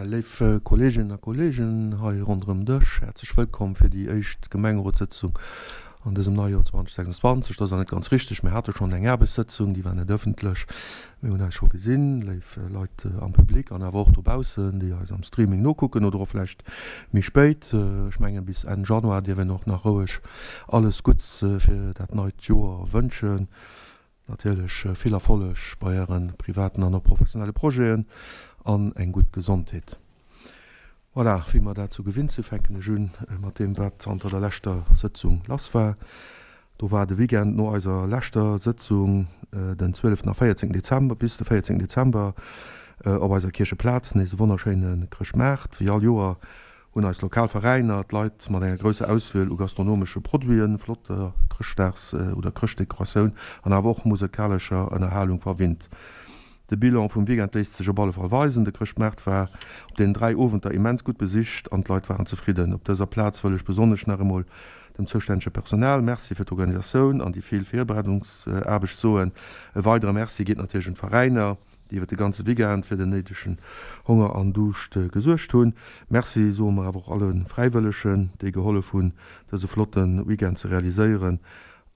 Léif Kolleeginnen a Kolleegen hei ronderëm Dësch, häerzlech wëllkomm fir déi éischt Gemengerotssëtzung an dësem neie Joer 2026. Dat ass nach net ganz richteg, mir hate schonn eng Aarbechtssëtzung, déi war net ëffentlech. Mir hunn eis scho gesinn, léif Leit am Public an awer och dobaussen, déi eis am Streaming nokucken oder och vläicht méi spéit. Ech mengen, bis Enn Januar dierf een och nach roueg alles Gutts fir dat neit Joer wënschen. Natierlech vill Erfolleg bei äre privaten an och professionelle Projeten an eng gutt Gesondheet. Voilà, wéi mer dat sou gewinnt sinn, fänken ech un mat deem wat zanter der leschter Sëtzung lass war. Do war de Weekend no eiser leschter Sëtzung, den 12 a 14 Dezember, bis de 14 Dezember op eiser Kiercheplaz nees e wonnerschéine Chrëschtmaart. Wéi all Joer hunn eis lokal Veräiner d'Leit mat enger grousser Auswiel u gastronomesche Produiten, flotter Chrëschtdags oder Chrëschtdekoratioun an awer och musekalescher Ënnerhalung verwinnt. De Bilan vum Weekend léisst sech op alle Fall weisen, de Chrëschtmaart war op deenen 3 Owenter immens gutt besicht an d'Leit waren zefridden. Op dëser Plaz wëll ech besonnesch nach emol dem zoustännege Personal Merci fir d'Organisatioun an déi vill Virbereedungsaarbecht soen. E weidere Merci geet natierlech un d'Veräiner, déi iwwer de ganze Weekend fir den néidegen Honger an Duuscht gesuergt hunn. Merci soe mer awer och alle Fräiwëllegen, déi gehollef hunn, dëse flotte Weekend ze realiséieren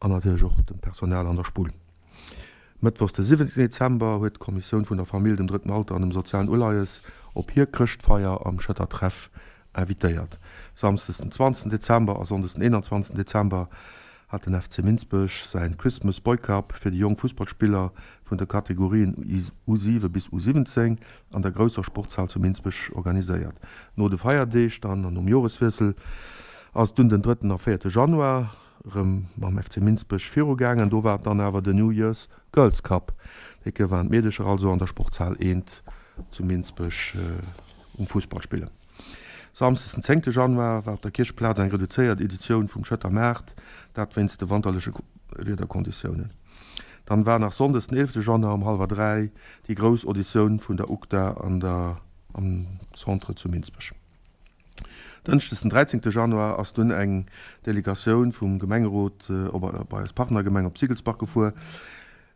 an natierlech och dem Personal an der Spull. Mëttwochs de 17 Dezember huet d'Kommissioun vun der Famill, dem Drëtten Alter an dem sozialen Uleies op hir Chrëschtfeier am Schëtter Treff invitéiert. Samsdes den 20 Dezember a Sonndes den 21 Dezember hat den FC Minsbech säin Christmas Boy Cup fir déi jonk Fussballspiller vun de Kategorien U7 bis U17 an der grousser Sportshal zu Minsbech organiséiert. No de Feierdeeg dann an nom Joreswiessel ass et dunn den drëtten a véierte Januar erëm mam FC Minsbech viru gaangen. Do war et dann awer den New Year's Girls Cup. Déi Kéier waren d'Meedecher also an der Sportshal eent zu Minsbech um Fussball spillen. Samsdes den zéngte Januar war op der Kierchplaz eng reduzéiert Editioun vum Schëtter Maart, dat wéinst de wanterleche Wiederkonditiounen. Dann war nach Sonndes den eelefte Januar um hallwer 3 déi grouss Auditioun vun der UGDA an der am Centre zu Minsbech. Dënschdes den dräizéngte Januar ass dunn eng Delegatioun vum Gemengerot op bei eis Partnergemeng op Siggelsbach gefuer,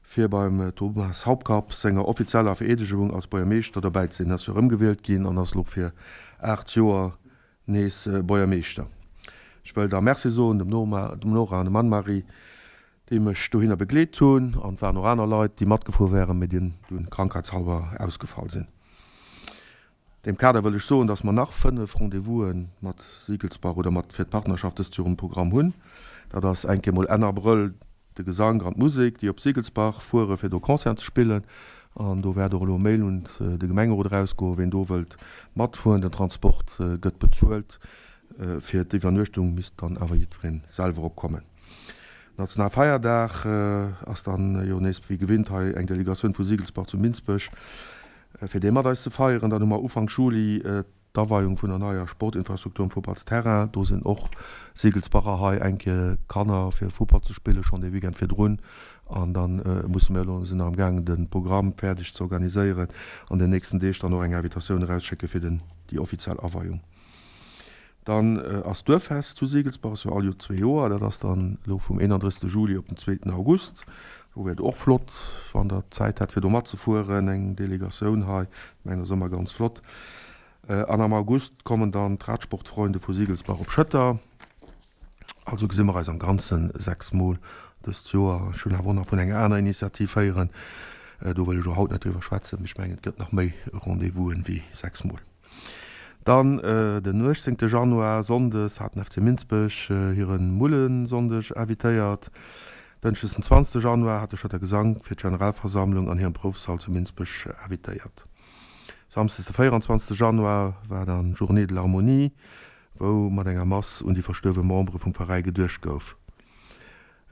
fir beim Thomas Hauptkapp senger offizieller Vereedegung als Buergermeeschter dobäi ze sinn. Hien ass jo erëmgewielt ginn an ass elo fir 8 Joer nees Buergermeeschter. Ech wëll da Merci soen dem Nora an dem Anne-Marie, déi mech dohinner begleet hunn, an et waren och aner Leit, déi matgefuer wären, mee déi dunn krankheitshalber ausgefall sinn. Deem Kader wëll ech soen, dass mer nach 5 Rendez-vous'en mat Siegelsbach oder mat fir d'Partnerschaft dëst Joer um Programm hunn. Dat ass eng Kéier mol Enn Abrëll de Gesank an d'Musek, déi op Siegelsbach fuere fir do Concerten ze spillen. An do wäert och elo e Mail un de Gemengerot erausgoen, ween do wëllt matfueren. Den Transport gëtt bezuelt, fir d'Iwwernuechtung misst dann awer jiddweree selwer opkommen. Nationalfeierdag ass dann jo nees wéi gewinnt hei eng Delegatioun vu Siegelsbach zu Minsbech. Fir dee mat eis ze feieren. Dann hu mer Ufank Juli d'Aweiung vun der neier Sportinfrastruktur um Futtballsterrain. Do sinn och Siegelsbacher hei eng Kéier Kanner fir Futtball ze spillen, schonn dee Weekend virdrun. An da musse mir elo, sinn nach am gaangen de Programm fäerdeg ze organiséieren an den nächsten Deeg dann och eng Invitatioun erausschécke fir den, déi offiziell Aweiung. Dann ass d'Duerffest zu Seegelsbach, ass jo all zwee Joer. Dat ass dann elo vum 31. Juli op den zweeten August. Do wär et och flott, wann Der Zäit hätt, fir do matzefueren. Eng Delegatioun hei, ech mengen, dat ass ëmmer ganz flott. An am August kommen dann d'Radsportfreunde vu Seegelsbach op Schëtter. Also gesi mer eis am Ganze 6 Mol dëst Joer. Ech hunn awer och nach vun enger aner Initiativ héieren. Do wëll ech och haut net driwwer schwätzen, mee ech mengen, et gëtt nach méi Rendez-vousen wéi 6 Mol. Dann den 18 Januar, Sonndes, hat den FC Minsbech hire Mullesonndeg invitéiert. Dënschdes den 20 Januar hat de Schëtter Gesank fir d'Generalversammlung an hirem Proufsall zu Minsbech invitéiert. Samsdes de 24 Januar war dann Journée de l'Harmonie, wou mat enger Mass un déi verstuerwe Membere vum Veräi geduecht gouf.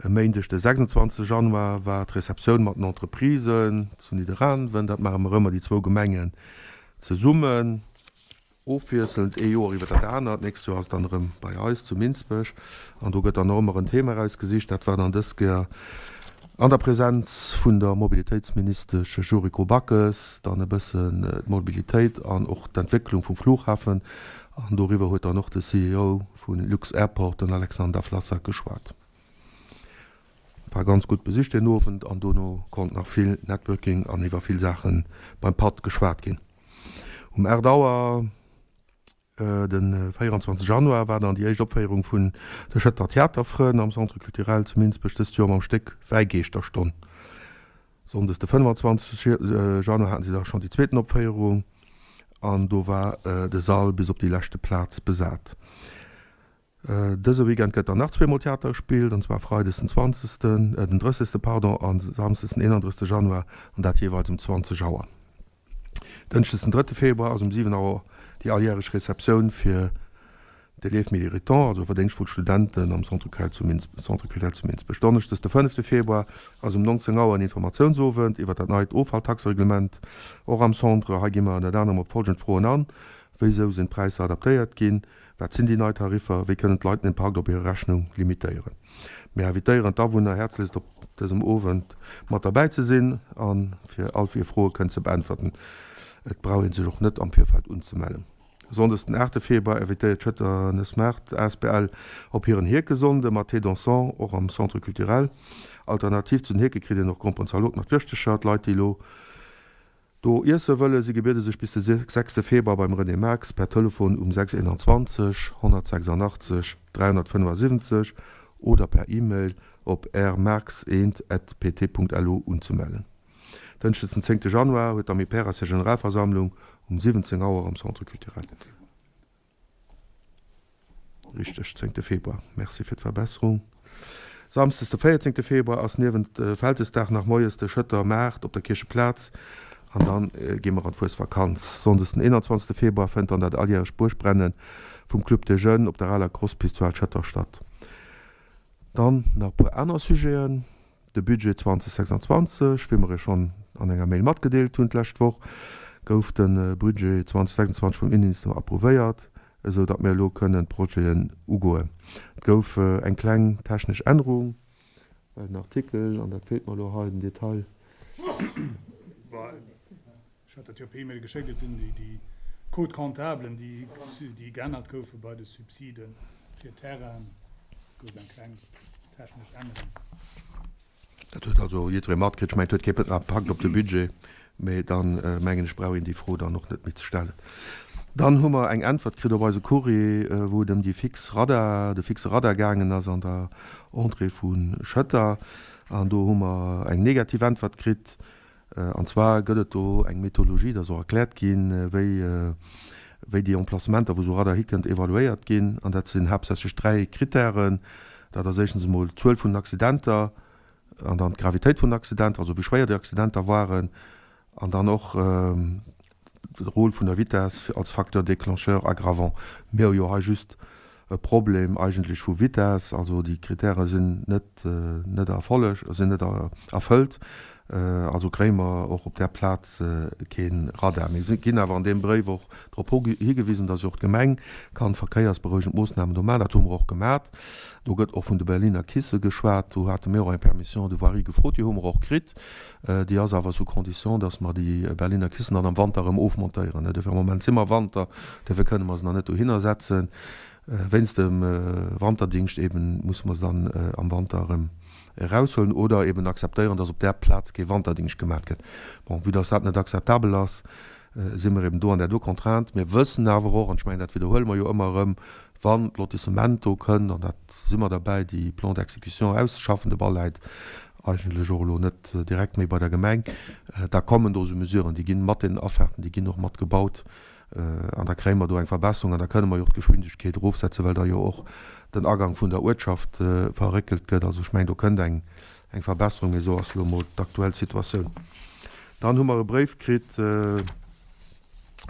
E Méindeg de 26 Januar war d'Receptioun mat den Entreprisen zu Nidderaanwen. Dat maache mer ëmmer déi zwou Gemengen zesummen, ofwiesselnd, ee Joer iwwer dat anert. D'nächst Joer ass et dann erëm bei eis zu Minsbech an do gëtt dann och ëmmer en Thema erausgesicht. Dat war dann dës Kéier an der Presenz vun der Mobilitéitsministesch Yuriko Backes dann e bëssen d'Mobilitéit an och d'Entwécklung vum Flughafen an doriwwer huet dann och de CEO vu Lux-Airport, den Alexander Flassak, geschwat. War ganz gutt besicht deen Owend an dono konnt nach vill Networking an iwwer vill Saache beim Patt geschwat ginn. Um 8 Auer de 24 Januar war dann déi éischt Opféierung vun de Schëtter Theaterfrënn am Centre Culturel zu Minsbech, dëst Joer mam Stéck Wäigeeschterstonn. Sonndes de 25 Januar haten si da schonn déi zweeten Opféierung an do war de Sall bis op déi leschte Plaz besat. Dëse Weekend gëtt dann nach zweemol Theater gespillt, an zwar freides den 20, den 30 pardon, a samsdes den 31 Januar, an dat jeeweils um 20 Auer. Dënschdes den drëtte Februar ass um 7 Auer déi alljäreg Receptioun fir d'Élèves méritants, also verdéngschtvoll Studenten am Centre culturel zu Centre culturel zu Minsbech. Donneschdes de fënnefte Februar ass um 19 Auer en Informatiounsowend iwwer dat neit Offalltaxereglement, och am Centre. Hei gi mer ënnert anerem op folgend Froen an, Wéisou sinn d'Präisser adaptéiert ginn? Wat sinn déi nei Tariffer? Wéi kënnen d'Leit den Impakt op hir Rechnung limitéieren? Mir invitéieren d'Awunner häerzlechst op dësem Owend mat derbäi ze sinn a fir all hir Froe kënnen ze beäntwerten. Et brauch ee sech och net am Virfeld unzemellen. Sonndes den 8 Februar invitéiert d'Schëtter Nëssmaart asbl op hiren Hierkesonnde mat Thé dansant, och am Centre Culturel. Alternativ zu den Hierke kritt een och Gromperen-Zalot mat Wirschtecher. D'Leit déi elo Do iesse wëlle, si gebiede sech bis de sechste Februar beim René Marx per Telefon um 621 186 375 oder per E-Mail op rmarx1@pt.lu unzemellen. Dënschdes den zéngte Januar huet d'Amiperas hir Generalversammlung um 17 Auer am Centre Culturel. Richteg, zéngte Februar. Merci fir d'Verbesserung. Samsdes de véierzéngte Februar ass niewent Vältesdag nach moies de Schëtter Maart op der Kiercheplaz an dann gi mer an d'Fuesvakanz. Sonndes den 21. Februar fënnt dann dat alljäregt Buergbrennen vum Club des Jeunes op der aler Crosspist zu Al-Schëtter statt. Dann nach e puer aner Sujeten. De Budget 2026, wéi mer Iech schonn an enger Mail matgedeelt hunn d'lescht Woch, gouf de Budget 2026 vum Innenminister approuvéiert, esou datt mir elo kënnen d'Projeten ugoen. Et gouf eng kleng technesch Ännerung, well den Artikel, an dat feelt mer elo hei, den Detail. Ech hat dat jo per E-Mail geschéckt. Et sinn déi Code-comptablen, déi geännert goufe bei de Subside fir Terrainen. Et gouf eng kleng technesch Ännerung. Dat huet also jiddweree matkritt. Ech mengen, et huet kee Impakt op de Budget, mee dann, mengen ech, brauch een déi Fro dann och net méi ze stellen. Dann hu mer eng Äntwert kritt op eise Courrier, wou et ëm déi fix Radar, de fixe Radar gaangen ass an der Entrée vu Schëtter. An do hu mer eng negativ Äntwert kritt. An zwar gëtt et do eng Methodologie, dat ass och erkläert ginn, wéi, wéi déi Emplacementer, wou esou Radar hikënnt, evaluéiert ginn. An dat sinn haaptsächlech dräi Krittären. Dat ass éischtens emol d'Zuel vun den Accidenter an dann d'Gravitéit vun den Accidenter, also wéi schwéier déi Accidenter waren, an dann och de Rôle vun der Vitess als Facteur déclencheur aggravant. Mir hu jo hei just e Problem eigentlech vu Vitess, also déi Kritäre sinn net net erfolleg, sinn net erfëllt, also kréie mer och op där Plaz kee Radar. Mir ginn awer an deem Bréif och drop higewisen, datt jo och d'Gemeng kann verkéiersberouegend Moossnamen do maachen. Dat hu mer och gemat. Do gëtt och vun de Berliner Kisse geschwat. Do hate mir och eng Permission de voirie gefrot, déi hu mer och kritt. Déi ass awer sous condition, dass mer déi Berliner Kissen dann am Wanter erëm ofmontéieren. Dofir am Moment si mer Wanter, dofir kënne mer se nach net dohinner setzen. Wéinst dem Wanterdingscht eben musse mer se dann am Wanter erëm eraushuelen oder eben akzeptéieren, dass op där Plaz kee Wanterdingscht gemaat gëtt. Bon, vue dass dat net akzeptabel ass, si mer eben do an där do Contrainte. Mir wëssen awer och, an ech mengen, dat widderhuele mer jo ëmmer erëm, wann d'Lotissement do kënnt, an dat si mer derbäi, déi Plans d'exécution auszeschaffen, de Ball läit eigentlech och elo net direkt méi bei der Gemeng, da kommen do esou Mesuren, déi ginn mat deenen Afahrten, déi ginn och mat gebaut an da kréie mer do eng Verbesserung an da kënne mer jo och d'Geschwindegkeet erofsetzen, well da jo och den Agang vun der Uertschaft verréckelt gëtt. Also ech mengen, do kënnt eng Verbesserung, mee esou ass elo emol d'aktuell Situatioun. Dann hu mer e Bréif kritt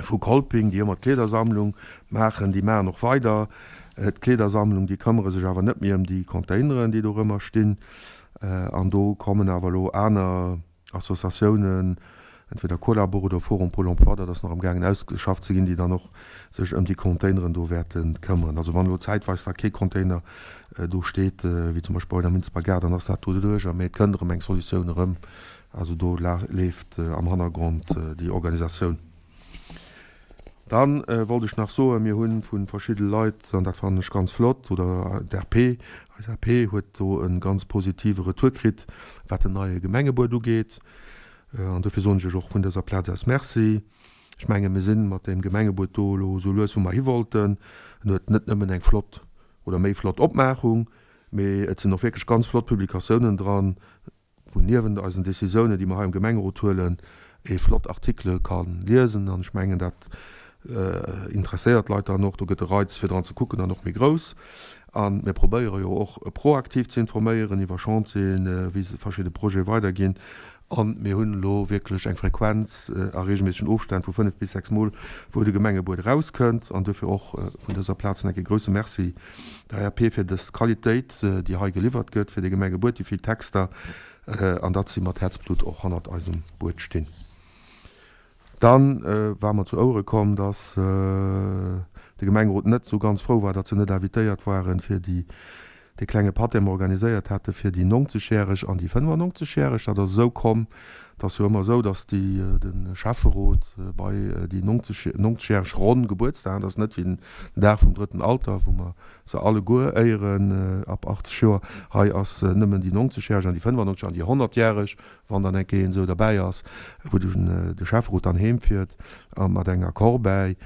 vu Kolping, déi ëmmer d'Kleedersammlung maachen. Déi maachen och weider d'Kleedersammlung, déi këmmere sech awer net méi ëm déi Containeren, déi dorëmmer stinn. An do kommen awer elo aner Associatiounen, entweder Colabor oder Forum Pôle Emploi, dat ass nach amgaangen ausgeschafft ze ginn, déi dann och sech ëm déi Containeren do wäerte këmmeren. Also wann elo zäitweis da kee Container do steet, wéi zum Beispill bei der Minsber Gare, dann ass dat doduercher, mee et kënnt erëm eng Solutioun erëm. Also do leeft am Hannergrond déi Organisatioun. Dann wollt ech nach soen, mir hu vu verschidde Leit, an dat fannen ech ganz flott, oder d'RP, eis RP huet do e ganz positive Retour kritt, wat den neie Gemengebuet ugeet. An dofir soen ech iech och vun dëser Plaz aus Merci. Ech menge mir sinn mat deem Gemengebuet do elo esou lues wou mer hi wollten. En huet net nëmmen eng flott oder méi flott Opmaachung, mee et sinn och wierklech ganz flott Publikatiounen dran, wou niewent eisen Décisiounen, déi mer hei am Gemengerot huelen, ee flott Artikele ka liesen. An ech mengen, dat interesséiert d'Leit dann och. Do gëtt de Reiz, fir dran ze kucken, dann och méi grouss. A mir probéiere jo och proaktiv ze informéieren iwwer Chantieren, wéi verschidde Projete weiderginn. A mir hunn elo wierklech eng Frequenz a reegelméissegen Ofstänn vu 5 bis 6 Mol, wou de Gemengebuet erauskënnt. An duerfir och vun dëser Plaz nach eng Kéier grousse Merci der RP fir dës Qualitéit, déi hei geliwwert gëtt fir de Gemengebuet, déi vill Texter, an datt si mat Häerzblutt och hannert eisem Buet stinn. Dann war mer zu Ouere komm, dass de Gemengerot net esou ganz frou war, datt se net invitéiert waren, fir déi, dee klenge Patt, dee mer organiséiert hate fir déi 90 järeg an déi 95 järeg. Dat ass esou komm, et ass jo ëmmer esou, datt déi, de Schäfferot bei déi 90, 90 järeg ronn Gebuertsdag, dat ass net wéi den Dag vum drëtten Alter, wou mer se alleguer éieren ab 80 Joer, hei ass nëmmen déi 90 järeg an déi 95 an déi 100 järeg, wann dann eng Kéier een esou derbäi ass, wou de Schäfferot dann heem fiert a mat enger Corbeille.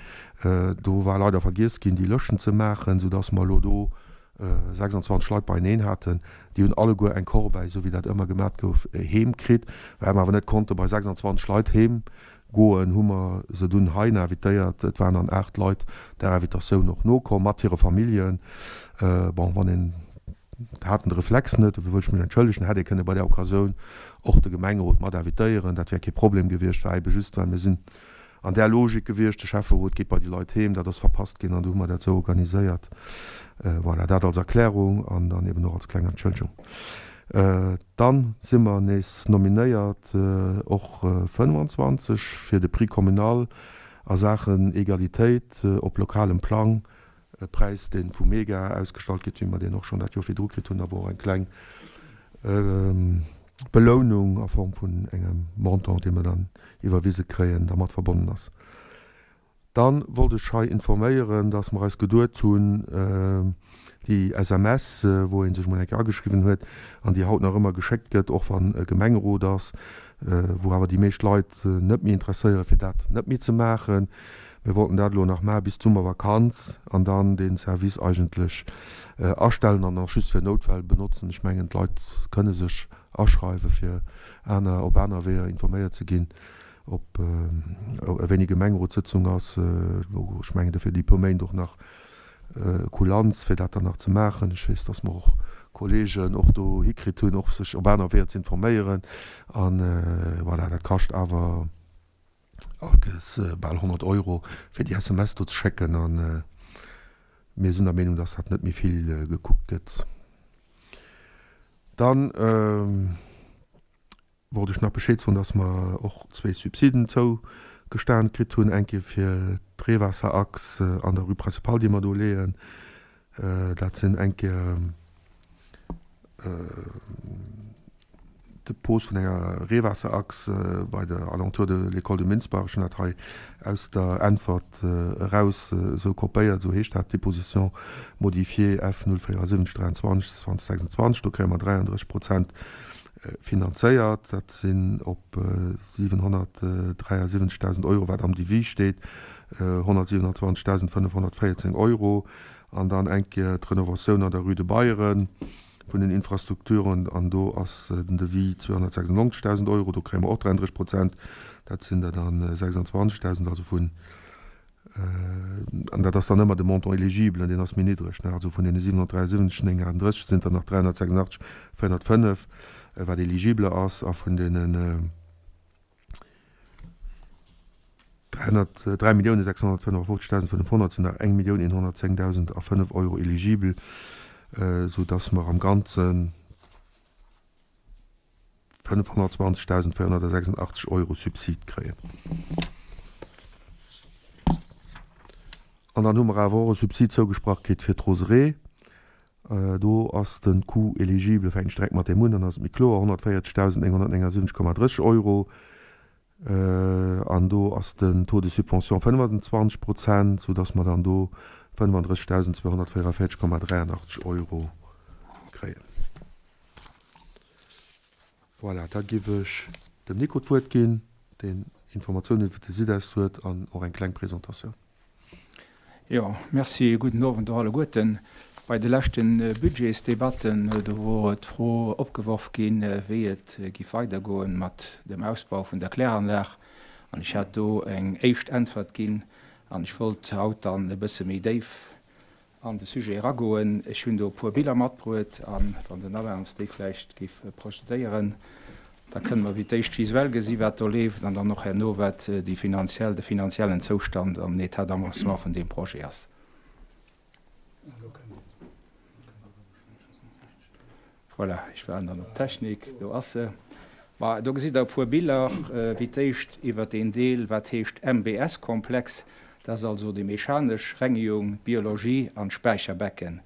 Do war leider vergiess ginn, déi Lëschten ze maachen, soudass mer elo do 26 Leit beieneen haten. Déi hunn alleguer eng Corbeille, esou wéi dat ëmmer gemat gouf, heem kritt. Well mer awer net konnte bei 26 Leit heem goen, hu mer se dunn heihin invitéiert. Et waren dann 8 Leit der Invitatioun och nokomm, mat hire Familljen. Bon, wann een haten de Reflex net, dofir wëll ech mech entschëllegen, hätt ee kënne bei där Occasioun och de Gemengerot mat invitéieren, dat wär kee Problem gewiescht, war ebe just, well mir sinn an där Logik gewiescht, de Schäfferot geet bei déi Leit heem, dat ass verpasst ginn an du hu mer dat esou organiséiert. Voilà, dat als Erklärung an dann eben och als kleng Entschëllegung. Dann si mer nees nominéiert, och 25, fir de Prix communal a Saachen Egalitéit op lokalem Plang. E Präis, dee vu Mega ausgestallt gëtt, wéi mer deen och schonn dat Joer virdru kritt hunn, a wou och eng kleng Belounung a Form vun engem Montant, dee mer dann iwwerwise kréien, dermat verbonnen ass. Da wollt ech hei informéieren, dass mer eis geduet hunn, déi SMS, wou ee sech emol eng Kéier ageschriwwen huet an déi haut nach ëmmer geschéckt gëtt, och wann e Gemengerot ass, wou awer déi meescht Leit net méi interesséieren, fir dat net méi ze maachen. Mir wollten dat elo nach maache bis d'Summervakanz an dann dee Service eigentlech astellen an och just fir Noutfäll benotzen. Ech mengen, d'Leit kënne sech aschreiwe fir aner, op aner Weeër informéiert ze ginn, ob wéini Gemengerotssëtzung ass. Ech mengen dofir déi puer Méint och nach Kulanz, fir dat dann nach ze maachen. Ech weess, dass mer och Kolleegen och do hikritt hunn, och sech op aner Weeër ze informéieren. An voilà, dat kascht awer Alkes bal 100 Euro fir déi SMS do ze schécken an mir sinn der Meenung, dass dat net méi vill gekuckt gëtt. Dann wollt ech nach Bescheed soen, dass mer och zwee Subsiden zougestan kritt hunn, eng Kéier fir d'Reewaasserachs an der Rue Principale, déi mer do leeën. Dat sinn eng Kéier de Pose vun enger Reewaasserachs bei der Alentour de l'école de Münzbach. Ech hunn dat hei aus der Äntwert eraus esou kopéiert, esou heescht dat, Déposition modifiée F 074 23 2026. Do kréie mer 33 Prozent finanzéiert. Dat sinn op 773.000 Euro, wat am Devis steet, 127.514 Euro. An dann eng Kéier d'Renovatioun an der Rue de Beyeren vun den Infrastrukturen. An do ass den Devis 296.000 Euro. Do kréie mer och 33 Prozent. Dat sinn der dann 26.000, also vun, an dat ass dann ëmmer de Montant éligible, deen ass méi niddreg, ne, also vun deene 773.938 sinn der nach 386.405, wat éligible ass, a vun deenen 3.655.500 sinn nach 1.110.005 Euro éligible, soudass mer am Ganzen 520.486 Euro Subsid kréien. An dann hu mer awer och e Subsid zougesprach kritt fir d'Roseraie. Do ass de Coût éligible, fänken ech direkt mat deem un, dann ass et méi kloer, 140.979,30 Euro. An do ass den Taux de subvention 25 Prozent, soudass mer dann do 35.244,83 Euro kréien. Voilà, da giff ech dem Nico d'Wuert ginn, deen. Informatiounen iwwert de SIDEST huet an och eng kleng Presentatioun. Jo, merci. Gudden Owend och alleguerten. Bei de leschte Budgetsdebatten, do wor d'Fro opgeworf ginn, wéi et giff weidergoen mat dem Ausbau vun der Kläranlag. An ech hat do eng éischt Äntwert ginn an ech wollt haut dann e bësse méi déif an de Sujet eragoen. Ech hunn do e puer Biller matbruet a wann den Alain ons déi vläicht géif projetéieren, da kënne mer wéi d'éischt visuell gesi wat do leeft an dann och herno wat déi finanziell, de finanziellen Zoustand an den État d'avancement vun deem Projet ass. Voilà, ech waarden dann op d'Technik. Do ass se. Ma do gesitt Der e puer Biller, wéi d'éischt iwwert deen Deel, wat heescht MBS-Komplex. Dat ass also déi mechanesch Rengegung, d'Biologie an d'Späicherbecken.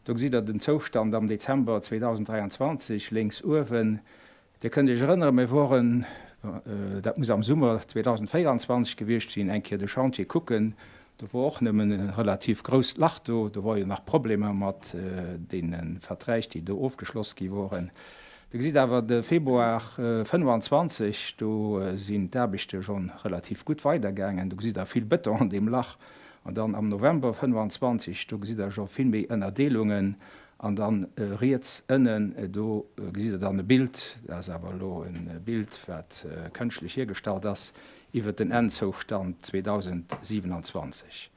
Do gesitt Der den Zoustand am Dezember 2023, lénks uewen. Dir kënnt Iech erënneren, mir woren, dat muss am Summer 2024 gewiescht sinn, eng Kéier de Chantier kucken. Do wor och nëmmen e relativ grousst Lach do. Do wor jo nach Problemer mat deene Verträg, déi do ofgeschloss gi woren. Dir gesitt awer de Februar 25, do sinn d'Aarbechte scho relativ gutt weidergaangen. Do gesitt Der vill Bëton an deem Lach. An dann am November 25, do gesitt Der scho vill méi Ënnerdeelungen. An dann riets ënnen, do gesitt Der dann e Bild, dat ass awer elo e Bild, wat kënschtlech hiergestallt ass, iwwert den Endzoustand 2027.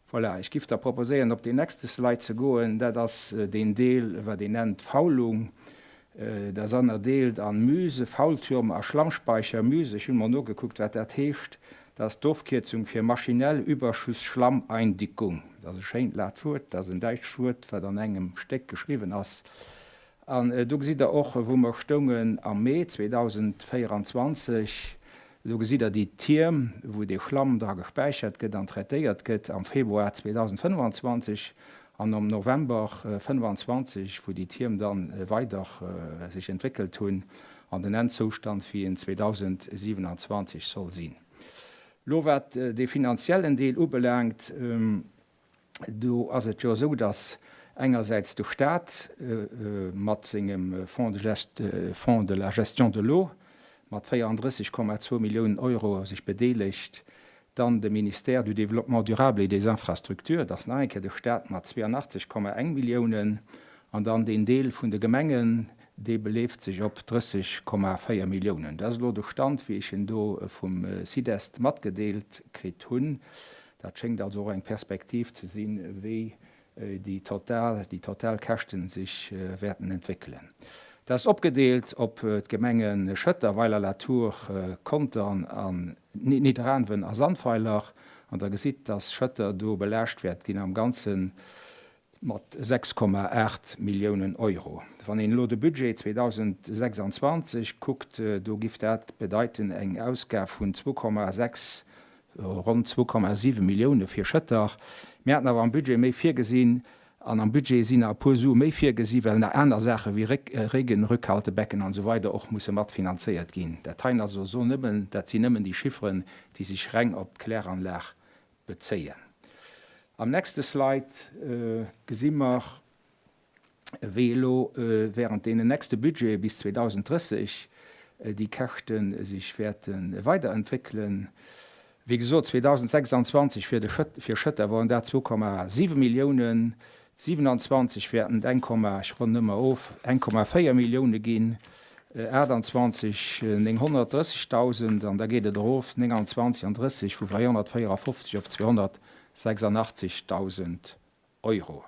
Voilà, ech giff da proposéieren, op deen nächste Slide ze goen. Dat ass deen Deel, wat een nennt Faulung. Dat ass ënnerdeelt an Muse, Faultürme a Schlammspeicher. Muse, ech hunn mol nogekuckt, wat dat heescht. Dat ass d'Ofkierzung fir maschinell Überschussschlammeindickung. Dat ass e schéint laat Wuert, dat ass en däitscht Wuert, wat an engem Stéck geschriwwen ass. An do gesitt Der och, wou mer stoungen am Mee 2024. Do gesitt Der déi Tierm, wou dee Schlamm dra gespäichert gëtt an traitéiert gëtt am Februar 2025 an am November 25, wou déi Tierm da weider sech entwéckelt hunn an den Endzoustand, wéi en 2027 soll sinn. Elo wat dee finanziellen Deel ubelaangt, do ass et jo esou, datt engersäits de Stat mat sengem Fonds de la gestion de l'eau mat 34,2 Milliounen Euro sech bedeelegt, dann de Ministère du Développement durable et des Infrastructures, dat ass nach eng Kéier de Stat mat 82,1 Milliounen, an dann deen Deel vun de Gemengen, dee beleeft sech op 30,4 Milliounen. Dat ass elo de Stand, wéi ech en do vum SIDEST matgedeelt kritt hunn. Dat schéngt also och eng Perspektiv ze sinn, wéi déi total, déi total Käschten sech wäerten entwéckelen. Dat ass opgedeelt op d'Gemenge Schëtter, Weiler-la-Tour, Contern an Nidderaanwen a Sandweiler. An Der gesitt, dass Schëtter do belaascht wäert ginn am Ganze mat 6,8 Milliounen Euro. Wann een elo de Budget 2026 kuckt, do giff dat bedeiten eng Ausgab vun 2,6 Ronn 2,7 Millioune fir Schëtter. Mir haten awer am Budget méi virgesinn an am Budget sinn nach e puer Sue méi virgesi well nach aner Saache wéi Regenrückhaltebecken an esou weider och musse mat finanzéiert ginn. Dat heien ass also nëmmen, dat sinn nëmmen déi Chifferen, déi sech reng op d'Kläranlag bezéien. Am nächste Slide gesi mer, wéi elo während deenen nächste Budgete bis 2030 déi Käschte sech wäerte weiderentwéckelen. Wéi gesot, 2026 fir de fir Schëtter woren dat 2,7 Milliounen, 27 wäerten et eng Komma, ech ronnen ëmmer of, 1,4 Millioune ginn, 28 930.000 an da geet et erof 29 an 30 vu 354 op 286.000 Euro.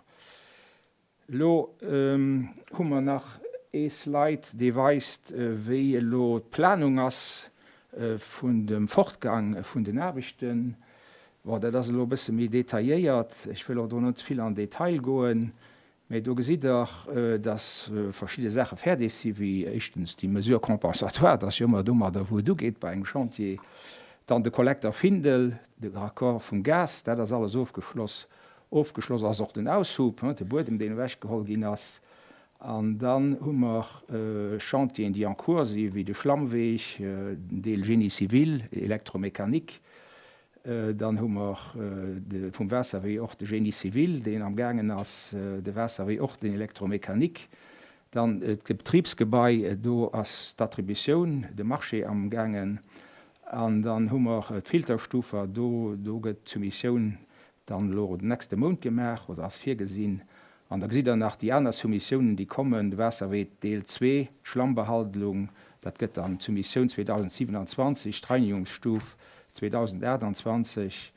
Elo hu mer nach ee Slide, dee weist, wéi elo d'Planung ass vun dem Fortgang vun den Aarbechten. Bon, dat ass elo e bësse méi detailléiert. Ech wëll och do net ze vill an Detail goen, mä do gesitt Der, dass verschidde Saache fäerdeg si wéi éischtens déi Mesure compensatoire, dat ass jo ëmmer domadder, wou et ugeet bei engem Chantier. Dann de Kollekter Findel, de Raccord vum Gas, dat ass alles ofgeschloss. Ofgeschloss ass och den Aushub, de Buedem, deen ewechgeholl ginn ass. An dann hu mer Chantieren, déi en cours sinn, wéi de Schlammweg, den Deel Génie civil, Électromécanique. Dann hu mer vum Waasserwee och de Génie civil, deen amgaangen ass, de Waasserwee och den Électromécanique. Dann d'Betribsgebai, do ass d'Attributioun, de Marché amgaangen. An dann hu mer d'Filterstufer, do, do gëtt d'Soumissioun dann elo den nächste Mount gemaach oder ass virgesinn. An da gesitt Der nach déi aner Soumissiounen, déi kommen, de Waasserwee Deel zwee, d'Schlammbehaldelung, dat gëtt dann d'Soumissioun 2027, d'Reinigungsstuf 2028.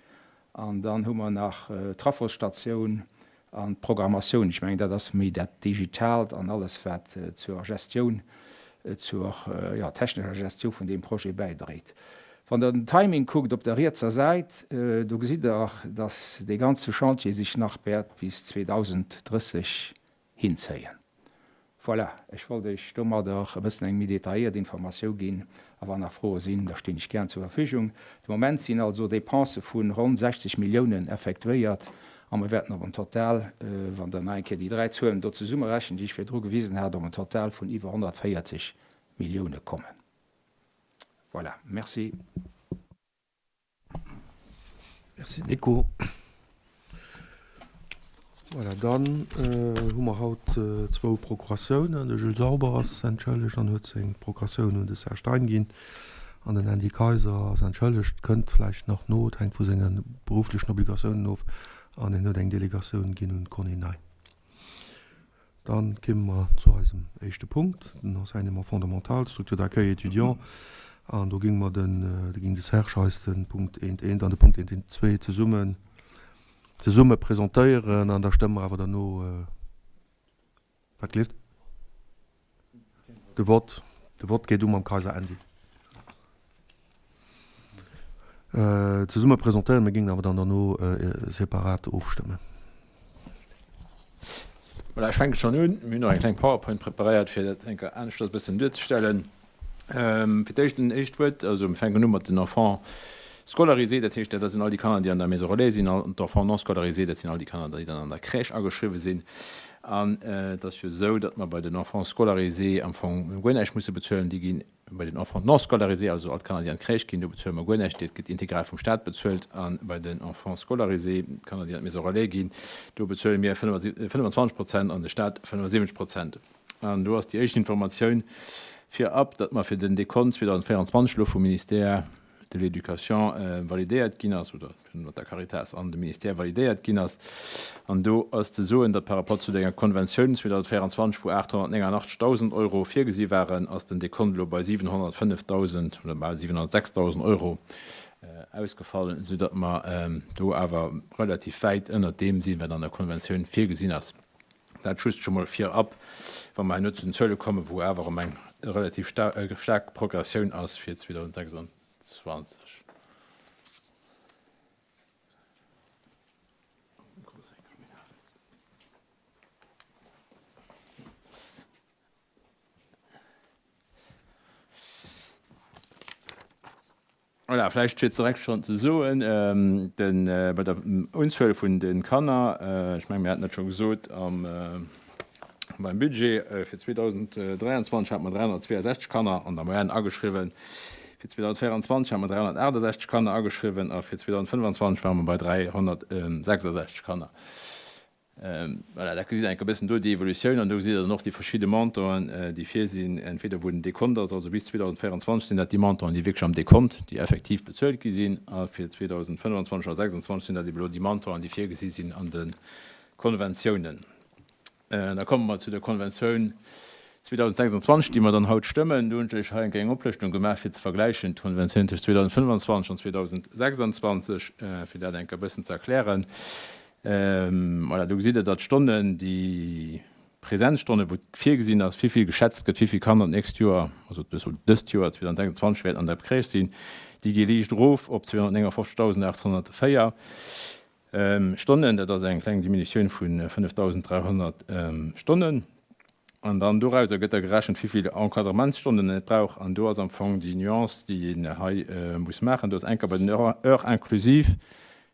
An dann hu mer nach d'Trafosstatioun an d'Programmatioun. Ech mengen, dat ass méi dat Digitaalt an alles, wat zur Gestioun, zur, jo, technescher Gestiou vun deem Projet bäidréit. Wann Der den Timing kuckt op der rietser Säit, do gesitt Der, dass dee ganze Chantier sech nach wäert bis 2030 hinzéien. Voilà, ech wollt Iech domadder e bëssen eng méi detailléiert Informatiou ginn. A wann nach Froe sinn, da stinn ech gären zur Verfügung. De Moment sinn also Dépensë vu ronn 60 Milliounen effektuéiert a mer wäerten op en Total, wann Der nach eng Kéier déi dräi Zuelen do zesummerechent, déi ech virdru gewisen hat, op en Total vun iwwer 140 Millioune kommen. Voilà, merci. Merci Nico. Voilà, dann hu mer haut zwou Procuratiounen. De Jules Sauber ass entschëllegt an huet seng Procuratioun un de Serge Thein ginn. An den Andy Kayser ass entschëllegt, kënnt vläicht nach no, et hänkt vu senge berufflechen Obligatiounen of. An en huet eng Delegatioun ginn un d'Conny Ney. Dann kéime mer zu eisem éischte Punkt, den Enseignement fondamental, d'Structure d'accueil étudiant. An do géinge mer den, do géing de Serge eis de Punkt eent eent an de Punkt eent eent zwee zesummen, zesumme presentéieren an da stëmme mer awer derno, wat gleeft? De Vott, de Vott geet u mam Kayser Andy. Zesumme presentéieren, mir géingen awer dann derno separat ofstëmmen. Voilà, ech fänke schonn un. Mir hunn och eng kleng PowerPoint preparéiert, fir dat eng Kéier aneschters e bëssen duerzestellen. Fir d'éischt en éischt Wuert, also mir fänken u mat den Enfants scolarisés, dat heescht, dat sinn all déi Kanner, déi an der Maison relais sinn, an d'Enfants non scolarisés, dat sinn all déi Kanner, déi dann an der Crèche ageschriwwen sinn. An et ass jo esou, datt mer bei den Enfants scolarisés am Fong guer näischt musse bezuelen. Déi gi bei den Enfants non scolarisés, also all d'Kanner, déi an d'Crèche ginn, do bezuele mer guer näischt, dat gëtt integral vum Stat bezuelt. A bei den Enfants scolarisés, d'Kanner, déi an d'Maison relais ginn, do bezuele mir 25 Prozent an de Stat 75 Prozent. An do ass déi éischt Informatioun virab, datt mer fir den Dekont 2024 elo vum Ministère de l'Éducation validéiert ginn ass, oder mat der Caritas an dem Ministère validéiert ginn ass. An do ass ze soen, datt par rapport zu denger Konventioun 2024, wou 889.000 Euro virgesi waren, ass den Dekont elo bei 705.000 oder bal 706.000 Euro ausgefall, soudatt mer do awer relativ wäit ënnert deem sinn, wat an der Konventioun virgesinn ass. Dat just scho mol virab, wa mer herno zu den Zuele kommen, wou awer erëm eng relativ staark Progressioun ass fir 2026. Voilà, vläicht fir direkt schonn ze soen, de bei der Unzuel vun de Kanner, ech menge mir haten dat scho gesot am beim Budget, fir 2023 hate mer 362 Kanner an der Moyenne ageschriwwen, fir 2024 hate mer 368 Kanner ageschriwwen a fir 2025 ware mer bei 366 Kanner. Voilà, dat gesitt Der enk e bëssen do, déi Evolutioun. An do gesitt Der dann och déi verschidde Montanten, déi vir sinn, entweder wou den Dekont ass, also bis 2024 sinn dat déi Montanten, déi wierklech am Dekont, déi effektiv bezuelt gi sinn, a fir 2025 a 2026 sinn dat ebe elo déi Montanten, déi virgesi sinn an de Konventiounen. Da komme mer zu der Konventioun 2026, déi mer dann haut stëmmen. Do hunn ech Iech hei eng kleng Oplëschtung gemaach, fir ze vergläichen d'Konventioun tëscht 2025 an 2026, fir dat enk e bëssen ze erklären. Voilà, do gesitt Der, datt d'Stonnen, déi Präsenzstonnen, wou virgesinn ass, wéi vill geschätzt gëtt, wéi vill Kanner d'nächst Joer, also dëst Joer 2026, wäerten an der Crèche sinn, déi gi liicht erof op 259.804 Stonnen. Dat ass eng kleng Diminutioun vu 5.300 Stonnen. An dann dorauser gëtt da gerechent, wéi vill Encadrementsstonnen et brauch. An do ass am Fong déi Nuance, déi een hei muss maachen. Do ass enker bei den Heures inclusives,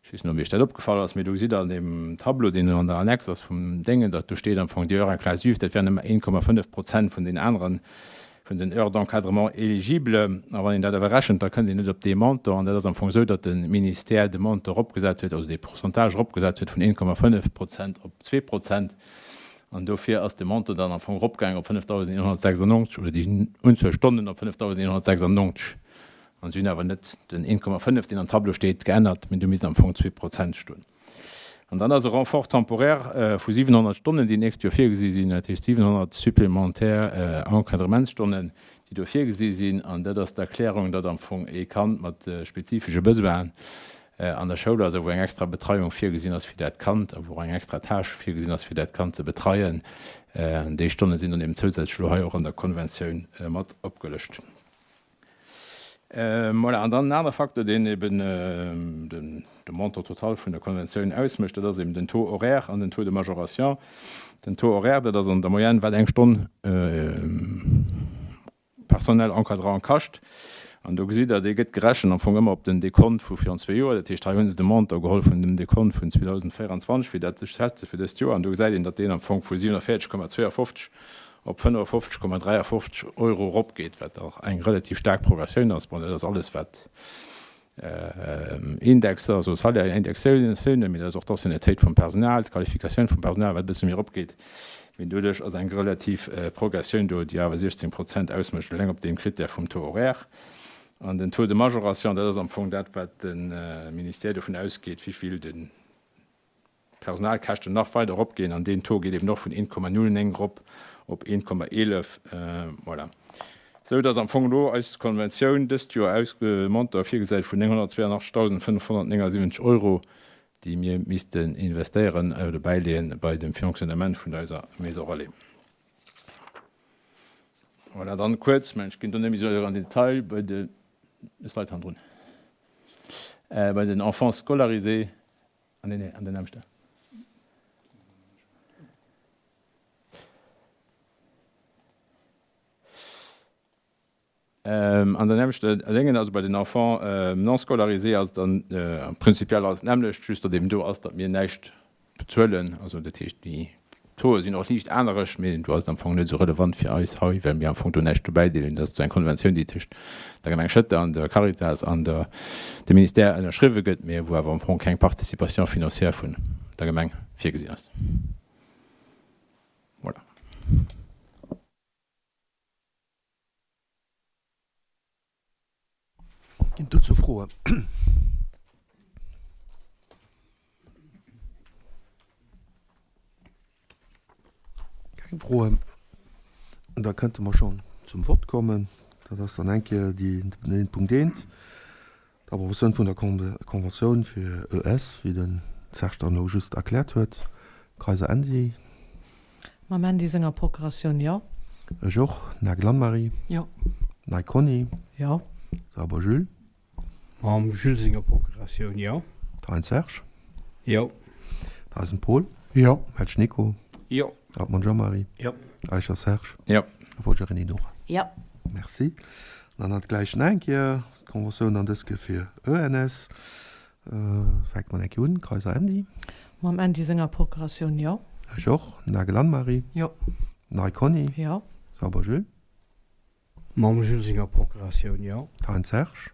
ech weess net, ob Iech dat opgefall ass, mee do gesitt Der an deem Tableau, deen an der Annex ass vum Déngen, datt do steet am Fong, déi Heures inclusives, dat wären nëmme 1,5 Prozent vun den aneren, vun den Heures d'encadrement éligibles. A wann een dat awer rechent, da kënnt een net op dee Montant. An dat ass am Fong esou, datt de Ministère de Montant eropgesat huet, also dee Pourcentage eropgesat huet vun 1,5 Prozent op 2 Prozent. An dofir ass de Montant dann am Fong eropgaangen op 5.196, oder déi Unzuel Stonnen op 5.196. An si hunn awer net den 1,5, deen am Tableau steet, geännert, mee do misst am Fong 2 Prozent stoen. An dann ass e Renfort temporaire vu 700 Stonnen, déi d'nächst Joer virgesi sinn, dat heescht 700 supplémentaire Encadrementsstonnen, déi do virgesi sinn. An dat ass d'Erklärung, datt am Fong ee Kand mat spezifesche Besoinen an der Schoul ass a wou eng extra Betreiung virgesinn ass fir dat Kand a wou och eng extra Tâche virgesinn ass fir dat Kand ze betreien. An déi Stonne sinn dann eben zousätzlech elo hei och an der Konventioun mat opgelëscht. Voilà, an dann en anere Facteur, deen eben de Montant total vun der Konventioun ausmécht, dat ass eben den Taux horaire an den Taux de majoration. Den Taux horaire, dat ass an der Moyenne, wat eng Stonn Personnel encadrant kascht. An do gesitt Der, dee gëtt gerechent am Fong ëmmer op den Dekont vu virun zwee Joer. Dat heescht, hei hu se de Montant geholl vun dem Dekont vun 2024, fir dat ze schätze fir dëst Joer. An do gesäit een, datt deen am Fong vu 47,52 op 55,53 Euro eropgeet, wat och eng relativ staark Progressioun ass. Bon, dat ass alles, wat Indexer, also Salaire-Indexatiounen, mee dat ass och d'Anciennetéit vum Personal, d'Qualifikatioun vum Personal, wat e bësse méi eropgeet. Mee doduerch ass eng relativ Progressioun do, déi awer 16 Prozent ausmécht, eleng op deem Krittär vum Taux horaire. An den Taux de majoration, dat ass am Fong dat, wat de Ministère dovun ausgeet, wéi vill de D'Personalkäschten nach weider eropginn an deen Taux geet eben och vun 1,09 erop op 1,11. Voilà. Esou datt am Fong elo eis Konventioun dëst Joer aus e Montant virgesäit vun 982.579 Euro, déi mir missten investéieren oder bäileeën bei dem Fonctionnement vun eiser Maison relais. Voilà, dann kuerz, mä ech ginn do net méi esou an den Detail, bei de Slide hannendrun, bei den Enfants scolarisés, An den, an den Emster. An den Emster Déngen, also bei den Enfants non scolarisés ass et dann prinzipiell alles d'nämmlecht, just datt eben do ass, datt mir näischt bezuelen. Also dat heescht, déi Tauxe sinn och liicht aneresch, mee do ass et am Fong net esou relevant fir eis hei, well mir am Fong do näischt dobäi deelen. Dat ass eng Konventioun, déi tëscht der Gemeng Schëtter an der Caritas an der dem Ministère ënnerschriwwe gëtt, mee wou awer am Fong keng Participation financière vun der Gemeng virgesinn ass. Voilà. Ginn dozou Froen? Keng Froen. Da kënnte mer schonn zum Vott kommen. Dat ass dann eng Kéier déi, den Punkt eent, d'Approbatioun vun der Conventioun fir ES, wéi de Serge dann elo just erkläert huet. Kayser Andy. Mam Andy senger Procuratioun, jo. Ech och. Nagel Anne-Marie. Jo. Nei Conny. Jo. Sauber Jules. Mam Jules senger Procuratioun, jo. Thein Serge. Jo. Theisen Paul. Jo. Welsch Nico. Jo. Hartmann Jean-Marie. Jo. Eicher Serge. Jo. A Wolgerini Nora. Jo. Merci. An dann dat gläicht nach eng Kéier, d'Conventioun an dës Kéier fir ENS. Fänke mer eng Kéier un, Kayser Andy. Mam Andy senger Procuratioun, jo. Ech och. Nagel Anne-Marie. Jo. Nei Conny. Jo. Sauber Jules. Mam Jules senger Procuratioun, jo. Thein Serge.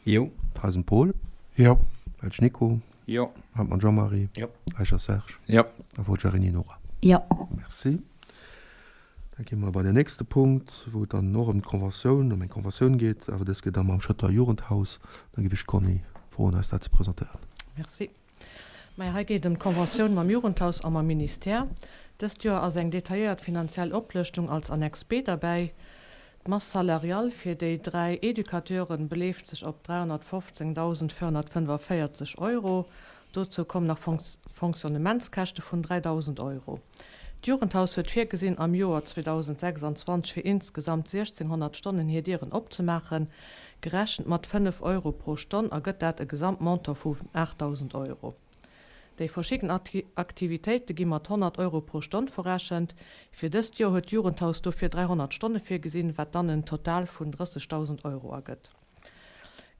Jo. Theisen Paul. Jo. Welsch Nico. Jo. Hartmann Jean-Marie. Jo. Eicher Serge. Jo. A Forgiarini Nora. Jo. Merci. Da gi mer bei den nächste Punkt, wou et dann och ëm d'Conventioun, ëm eng Conventioun geet, awer dës Kéier da mam Schëtter Jugendhaus. Da géif ech d'Conny froen, eis dat ze presentéieren. Merci. Maja, hei geet et ëm d'Conventioun mam Jugendhaus a mam Ministère. Dëst Joer ass eng detailléiert finanziell Oplëschtung als Annex B derbäi. D'Masse salariale fir déi 3 Educateuren beleeft sech op 315.445 Euro. Dozou kommen nach Fonctionnementskäschte vun 3.000 Euro. D'Jugendhaus huet virgesinn, am Joer 2026 fir insgesamt 1.600 Stonnen hir Dieren opzemaachen. Gerechent mat 5 Euro pro Stonn ergëtt dat e Gesamtmontant vu 8.000 Euro. Déi verschidden Aktivitéite gi mat 100 Euro pro Stonn verrechent. Fir dëst Joer huet d'Jugendhaus dofir 300 Stonne virgesinn, wat dann en Total vun 30.000 Euro ergëtt.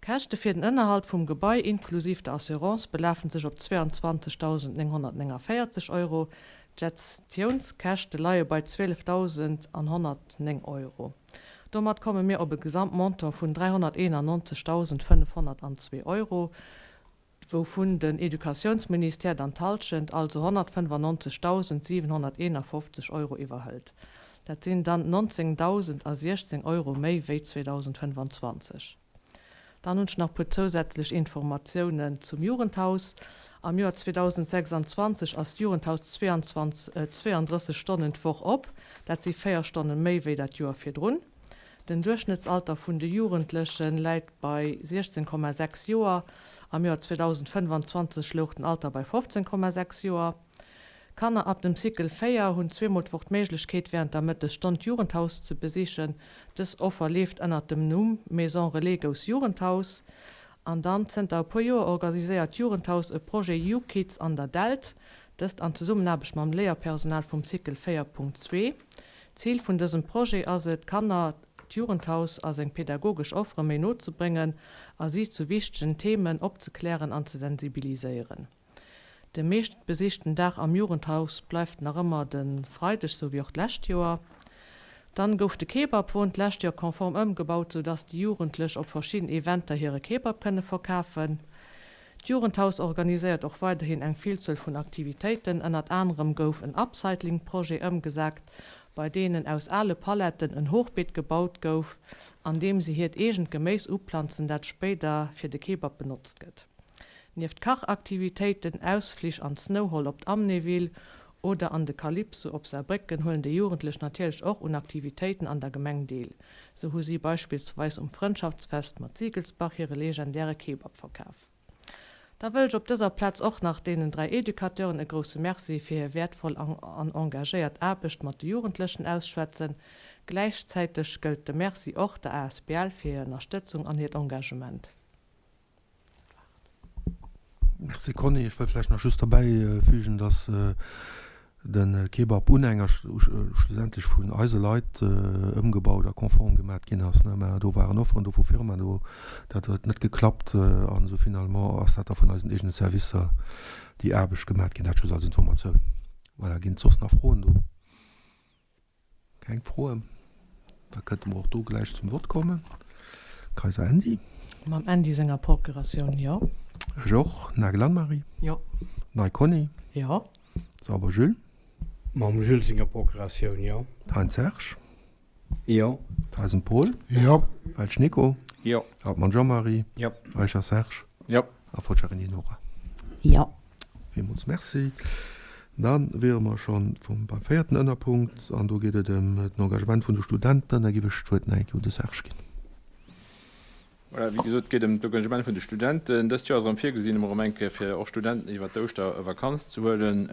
D'Käschte fir den Ënnerhalt vum Gebai inklusiv der Assurance belafen sech op 22.949 Euro. D'Gestiounskäschte leie bei 12.109 Euro. Domat komme mir op e Gesamtmontant vun 391.502 Euro. wouvun den Educatiounsministère dann d'Hallschent, also 195.751 Euro iwwerhëlt. Dat sinn dann 19.016 Euro méi wéi 2025. Dann hunn ech nach e puer zousätzlech Informatiounen zum Jugendhaus. Am Joer 2026 ass d'Jugendhaus 22, 32 Stonnen d'Woch op. Dat si 4 Stonne méi wéi dat Joer virdrun. Den Duerchschnëttsalter vun de Jugendleche läit bei 16,6 Joer. Am Joer 2025 louch den Alter bei 15,6 Joer. Kanner ab dem Cycle 4 hunn zweemol d'Woch d'Méiglechkeet wärend der Mëttesstonn d'Jugendhaus ze besichen. Dës Offer leeft ënnert dem Numm Maison Relais Gous Jugendhaus. An dann, zënter e puer Joer organiséiert d'Jugendhaus e Projet JuKids an der Dällt, dëst an Zesummenaarbecht mam Léierpersonal vum Cycle 4.2. Zil vun dësem Projet ass et, Kanner d'Jugendhaus a seng pedagogesch Offere méi no ze bréngen a si zu wichtegen Themen opzeklären an ze sensibiliséieren. De meeschtbesichten Dag am Jugendhaus bleift nach ëmmer de Freideg, sou wéi och d'lescht Joer. Dann gouf de Kebabwon d'lescht Joer konform ëmgebaut, sou dass déi Jugendlech op verschidden Eventer hire Kebab kënne verkafen. D'Jugendhaus organiséiert och weiderhin eng Villzuel vun Aktivitéiten. Ënnert anerem gouf en Upcycling-Projet ëmgesat, bei deenen aus ale Paletten en Hochbeet gebaut gouf, an deem si hiert eegent Geméis uplanzen, dat spéider fir de Kebab benotzt gëtt. Nieft Kachaktivitéiten, Ausflich an d'Snowhall op d'Amnéville oder an de Calypso op Saarbrécken huelen déi Jugendlech natierlech och un Aktivitéiten an der Gemeng deel. Sou hu si beispillsweis um Frëndschaftsfest mat Siegelsbach hire legendäre Kebab verkaf. Da wëll ech op dëser Plaz och nach deenen 3 Educateuren e grousse Merci fir hir wäertvoll an engagéiert Aarbecht mat de Jugendlechen ausschwätzen. Gläichzäiteg gëllt de Merci och der asbl fir hir Ënnerstëtzung an hiert Engagement. Merci Conny. Ech wëll vläicht nach just derbäi fügen, dass de Kebab Unhänger schlussendlech vun eise Leit ëmgebaut a konform gemat ginn ass. Mä do waren Offeren do vu Firmaen, do dat huet net geklappt an esou finalement ass dat da vun eisen eegene Servicer déi Aarbecht gemat ginn. Dat just als Informatioun. Voilà, ginn et soss nach Froen do? Keng Froen? Da kënnte mer och do gläich zum Vott kommen. Kayser Andy. Mam Andy senger Procuratioun, jo. Ech och. Nagel Anne-Marie. Jo. Ney Conny. Jo. Sauber Jules. Mam Jules senger Procuratioun, jo. Thein Serge. Jo. Theisen Paul. Jo. Welsch Nico. Jo. Hartmann Jean-Marie. Jo. Eicher Serge. Jo. A Forgiarini Nora. Jo. Villmools Merci. Da wiere mer scho beim véierten Ënnerpunkt an do geet et ëm den Engagement vun de Studenten. Da géif ech d'Wuert nach eng Kéier un de Serge ginn. Voilà, wéi gesot, et geet ëm d'Engagement vun de Studenten. Dëst Joer ass erëm virgesinn, emol erëm eng Kéier fir och Studenten iwwert d'Ouschtervakanz ze huelen,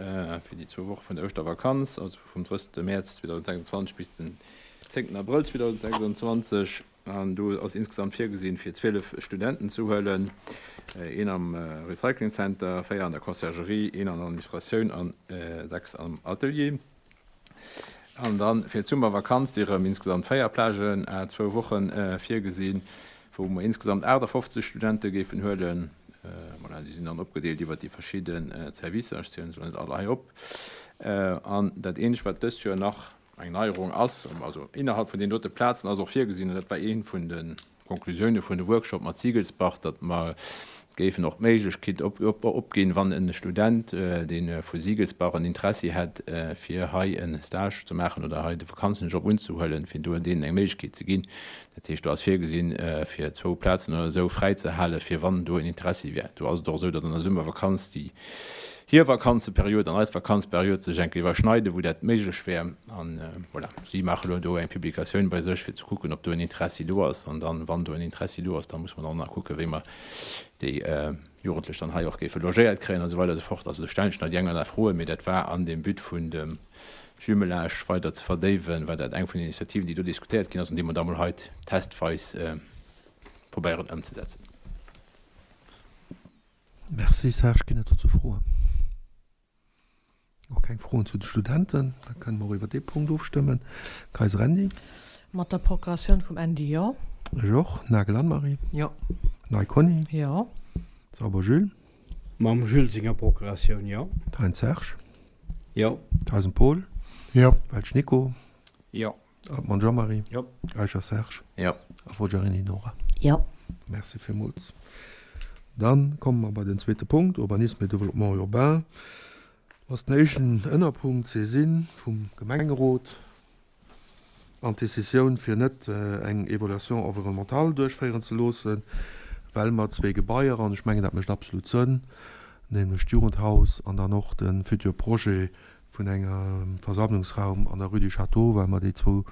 fir déi zwou Woche vun der Ouschtervakanz, also vum 30. Mäerz 2026 bis den 10. Abrëll 2026. An do ass insgesamt virgesinn, fir 12 Studenten ze huelen, een am Recycling Center, 4 an der Conciergerie, een an der Administratioun an 6 am Atelier. An dann fir d'Summervakanz si rëm insgesamt 4 Plagen à zwou Woche virgesinn, wou mer insgesamt 58 Studente géifen huelen. Voilà, déi sinn dann opgedeelt iwwert déi verschidde Servicer. Ech zielen se elo net all hei op. An dat eenzegt, wat dëst Joer nach Eng Neierung ass, also innerhalb vun deenen dote Plazen ass och virgesinn, an dat war ee vun de Konklusioune vun de Workshop mat Siegelsbach, datt mer géifen och d'Méiglechkeet opginn, wann e Student, dee vu Siegelsbach en Interessi hätt, fir hei e Stage ze maachen oder hei de Vakanzenjob unzehuelen, fir do deenen eng Méiglechkeet ze ginn. Dat heescht, do ass virgesinn, fir zwou Plazen oder esou fräizehalen, fir wann do en Interessi wär. Do ass et och esou, datt an der Summervakanz déi hir Vakanzeperiod an eis Vakanzperiod sech enke iwwerschneiden, wou dat méiglech wär. An voilà, si maache elo do eng Publikatioun bei sech, fir ze kucken, ob do en Interessi do ass. An dann, wann do en Interessi do ass, da muss mer dann nach kucken, wéi mer déi Jugendlech dann hei och géife logéiert kréien a sou weider a sou fort. Also do stellen ech nach déi eng oder aner Froen, mee dat war an deem But vun dem Jumelage weider ze verdéiwen, war dat eng vun den Initiativen, déi do diskutéiert ginn ass an déi mer da mol hei testweis probéieren ëmzesetzen. Merci Serge. Ginn et dozou Froen? Och keng Froen zu de Studenten. Da kënne mer och iwwer dee Punkt ofstëmmen. Kayser Andy. Mat der Procuratioun vum Andy, jo. Ech och. Nagel Anne-Marie. Jo. Ney Conny. Jo. Sauber Jules. Mam Jules senger Procuratioun, jo. Thein Serge. Jo. Theisen Paul. Jo. Welsch Nico. Jo. Altmann Jean-Marie. Jo. Eicher Serge. Jo. A Forgiarini Nora. Jo. Merci villmools. Dann komme mer bei den zweete Punkt, Urbanisme et développement urbain. Do ass den éischten Ënnerpunkt d'Saisine vum Gemengerot an d'Decisioun, fir net eng Évaluation environnementale duerchféieren ze loossen. Well mer zwee Gebaier, an ech mengen dat mécht absolut Sënn, nämlech d'Jugendhaus an dann och de futur Projet vun engem Versammlungsraum an der Rue du Château, well mer déi zwou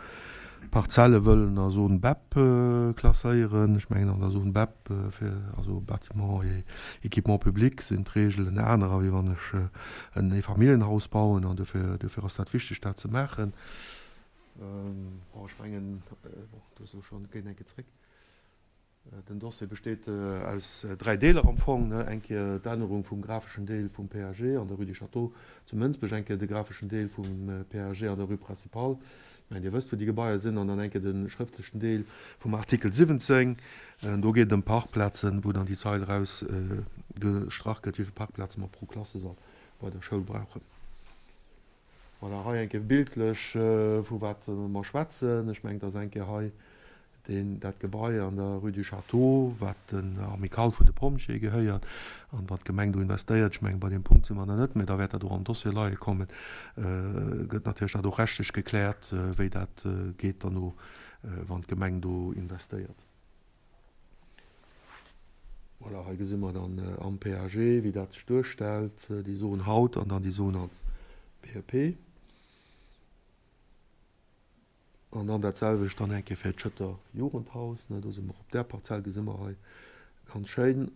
Parzelle wëllen a Zone bep klasséieren. Ech mengen an der Zone bep fir, also Bâtiment et équipements publics, sinn d'Reegelen anerer wéi wann ech en Eefamilljenhaus bauen an dofir, dofir ass dat wichteg dat ze maachen. Bon, ech mengen, bon, do ass elo schonn, géint eng Kéier zréck. Den Dossier besteet aus 3 Deeler am Fong, eng Kéier d'Ännerung vum grafeschen Deel vum PAG an der Rue du Château zu Mënsbech, eng Kéier de grafeschen Deel vum PAG an der Rue Principale, ech mengen Dir wësst wou déi Gebaier sinn, an dann eng Kéier de schrëftlechen Deel vum Artikel 17, do geet et ëm Parkplazen, wou dann déi Zeil eraus gestrach gëtt, wéi vill Parkplaze mer pro Klassesall bei der Schoul brauchen. Voilà, hei eng Kéier bildlech vu wat mer schwätzen. Ech mengen et ass eng Kéier hei deen dat Gebai an der Rue du Château, wat den Amicale vun de Pompjeeë gehéiert an wat d'Gemeng do investéiert, ech mengen, bei deem Punkt si mer nach net, mä da wäert dat och am Dossier leie kommen, gëtt natierlech dat och rechtlech gekläert, wéi dat geet derno, wann d'Gemeng do investéiert. Voilà, hei gesi mer dann am PAG, wéi dat sech duerstellt, déi Zon haut an dann déi Zon als BEP. An dann dat selwecht dann eng Kéier fir d'Schëtter Jugendhaus, ne, do si mer op där Parzell, gesi mer hei ganz schéin,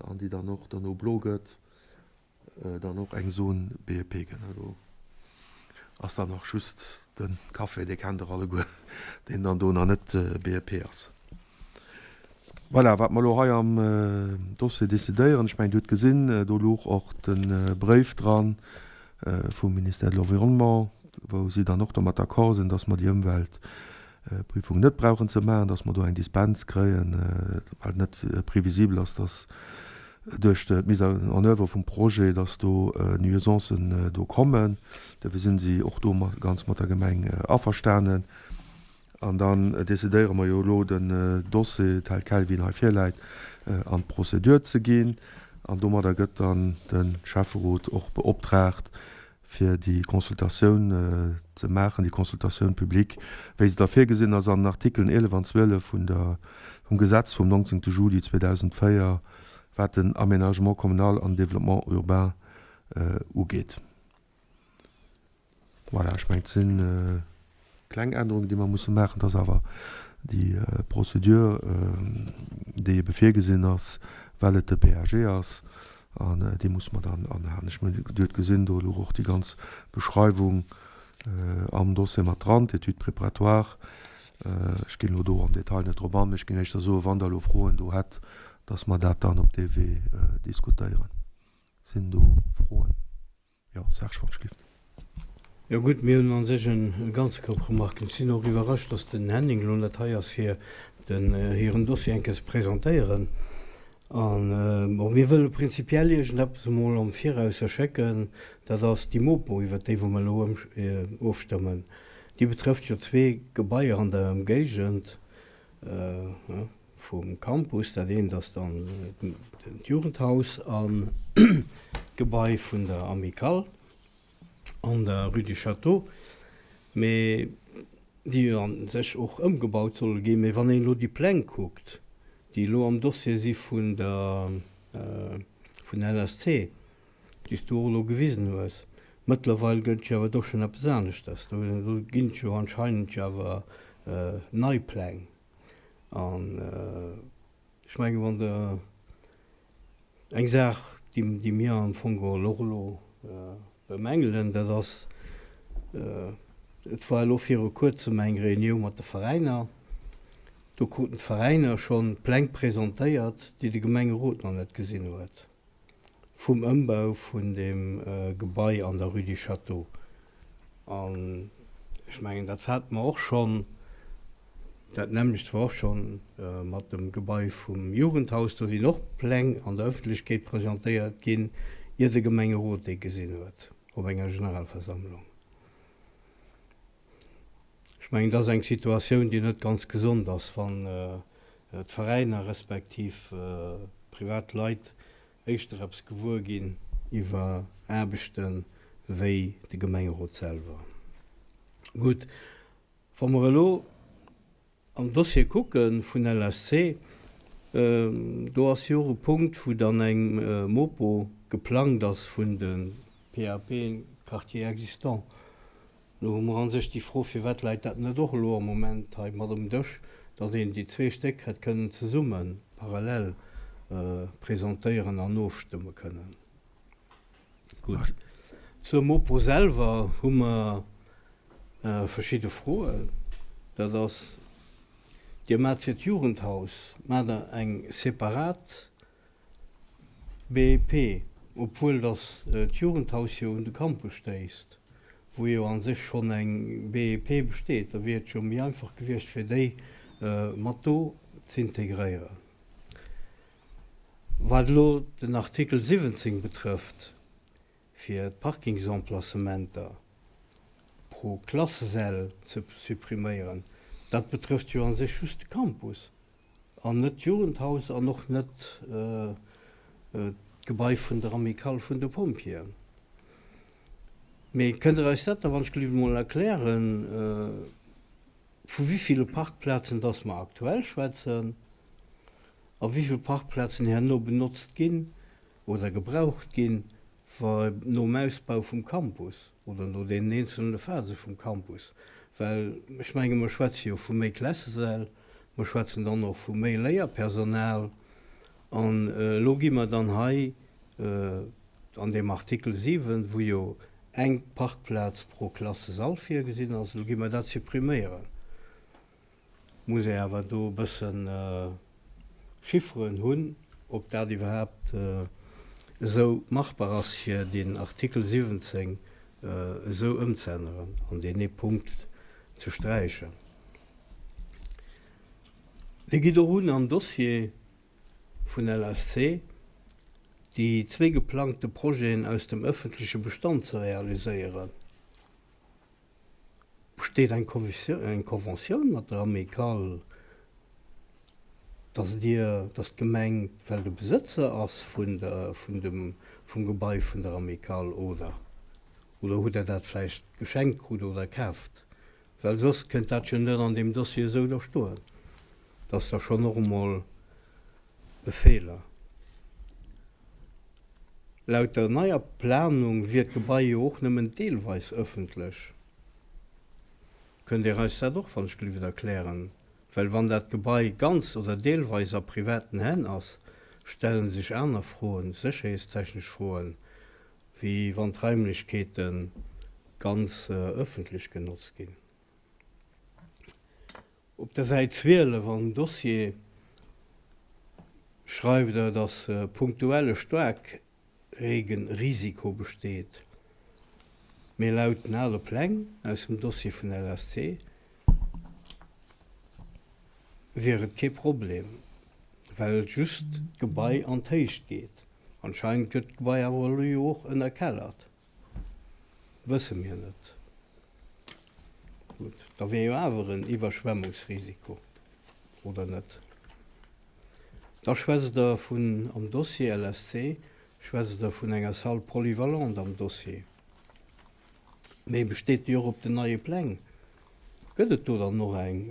an déi dann och derno blo gëtt, dann och eng Zone BEP gëtt, ne. Do ass dann nach just de Café, dee kennt Der alleguer, deen dann do nach net BEP ass. Voilà, wat mer elo hei am Dossier decidéieren, ech mengen, Dir hutt gesinn, do louch och de Bréif dran vum Ministère de l'Environnement, wou si dann och domat d'accord sinn, dass mer déi Ëmweltprüfung net brauchen ze maachen, dass mer do eng Dispens kréien, well et net prévisible ass, dass duerch d'Mise en œuvre vum Projet, dass do Nuisancen do kommen. Dofir sinn si och do ganz mat der Gemeng averstanen. An dann decidéiere mer jo elo, den Dossier tel quel, wéi en hei virläit, an d'Procédure ze ginn. An domadder gëtt dann de Schäfferot och beoptraagt, fir déi Consultatioun ze maachen, déi Consultatioun publique, wéi se da virgesinn ass an den Artikeln 11 an 12 vun der, vum Gesetz vum 19. Juli 2004, wat den Aménagement communal an Développement urbain ugeet. Voilà, ech mengen, et si kleng Ännerungen, déi mer musse maachen. Et ass awer déi Procédure, déi ebe virgesinn ass, well et de PAG ass, an déi musse mer dann anhalen. Ech mengen, Dir hutt gesinn, do louch och déi ganz Beschreiwung am Dossier mat dran, d'Étude préparatoire. Ech ginn elo do am Detail net drop an, mee ech géing éischter soen, wann Der elo Froen do hätt, dass mer dat dann op dee Wee diskutéieren. Sinn do Froen? Jo, Serge, wann ech giff. Jo gutt, mir hunn a sech e ganze Koup Remarken. Ech sinn och iwwerrascht, datt den Henning elo net hei ass, fir den hiren Dossier eng Kéier ze presentéieren. An, bon, mir wëlle prinzipiell iergendeppes emol am Virausser schécken. Dat ass déi Mopo, iwwert déi wou mer elo ofstëmmen. Déi betrëfft jo zwee Gebaier an der Ëmgéigend. Vum Campus. Dat eent ass dann d'Jugendhaus an d'Gebai vun der Amicale an der Rue du Château, mee déi a sech och ëmgebaut solle ginn. Mee wann een elo déi Pläng kuckt, déi elo am Dossier si vun der vun LSC, déi s du och elo gewisen hues, mëttlerweil gëtt jo awer do schonn eppes aneschters. Do ginn et jo anscheinend jo awer nei Pläng. An ech mengen, wann Der eng Saach, déi mir am Fong geholl och elo bemängelen, dat ass, et war elo viru Kuerzem eng Reunioun mat de Veräiner, do kruten d'Veräiner schonn Pläng presentéiert, déi de Gemengerot nach net gesinn huet. vum Ëmbau vun deem Gebai an der Rue du Château. An ech mengen, dat hate mer och schonn, dat nämmlecht war och schonn mat dem Gebai vum Jugendhaus. Do sinn och Pläng an der Ëffentlechkeet presentéiert ginn, ier de Gemengerot déi gesinn huet op enger Generalversammlung. Ech mengen, dat ass eng Situatioun, déi net ganz gesond ass, wann d'Veräiner respektiv privat Leit éischter eppes gewuer ginn iwwer Aarbechte wéi de Gemengerot selwer. Gutt, wa mer elo am Dossier kucke vun LSC. Do ass jo och e Punkt, wou dann eng Mopo geplangt ass vun de PAPen, Quartiers existants. Lo hu mer a sech déi Fro, firwat läit dat net och elo am Moment hei mat um Dësch, datt een déi zwee Stéck hätt kënnen zesumme parallel presentéieren an ofstëmme kënnen. Gutt. Zur Mopo selwer hu mer verschidde Froen. Dat ass, Dir maacht fir d'Jugendhaus maacht Der eng separat BEP, obwuel datt d'Jugendhaus jo un de Campus stéisst, wou jo a sech schonn eng BEP besteet. Da wier et jo méi einfach gewiescht, fir déi mat do z'integréieren. Wat elo den Artikel 17 betrëfft, fir d'Parkingsemplacementer pro Klassesäll ze suppriméieren, dat betrëfft jo a sech just de Campus an net d'Jugendhaus an och net d'Gebai vun der Amicale vun de Pompjeeën. Mee kënnt Der eis dat da wann ech gelift emol erklären, vu wéi ville Parkplazen dass mer aktuell schwätzen a wéi vill Parkplazen herno benotzt ginn oder gebraucht ginn, wa nom Ausbau vum Campus oder no deenen eenzelne Phase vum Campus? Well ech menge mer schwätze jo vu méi Klassesäll, mer schwätzen dann och vu méi Léierpersonal an elo gi mer dann hei an deem Artikel 7, wou jo eng Parkplaz pro Klassesall virgesinn ass, elo gi mer dat suppriméieren. Muss ee awer do e bësse Chifferen hunn, ob dat iwwerhaapt esou machbar ass, fir deen Artikel 17 esou ëmzeänneren an deen ee Punkt ze sträichen. Dir gitt och un am Dossier vun LSC, déi zwee geplangte Projeten aus dem ëffentleche Bestand ze realiséieren. Besteet eng Conventioun mat der Amicale, dass Dir, dass d'Gemeng well de Besëtzer ass vun der, vun dem, vum Gebai vun der Amicale oder, oder hutt Der dat vläicht geschenkt krut oder kaaft? Well soss kënnt dat jo net an deem Dossier esou do stoen. Dat ass da schonn och emol e Feeler. Laut der neier Planung wier d'Gebai jo och nëmmen deelweis ëffentlech. Kënnt Dir eis dat och wann ech gelift erklären? Well wann dat Gebai ganz oder deelweis a privaten Hänn ass, stelle sech aner Froen, sécherheetstechnesch Froen, wéi wann d'Raimlechkeete ganz ëffentlech genotzt ginn. Op der Säit 12 am Dossier schreift Der, dass punktuelle Staarkregenrisiko besteet, mee laut den ale Pläng aus dem Dossier vun LSC wier et kee Problem, well just d'Gebai an d'Héicht geet. Anscheinend gëtt d'Gebai awer elo jo och ënnerkellert. Wësse mir net. Gutt, da wier jo awer en Iwwerschwemmungsrisiko, oder net? Da schwätzt Der vun, am Dossier LSC schwätzt Der vun enger Salle polyvalente am Dossier. Mee besteet déi och op den neie Pläng? Gëtt et do dann och eng,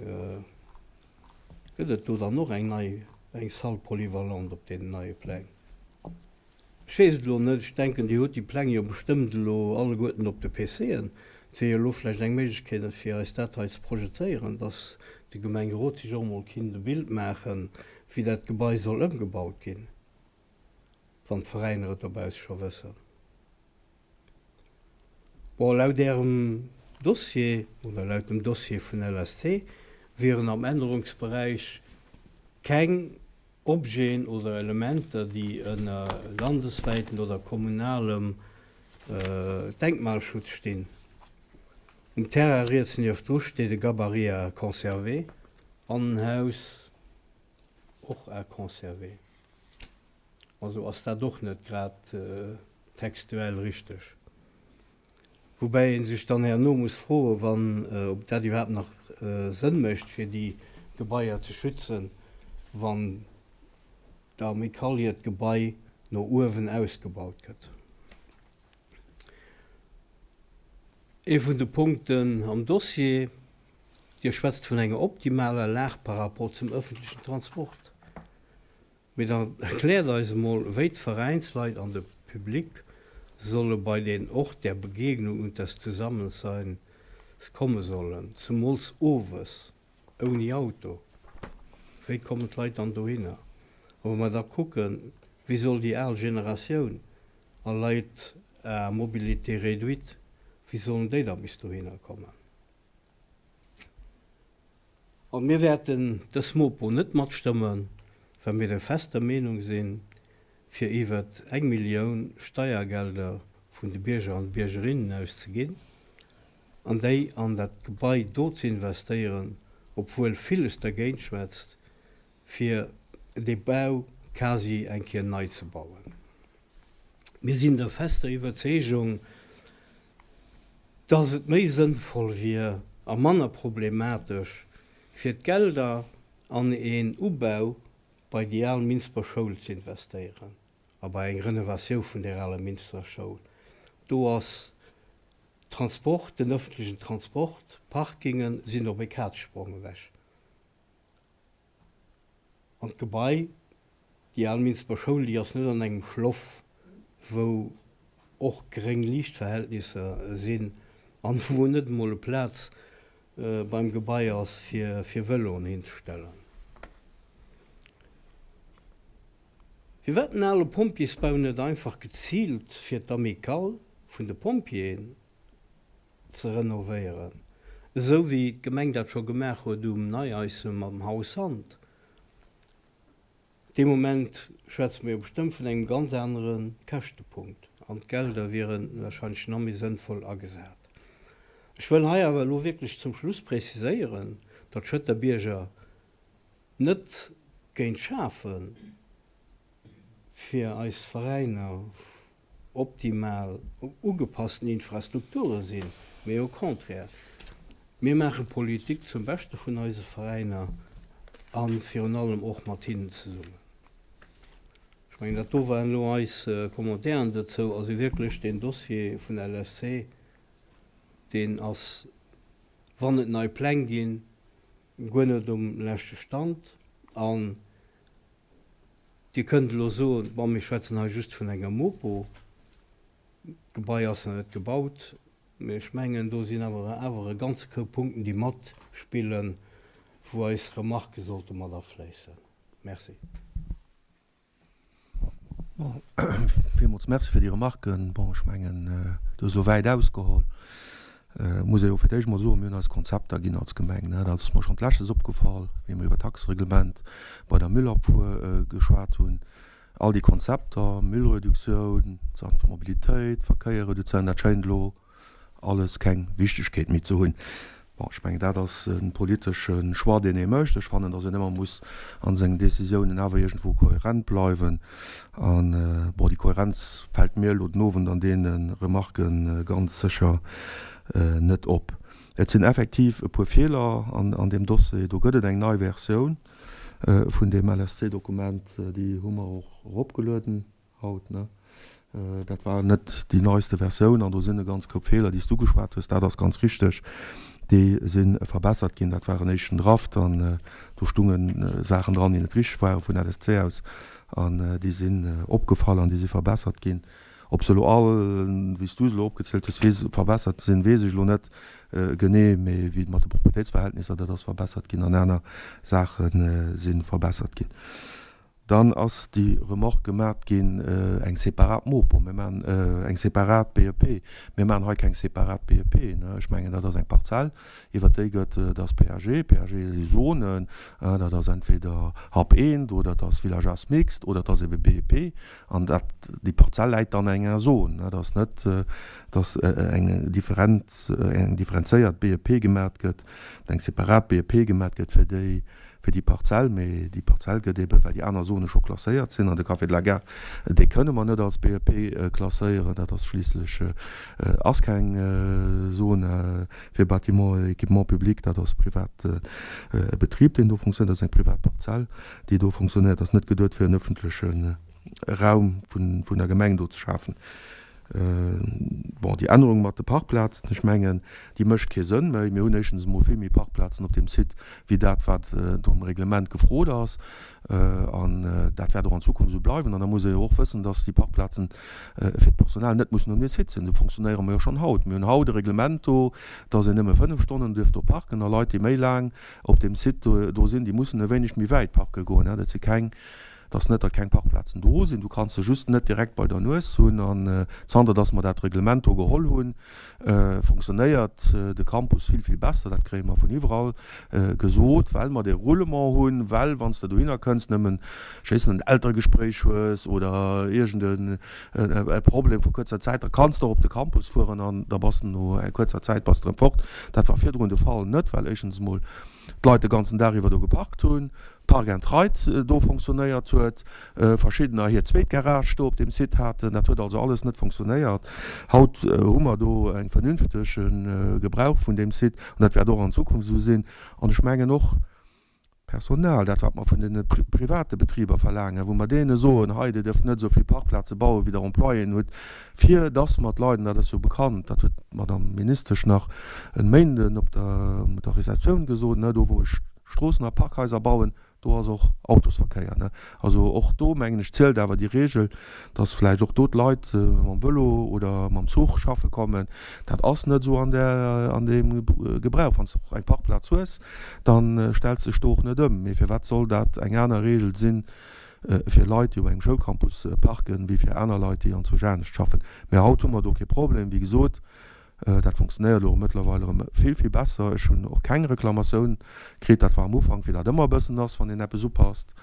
gëtt et do dann och eng nei, eng Salle polyvalente op deenen neie Pläng? Ech weess et elo net. Ech denken, Dir hutt déi Pläng jo bestëmmt elo alleguerten op de PCen. Et wier jo elo vläicht eng Méiglechkeet, fir eis dat hei ze projezéieren, dass de Gemengerot sech och emol kinnt e Bild maachen, wéi dat Gebai soll ëmgebaut ginn, wann d'Veräiner et dobausse scho wëssen. Bon, laut Ärem Dossier oder laut dem Dossier vun LSC wieren am Ännerungsberäich keng Objeten oder Elementer, déi ënner landeswäiten oder kommunalem Denkmalschutz stinn. Um Terrain riets nieft dru steet e Gabarit à conserver an en Haus och à conserver. Also ass dat och net grad textuell richteg. Woubäi ee sech dann herno muss froen, wann, ob dat iwwerhaapt nach Sënn mécht, fir déi Gebaier ze schützen, wann d'Amicale hiert Gebai no uewen ausgebaut gëtt. Ee vun de Punkten am Dossier, Dir schwätzt vun enger optimaler Lag par rapport zum ëffentlechen Transport. Mee dann erkläert eis emol, wéi d'Veräinsleit an de Public solle bei den Ort der Begegnung und des Zusammenseins komme sollen, zemools owes, ouni Auto. Wéi kommen d'Leit dann dohinner? A wa mer da kucken, wéi soll déi al Generatioun a Leit à mobilité réduite, wéi sollen déi da bis dohinner kommen? A mir wäerten dës Mopo net matstëmmen, well mir der fester Meenung sinn, fir iwwert eng Millioun Steiergelder vun de Bierger an de Biergerinnen aus ze ginn an déi an dat Gebai do ze investéieren, obwuel villes dergéint schwätzt, fir dee Bau quasi eng Kéier nei ze bauen. Mir sinn der fester Iwwerzeegung, dass et méi sënnvoll wier a manner problematesch, fir d'Gelder an een Ubau bei déi al Minsber Schoul ze investéieren a bei eng Renovatiou vun där aler Minsterer Schoul. Do ass Transport, den öffentlichen Transport, Parkingen sinn op e Kazesprong ewech. An d'Gebai, déi al Minsber Schoul, déi ass net an engem Schloff, wou och gréng Liichtverhältnisser sinn an wou net emol e Plaz beim Gebai ass, fir Vëloen hinzestellen. Firwat den ale Pompjeesbau net einfach geziilt fir d'Amicale vun de Pompjeeën ze renovéieren, esou wéi d'Gemeng dat scho gemaach huet um Neiaisse mam Haus Sand. Dee Moment schwätze mer jo bestëmmt vun engem ganz anere Käschtepunkt an d'Gelder wiere wahrscheinlech nach méi sënnvoll agesat. Ech wëll hei awer elo wierklech zum Schluss preziséieren, datt d'Schëtter Bierger net géint Schafe fir eis Veräiner optimal ugepassten Infrastrukture sinn, mee au contraire, mir maache Politik zum Beschte vun eise Veräiner a virun allem och mat hinnen zesummen. Ech mengen, dat do waren elo eis Commentairen dozou. Also wierklech, deen Dossier vun LSC, deen ass, wann et nei Pläng ginn, guer net um leschte Stand. An Dir kënnt elo soen, Bon, mir schwätzen hei just vun enger Mopo, d'Gebai ass nach net gebaut. Mee ech mengen, do sinn awer awer e ganze Koup Punkten, déi matspillen, wou eis Remarquë sollte mat afléissen. Merci. Bon, villmools Merci fir déi Remarquen. Bon, ech mengen, du hues elo wäit ausgeholl. Et muss ee jo fir d'éischt emol soen, mir hunn eis Konzepter ginn als Gemeng. Dat ass mer schonn d'leschtes opgefall, wéi mer iwwer d'Taxereglement bei der Müllabfuhr geschwat hunn. All déi Konzepter, Müllreduktioun, sanft Mobilitéit, Verkéier reduzéieren, dat schéint elo alles keng Wichtegkeet méi ze hunn. Bon, ech mengen, dat ass e politesche Choix, deen ee mécht. Ech fannen, datt een ëmmer muss a sengen Décisiounen awer iergendwou kohärent bleiwen. An, bon, déi Kohärenz fält mir elo den Owend an deene Remarquë ganz sécher net op. Et sinn effektiv e puer Feeler an deem Dossier. Do gëtt et eng nei Versioun vun deem LSC-Dokument, déi hu mer och eropgelueden. Haut, ne? Dat war net déi neiste Versioun an do sinn e ganz Koup Feeler, déi s du ugeschwat hues, dat ass ganz richteg, déi si verbessert ginn. Dat war en éischten Draft an do stunge Saachen dran, déi net richteg ware vun LSC aus an déi sinn opgefall an déi si verbessert ginn. Ob se elo all, wéi s du se elo opgezielt hues, weess, verbessert sinn, weess ech elo net genee, mee wéi mat de Proprietéitsverhältnisser, dat ass verbessert ginn an aner Saache si verbessert ginn. Dann ass déi Remarque gemat ginn, eng separat Mopo, mir maachen eng separat BEP. Mir maachen hei keng separat BEP. Ech mengen, dat ass eng Parzell, iwwert déi gëtt, dat ass PAG. PAG si Zonen, dat ass entweder Hub eent oder et ass Villageois mixte oder et ass ebe BEP. An dat, déi Parzell läit dann an enger Zon. Et ass net, dass eng different, eng differenzéiert BEP gemat gëtt, eng separat BEP gemat gëtt fir déi, fir déi Parzell, mee déi Parzell gëtt eben, well déi aner Zone scho klasséiert sinn, an de Café de la Gare, dee kënne mer net als BEP klasséieren, dat ass schliisslech ass keng Zone fir Bâtiments et équipements publics, dat ass e private Betrib, deen do fonctionnéiert, dat ass eng privat Parzell, déi do fonctionnéiert, ass net geduet fir en öffentleche Raum vun der Gemeng do ze schafen. Bon, déi Ännerung mat de Parkplazen, ech mengen, déi mécht kee Sënn méi. Mir hunn éischtens emol vill méi Parkplazen op deem Site wéi dat, wat do am Reglement gefrot ass. An dat wäert och an Zukunft esou bleiwen. An da muss ee jo och wëssen, dass déi Parkplazen fir d'Personal net mussen um Site sinn. Esou fonctionnéiere mer jo schonn haut. Mir hunn haut e Reglement do, dass een nëmme 5 Stonnen duerf do parken a Leit, déi méi laang op deem Site do sinn, déi mussen e wéineg méi wäit parke goen. Dat si keng Et ass net, datt keng Parkplazen do sinn, du kanns se just net direkt bei der Nues hunn. An zanter datt mer dat Reglement do geholl hunn, fonctionnéiert de Campus vill, vill besser. Dat kréie mer vun iwwerall gesot, well mer dee Roulement hunn, well wann s de dohinner kënns, nëmmen, ech weess net, en Elteregespréich hues oder iergend e Problem vu kuerzer Zäit, da kanns de och op de Campus fueren an da bass de no kuerzer Zäit bass de erëm fort. Dat war virdrun de Fall net, well éischtens emol d'Leit de ganzen Dag iwwer do geparkt hunn, Park and Ride do fonctionnéiert huet, verschiddener hir zweet Garage do op deem Site haten. Dat huet also alles net fonctionnéiert. Haut hu mer do eng vernünftege Gebrauch vun deem Site an dat wäert och an Zukunft esou sinn. An ech mengen och d'Personal, dat wat mer vun deene private Betriber verlaangen, wou mer deene soen, hei dir dierft net esou vill Parkplaze bauen, wéi der Employéen hutt, fir dass mer d'Leit, an dat ass jo bekannt, dat huet d'Madame Ministesch nach en Méinden op der Receptioun gesot, do wou ech Stroossen a Parkhaiser bauen, do ass och Autosverkéier. Ne? Also och do, mengen ech, zielt awer déi Regel, dass vläicht och do d'Leit mam Vëlo oder mam Zuch schaffe kommen. Dat ass net esou an där, an deem Gebrauch. Wann s de och eng Parkplaz hues, da stells de dech do och net ëm. Mee firwat soll dat eng aner Regel sinn fir Leit, déi op engem Schoulcampus parken, wéi fir aner Leit, déi anzwousch anescht schaffen? Mee haut hu mer do kee Problem, wéi gesot. Dat funktionéiert elo mëttlerweil erëm vill, vill besser. Ech hunn och keng Reklamatioun kritt. Dat war am Ufank, wéi dat ëmmer e bëssen ass, wann een eppes upasst.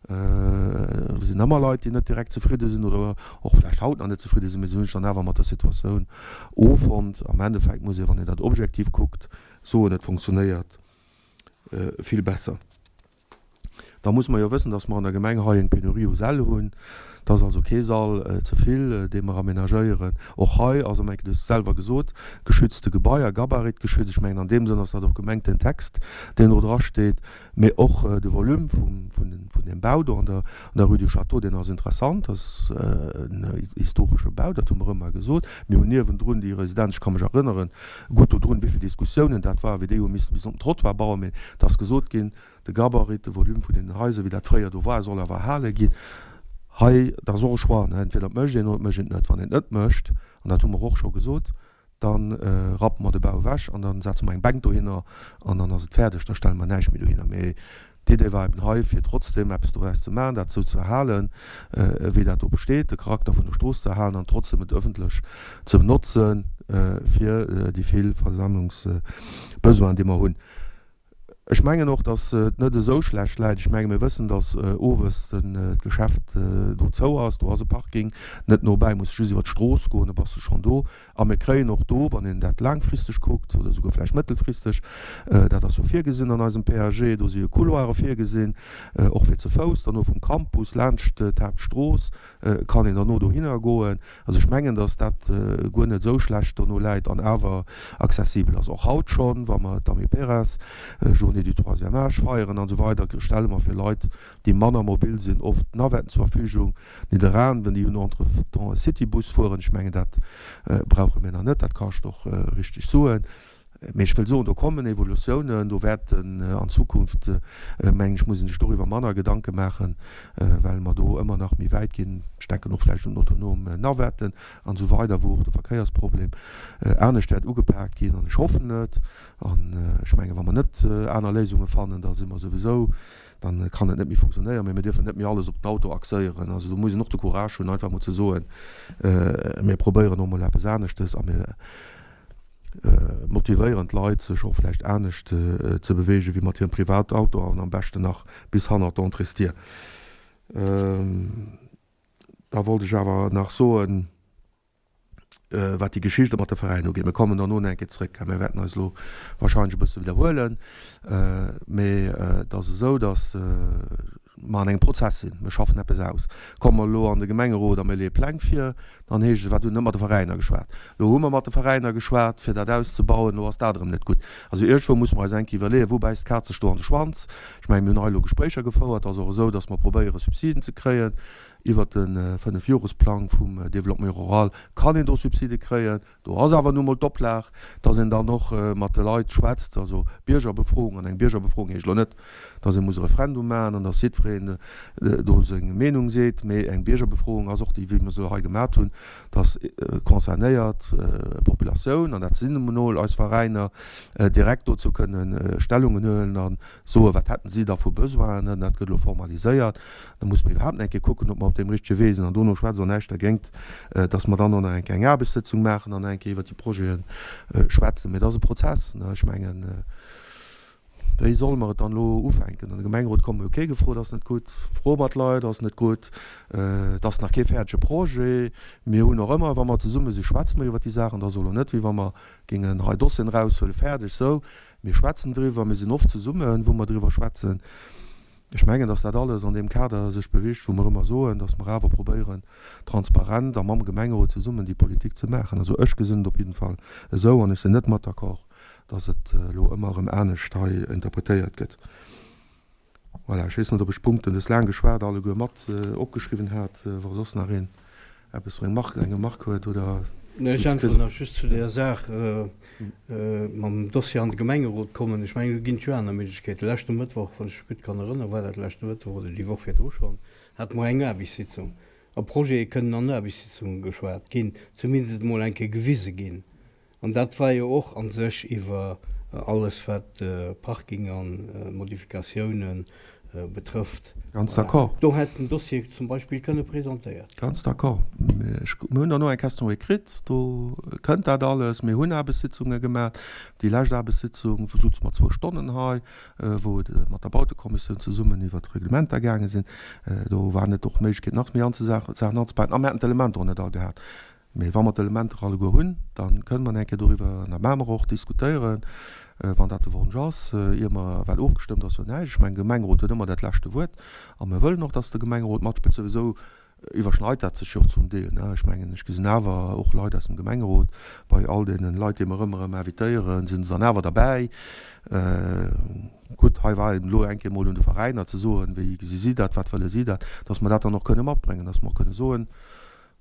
Et sinn ëmmer Leit, déi net direkt zefridde sinn oder och vläicht haut nach net zefridde sinn, mee se hunn sech dann awer mat der Situatioun offonnt. Am Endeffekt muss ee, wann een dat objektiv kuckt, soen, et funktionéiert vill besser. Da muss mer jo wëssen, dass mer an der Gemeng hei eng Pénurie u Säll hunn. Et ass also kee Sall ze vill, dee mer aménagéieren. Och hei ass, am Enke, du hues et selwer gesot, geschützte Gebaier, Gabarit geschützt. Ech mengen, an deem Sënn ass dat och gemengt, den Text, deen do drasteet. Mee och de Volume vum, vun deem Bau do an der, an der Rue du Château, deen ass interessant. Dat ass en historesche Bau, dat hu mer ëmmer gesot. Mir hunn niewendrun déi Residenz, ech ka mech erënneren gutt dodrun, wéi vill Diskussiounen dat war, wéi déi hu missen bis op den Trottoir bauen. Mee et ass gesot ginn, De Gabarit, de Volume vun deenen Haiser, wéi dat fréier do war, soll awer erhale ginn. Hei, dat ass och e Choix, ne, entweder et mécht een oder et mécht een et net. Wann een et net mécht, an dat hu mer och scho gesot, da rappe mer de Bau ewech an da setze mer eng Bänk dohinner an dann ass et fäerdeg, da stelle mer näischt méi dohinner. Mee d'Idee war eben hei, fir trotzdem eppes doraus ze maachen, dat esou ze erhalen, wéi dat do besteet, de Charakter vun der Strooss ze erhalen an trotzdem et ëffentlech ze benotzen, fir déi vill Versammlungsbesoinen, déi mer hunn. Ech mengen och, datt et net esou schlecht läit. Ech menge mir wëssen, datt owes d'Geschäft do zou ass. Do ass e Parking net nobäi, muss just iwwer d'Strooss goen, da bass de schonn do. A mir kréien och do, wann een dat laangfristeg kuckt oder esouguer vläicht mëttelfristeg, dat ass jo virgesinn an eisem PAG, do si jo Couloire virgesinn, och fir ze Fouss dann no vum Campus laanscht d'Haaptstrooss kann een dann no dohinner goen. Also ech mengen, datt dat guer net esou schlecht dono läit an awer accessibel ass. Och haut schonn, wa mer d'Amiperas, Journée du troisième âge feieren an esou weider, stelle mer fir Leit, déi manner mobil sinn, oft Navetten zur Verfügung. Nidderaanwen, déi hunn entretemps e Citybus fueren. Ech mengen, dat brauche mir nach net, dat kascht och richteg Suen. Mee ech wëll soen, do kommen Evolutiounen, do wäerten an Zukunft, mengen ech, muss ee sech doriwwer manner Gedanke maachen, well mer do ëmmer nach méi wäit ginn. Ech denken och vläicht un autonom Navetten an esou weider, wou och de Verkéiersproblem anescht wäert ugepaakt ginn. An ech hoffen et. An ech mengen, wa mer net aner Léisunge fannen, da si mer souwisou, da kann et net méi funktionéieren. Mee mir dierfen net méi alles op den Auto axéieren. Also do muss een och de Courage hunn, einfach emol ze soen, mir probéieren och emol eppes aneschtes a mir motivéieren d'Leit sech och vläicht anescht ze beweegen, wéi mat hirem Privatauto an am beschten nach bis hannert d'Entréesdier. Da wollt ech awer nach soen, wat déi Geschichte mat de Veräinen ugeet, mir kommen derno nach eng Kéier zréck, mir wäerten eis elo wahrscheinlech e bësse widderhuelen, mee et ass esou, datt mer an engem Prozess sinn, mir schaffen eppes aus. Komme mer elo an de Gemengerot a mir leeë Pläng vir, dann heescht et, wat hunn net mat de Veräiner geschwat. Elo hu mer mat de Veräiner geschwat, fir dat auszebauen, elo ass dat erëm net gutt. Also iergendwou musse mer eis eng Kéier iwwerleeën, wou bäisst d'Kaz sech do an de Schwanz? Ech mengen, mir hunn hei elo Gespréicher gefouert. Et ass och esou, datt mer probéiere Subsiden ze kréien. Iwwert de Fënnefjoresplang vum Développement rural kann een do Subside kréien. Do ass awer nu mol d'Oplag, dass een dann och mat de Leit schwätzt, also Biergerbefroung. An eng Biergerbefroung heescht elo net, dass ee muss e Referendum maachen an dass jiddwereen do seng Meenung seet, mee eng Biergerbefroung ass och déi, wéi mer se elo hei gemat hunn, dass concernéiert Populatioun, an dat sinn nu mol eis Veräiner, direkt dozou kënne Stellungen huelen a soen, wat hätten si da vu Besoinen. Dat gëtt elo formaliséiert. Da musse mir iwwerhaapt nach eng Kéier kucken, ob mer op deem richtege Wee sinn. An dono schwätzt och näischt dergéint, dass mer dann och nach eng Kéier eng Aarbechtssëtzung maachen an nach eng Kéier iwwert déi Projete schwätzen. Mee et ass e Prozess. Ech mengen, wéi solle mer et dann elo ufänken? An de Gemengerot komme jo kee gefrot, ass net gutt. Froe mer d'Leit, ass net gutt. Et ass nach kee fäerdege Projet. Mir hunn och ëmmer, wa mer zesumme si schwätze mer iwwert déi Saachen. Et ass elo net, wéi wa mer géingen hei Dossieren eraushuelen, fäerdeg, sou. Mir schwätzen driwwer, mir sinn oft zesummen, wou mer driwwer schwätzen. Ech mengen, dass dat alles an deem Kader sech beweegt, wou mer ëmmer soen, dass mer awer probéieren, transparent a mam Gemengerot zesummen déi Politik ze maachen. Also ech gesinn et op jidden Fall esou an ech sinn net mat d'accord, dass et elo ëmmer erëm anescht hei interpretéiert gëtt. Voilà, ech weess net, ob ech d'Punkten, du hues laang geschwat, alleguer mat opgeschriwwen hat. Wa soss nach een eppes Remarque, eng Remarque huet oder. Nee, ech äntweren nach just zu där Saach mam Dossier an de Gemengerot kommen. Ech mengen, do ginn et jo aner Méiglechkeeten. Leschte Mëttwoch, wann ech mech gutt kann erënneren, war dat leschte Mëttwoch oder déi Woch virdru schonn, hate mer eng Aarbechtssitzung. A Projete kënnen an Aarbechtssitzunge geschwat ginn, zumindest emol eng Kéier gewise ginn. An dat war jo och a sech iwwer alles, wat Parking a Modifikatiounen betrëfft. Ganz d'accord. Do hätt den Dossier zum Beispill kënne presentéiert. Ganz d'accord. Mir hunn dann och eng Question écrite, do kënnt dat alles. Mir hunn Aarbechtssitzunge gemaach. Déi lescht Aarbechtssitzung souze mer zwou Stonnen hei, wou et mat der Bautekommissioun zesummen iwwert d'Reglementer gaange sinn. Do war net och d'Méiglechkeet, nach méi Saachen anzebauen. A mir hätten d'Elementer och net all gehat. Mee wa mer d'Elementer alleguer hunn, da kënne mer eng Kéier doriwwer, an dat maache mer och, diskutéieren, wann dat de Wonsch ass, ier mer, well ofgestëmmt ass jo näischt. Ech mengen, de Gemengerot huet ëmmer dat leschte Wuert a mir wëllen och, dass de Gemengerot matspillt. Souwisou iwwerschneit dat sech jo och zum Deel, ne. Ech mengen, ech gesinn awer och Leit aus dem Gemengerot bei all deene Leit, déi mer ëmmer erëm invitéieren, si se dann awer derbäi. Gutt, hei war eben elo eng Kéier emol un de Veräiner ze soen, wéi gesi si dat, wat wëlle si dat, dass mer dat dann och kënne matbréngen, dass mer och kënne soen,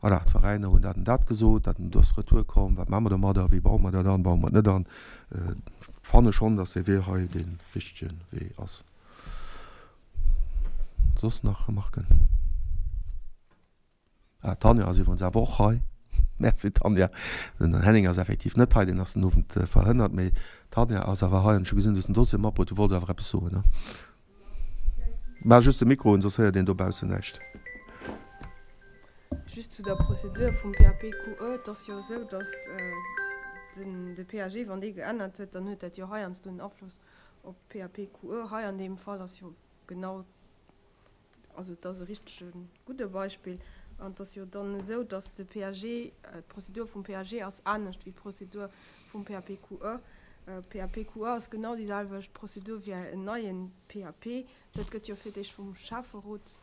Voilà, d'Veräiner hunn dat an dat gesot, dat an dat ass retour komm, wat maache mer domadder, wéi baue mer dat an, baue mer et net an? Ech fanne schonn, datt dee Wee hei dee richtege Wee ass. Soss nach Remarken? Ah, d'Tanja ass iwwerens awer och hei. Merci Tanja. Den Henning ass effektiv net hei, deen ass den Owend verhënnert, mee d'Tanja ass awer hei an ech hu gesinn, du hues den Dossier matbruet, du wollts awer eppes soen, ne? Maach just de Mikro un, soss héiert een dobaussen näischt. Just zu der Prozedur vum PAPQE, Et ass jo esou, datt de PAG, wann dee geännert huet, dann huet dat jo heiansdo en Afloss op d'PAPQE. Hei an deem Fall ass jo genau, also et ass e richtege gudde Beispill. An et ass jo dann esou, datt de PAG, d'Prozedur vum PAG ass anescht wéi d'Prozedur vum PAPQE. PAPQE ass genau déi selwecht Prozedur wéi en neien PAP. Dat gëtt jo fir d'éischt vum Schäfferot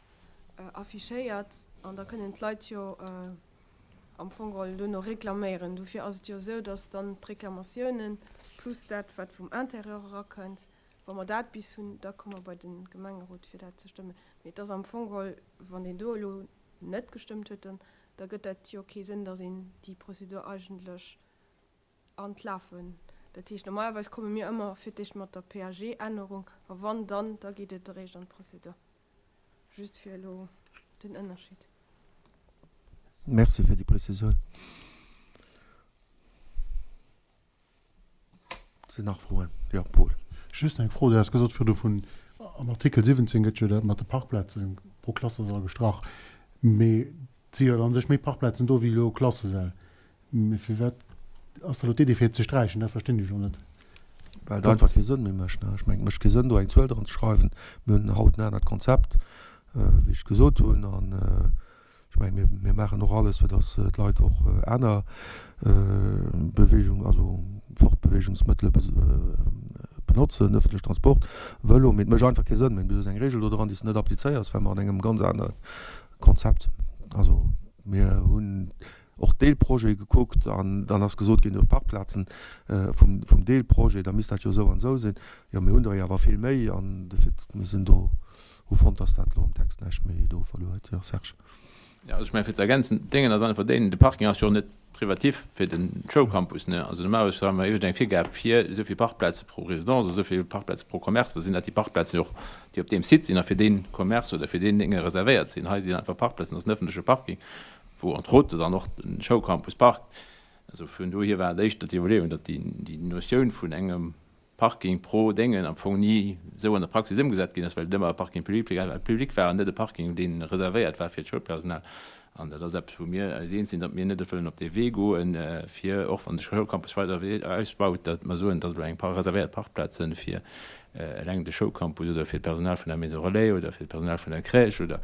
affichéiert an da kënnen d'Leit jo am Fong geholl duerno reklaméieren. Dofir ass et jo esou, datt dann d'Reklamatiounen plus dat, wat vum Intérieur erakënnt, wa mer dat bis hunn, da komme mer bei de Gemengerot fir dat ze stëmmen. Mee et ass am Fong geholl, wann een do elo net gestëmmt huet, dann da gëtt dat jo kee Sënn, datt een déi Prozedur eigentlech an d'Lafen. Dat heescht, normalerweis komme mir ëmmer fir d'éischt mat der PAG-Ännerung a wann dann, da geet et eréischt an d'Prozedur. Just fir elo den Ënnerscheed. Merci fir déi Prezisioun. Sinn nach Froen? Jo, Paul. Just eng Fro, Du has gesot virdu vun, am Artikel 17 gëtt jo dat mat de Parkplaze pro Klassesaal gestrach, mee et si jo a sech méi Parkplazen do wéi elo Klassesäll. Mee firwat ass da elo d'Idee fir et ze sträichen? Dat verstinn ech elo net. Well et einfach kee Sënn méi mécht. Ech mengen, et mécht kee Sënn do eng Zuel dran ze schreiwen. Mir hunn haut en anert Konzept, wéi ech gesot hunn. An ech mengen, mir, mir maachen och alles, fir datt d'Leit och aner Bewegung, also Fortbewegungsmëttele benotzen, ëffentlech Transport, Vëlo. Mee et mécht einfach kee Sënn méi. Du hues eng Regel do dran, déi s de net applizéiers, well mer an engem ganz anere Konzept, also mir hunn och d'Deelprojete gekuckt an dann ass gesot ginn, jo d'Parkplazen vum, vum Deelprojet, da misst dat jo esou an esou sinn. Jo, mir hunn der jo awer vill méi an dofir, mir sinn do, hu fonnt, dass dat elo am Text näischt méi do verluer huet. Jo, Serge. Jo, also ech mengen, fir ze ergänzen, d'Déngen ass einfach deen, de Parking ass jo och net privatif fir de Schoulcampus, ne. Also normalerweis hu mer iergendeng Virgab fir esou vill Parkplaze pro Résidence oder esou vill Parkplaze pro Commerce, da sinn dat déi Parkplazen jo och, déi op deem Site sinn a fir dee Commerce oder fir deen Dénge reservéiert sinn. Hei sinn einfach Parkplazen, dat ass en öffentleche Parking, wou entre autres dann och de Schoulcampus parkt. Also vun dohier war et éischter d'Iwwerleeung, datt déi Notioun vun engem Parking pro Déngen am Fong ni esou an der Praxis ëmgesat ginn ass, well et ëmmer e Parking public war an net e Parking, dee reservéiert war fir d'Schoulpersonal. An dat ass eppes, wou mir eis eens sinn, datt mir net wëllen op dee Wee goen, fir, och wann de Schoulcampus weider ausbaut, datt mer soen, datt elo eng reservéiert Parkplaze fir eleng de Schoulcampus oder fir d'Personal vun der Maison Relais oder fir d'Personal vun der Crèche oder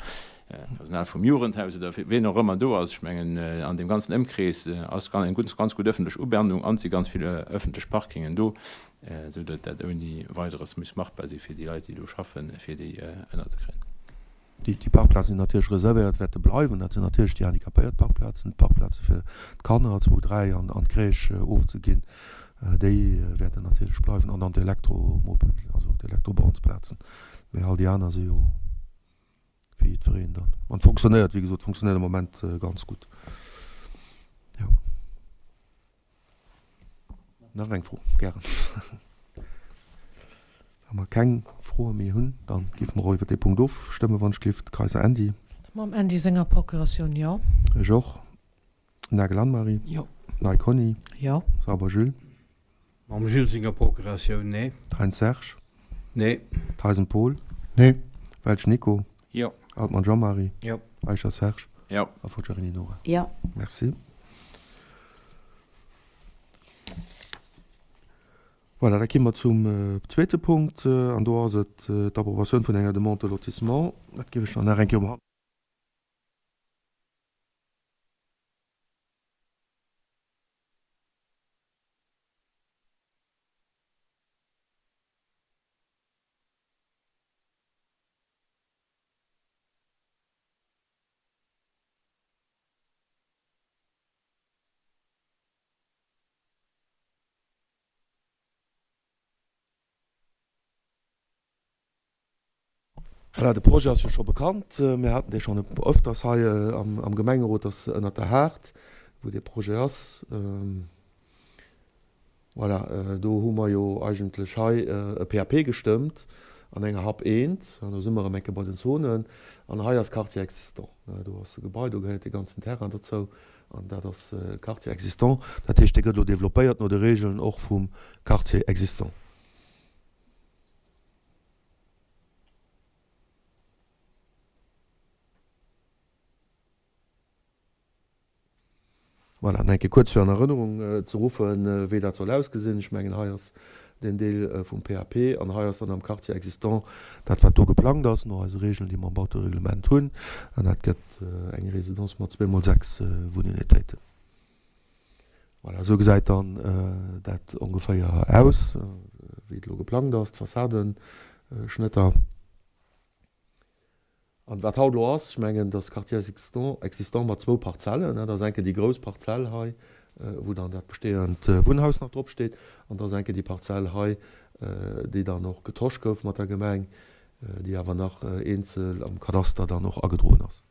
Personal vum Jugendhaus oder wien och ëmmer do ass, ech mengen an deem ganzen Ëmkrees ass eng ganz gutt ëffentlech Ubannung an et si ganz vill ëffentlech Parkingen do, esou datt dat ouni Weideres muss machbar si fir déi Leit, déi do schaffen, fir déi ënnerzekréien. Déi Parkplazen, déi natierlech reservéiert wäerte bleiwen, dat sinn natierlech déi handicapéiert Parkplazen, d'Parkplaze fir d'Kanner, zwou, dräi, an d'Crèche ofzeginn, déi wäerten natierlech bleiwen an dann d'Elektromobil, also d'Elektrobornsplazen. Mee all déi aner si jo. Fir jiddwereen dann. An fonctionnéiert, wéi gesot, fonctionnéiert am Moment ganz gutt. Jo. Nach eng Fro? Gären. Wa mer keng Froe méi hunn, da géife mer och iwwer dee Punkt ofstëmmen, wann ech gelift. Kayser Andy. Mam Andy senger Procuratioun, jo. Ech och. Nagel Anne-Marie. Jo. Ney Conny. Jo. Sauber Jules. Mam Jules senger Procuratioun, nee. Heintz Serge. Nee. Theisen Paul. Nee. Welsch Nico. Jo. Altmann Jean-Marie. Jo. Eicher Serge. Jo. A Forgiarini Nora. Jo. Merci. Voilà, da gi mer zum zweete Punkt, an do ass et d'Approbatioun vun enger Demande de lotissement. Dat géif ech dann nach eng Kéier um. Voilà, de Projet ass jo scho bekannt. Mir haten dee schonn öfters hei am Gemengerot, dass ënnert der Haard, wou dee Projet ass. Voilà, do hu mer jo eigentlech hei e PAP gestëmmt an enger Hap eent. An do si mer erëm eng Kéier bei den Zonen. An hei ass Quartier existant. Do ass e Gebai, do gehéiert dee ganzen Terrain dozou. An dat ass Quartier existant. Dat heescht, dee gëtt elo developpéiert no de Regeln och vum Quartier existant. Voilà, nach eng Kéier kuerz fir an Erënnerung ze ruffen, wéi dat soll ausgesinn. Ech mengen, hei ass deen Deel vum PAP an hei ass dann am Quartier existant dat, wat do geplangt ass, no eise Regeln, déi mer am Bautereglement hunn. An dat gëtt eng Résidence mat zweemol 6 Wunnunitéiten. Voilà, esou gesäit dann dat ongeféier aus, wéi et elo geplangt ass, d'Fassadenschnëtter. An wat haut elo ass, ech mengen, dass Quartier existant mat zwou Parzellen, dat ass eng Kéier déi grouss Parzell hei, wou dann dat bestehend Wunnhaus nach drop steet, an da ass eng Kéier déi Parzell hei, déi dann och getosch gouf mat der Gemeng, déi awer nach eenzel am Kadaster dann och agedroen ass.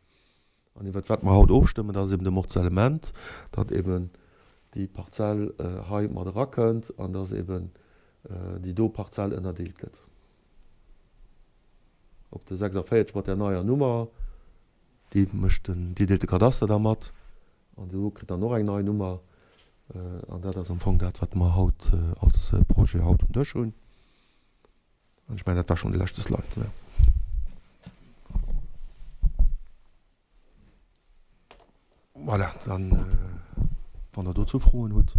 An iwwert wat mer haut ofstëmmen, dat ass eben de Morcellement, datt eben déi Parzell hei mat erakënnt an datt eben déi do Parzell ënnerdeelt gëtt op de 46 mat där neier Nummer. Déi mécht den, déi deelt de Kadaster da mat an do kritt dann och eng nei Nummer. An dat ass am Fong dat, wat mer haut als Projet haut um Dësch hunn. An ech mengen, dat war schonn de leschte Slide, ne? Voilà, dann, wann Der dozou Froen hutt,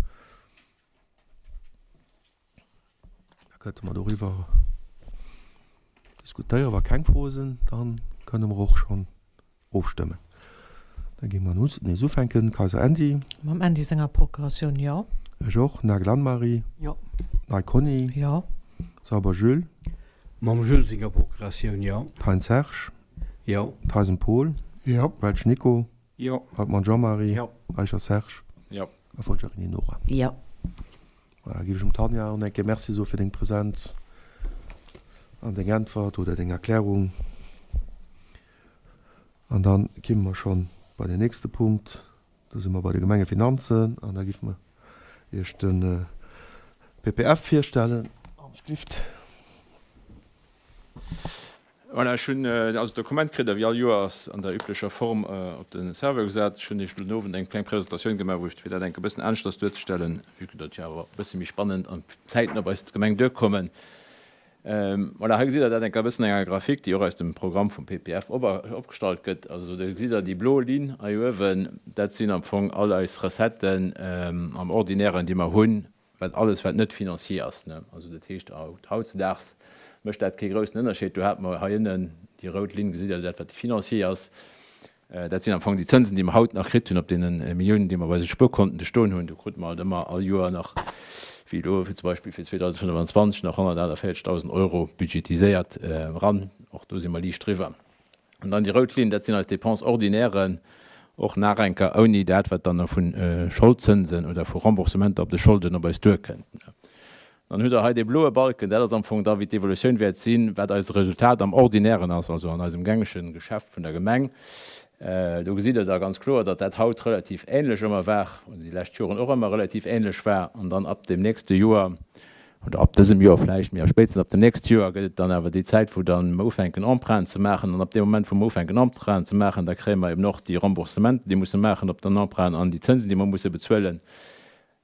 da kënnte mer doriwwer diskutéieren. Wa keng Froe sinn, da kënne mer och schonn Ofstëmmen. Da gi mer nees ufänken. Kayser Andy. Mam Andy senger Procuratioun, jo. Ech och. Nagel Anne-Marie. Jo. Ney Conny. Jo. Sauber Jules. Mam Jules senger Procuratioun, jo. Thein Serge. Jo. Theisen Paul. Jo. Welsch Nico. Jo. Altmann Jean-Marie. Jo. Eicher Serge. Jo. A Forgiarini Nora. Jo. Voilà, giff ech dem Tanja och eng Kéier Merci soe fir deng Präsenz an deng Äntwert oder deng Erklärung. An dann gi mer schonn. bei den nächste Punkt. Do si mer bei de Gemengefinanzen an da géife mer Iech de PPF virstellen. An ech glift. Voilà, ech hunn also d'Dokument kritt a wéi all Joers an der üblecher Form op de Serveur gesat. Ech hunn Iech elo den Owend eng kleng Presentatioun gemaach, wou ech, fir dat enk e bëssen aneschters duerzestellen, vue que dat jo awer e bësse méi spannend an d'Zäiten op eis Gemeng duerkommen. Voilà, hei gesitt Der dat enk e bëssen an enger Grafik, déi och aus dem Programm vum PPF opgestallt gëtt. Also do gesitt Der déi blo Linn hei uewen, dat sinn am Fong all eis Recetten am Ordinären, déi mer hunn, wat alles wat net financier ass. Also dat heescht, hautzedaags mécht dat kee groussen Ënnerscheed. Do hate mer hei ënnen déi rout Linn, gesitt Der dat wat financier ass. Dat sinn am Fong déi Zënsen, déi mer haut nach kritt hunn op deene Milliounen, déi mer bei eise Spuerkonten do stoen hunn. Do krute mer halt ëmmer all Joer nach, wéi elo fir zum Beispill fir 2025, nach 148.000 Euro budgetiséiert eran. Och do si mer liicht driwwer. An dann déi rout Linn, dat sinn eis Dépenses ordinaires, och nach eng Kéier ouni dat, wat dann nach vu Scholdzënsen oder vu Remboursementer op de Scholden op eis duerkënnt. Dann hutt Der hei dee bloe Balken, dat ass am Fong da wéi d'Evolutioun wäert sinn, wat eise Resultat am Ordinären ass, also an eisem gängege Geschäft vun der Gemeng. Do gesitt Der da ganz kloer, datt dat haut relativ ähnlech ëmmer war, oder déi lescht Joren och ëmmer relativ ähnlech war, an dann ab dem nächste Joer, oder ab dësem Joer vläicht, mee spéitstens ab dem nächste Joer gëtt et dann awer déi Zäit, wou dann mer ufänken Emprunten ze maachen. An ab deem Moment, wou mer ufänken Emprunten ze maachen, da kréie mer eben och déi Remboursementen, déi musse maachen op den Emprunten an déi Zënsen, déi mer musse bezuelen.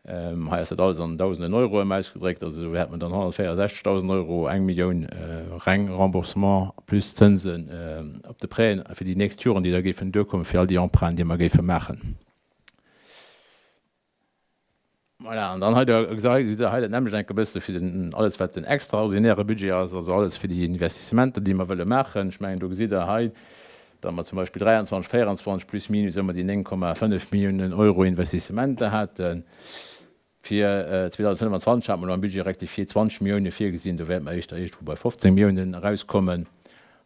Hei ass dat alles an Dausenden Euro ëm ausgedréckt. Also do hätt mer dann 164.000 Euro, eng Millioun reng Remboursement plus Zënsen op de Prêten fir déi nächst Joren, déi da géifen duerkommen, fir all déi Emprunten, déi mer géife maachen. Voilà, an dann hei da gesitt Der hei dat nämmlecht enk e bësse fir den, alles wat den extraordinäre Budget ass, also alles fir déi Investissementer, déi mer wëlle maachen. Ech mengen, do gesitt Der hei, datt mer zum Beispill 23, 24 plus minus ëmmer déi 9,5 Milliounen Euro Investissementer haten. Fir 2025 hate mer elo am Budget rectifié 20 Millioune virgesinn, do wäerte mer éischter iergendwou bei 15 Milliounen erauskommen.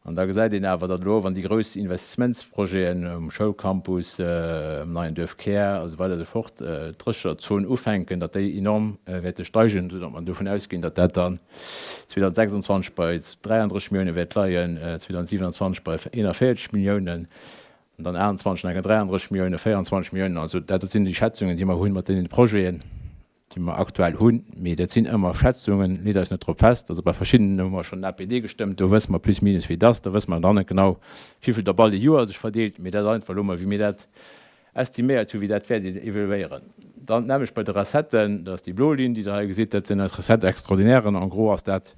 An da gesäit een awer, datt elo, wann déi grouss Investissementsprojeten um Schoulcampus, am neien Duerfkär a sou weider a sou fort, d'Drécherer Zon ufänken, datt déi enorm wäerte steigen, esou datt mer dovun ausginn, datt dat dann 2026 bei 33 Millioune wäert leien, 2027 bei 41 Milliounen an dann 28 nach eng Kéier 33 Milliounen, 24 Milliounen. Also dat sinn déi Schätzungen, déi mer hunn mat deenen Projeten. déi mer aktuell hunn, mee dat sinn ëmmer Schätzungen, leet eis net drop fest. Also bei verschiddenen hu mer schonn den APD gestëmmt, do wësse mer plus minus wéi et ass, da wësse mer dann net genau wivill et op all déi Joer sech verdeelt, mee dat ass einfach elo mol wéi mir dat estiméiert hunn, wéi dat wäert evoluéieren. Dann d'nämmlecht bei de Recetten, dat ass déi blo Linn, déi Der hei gesitt, dat sinn eis Recettes extraordinairen. En gros ass dat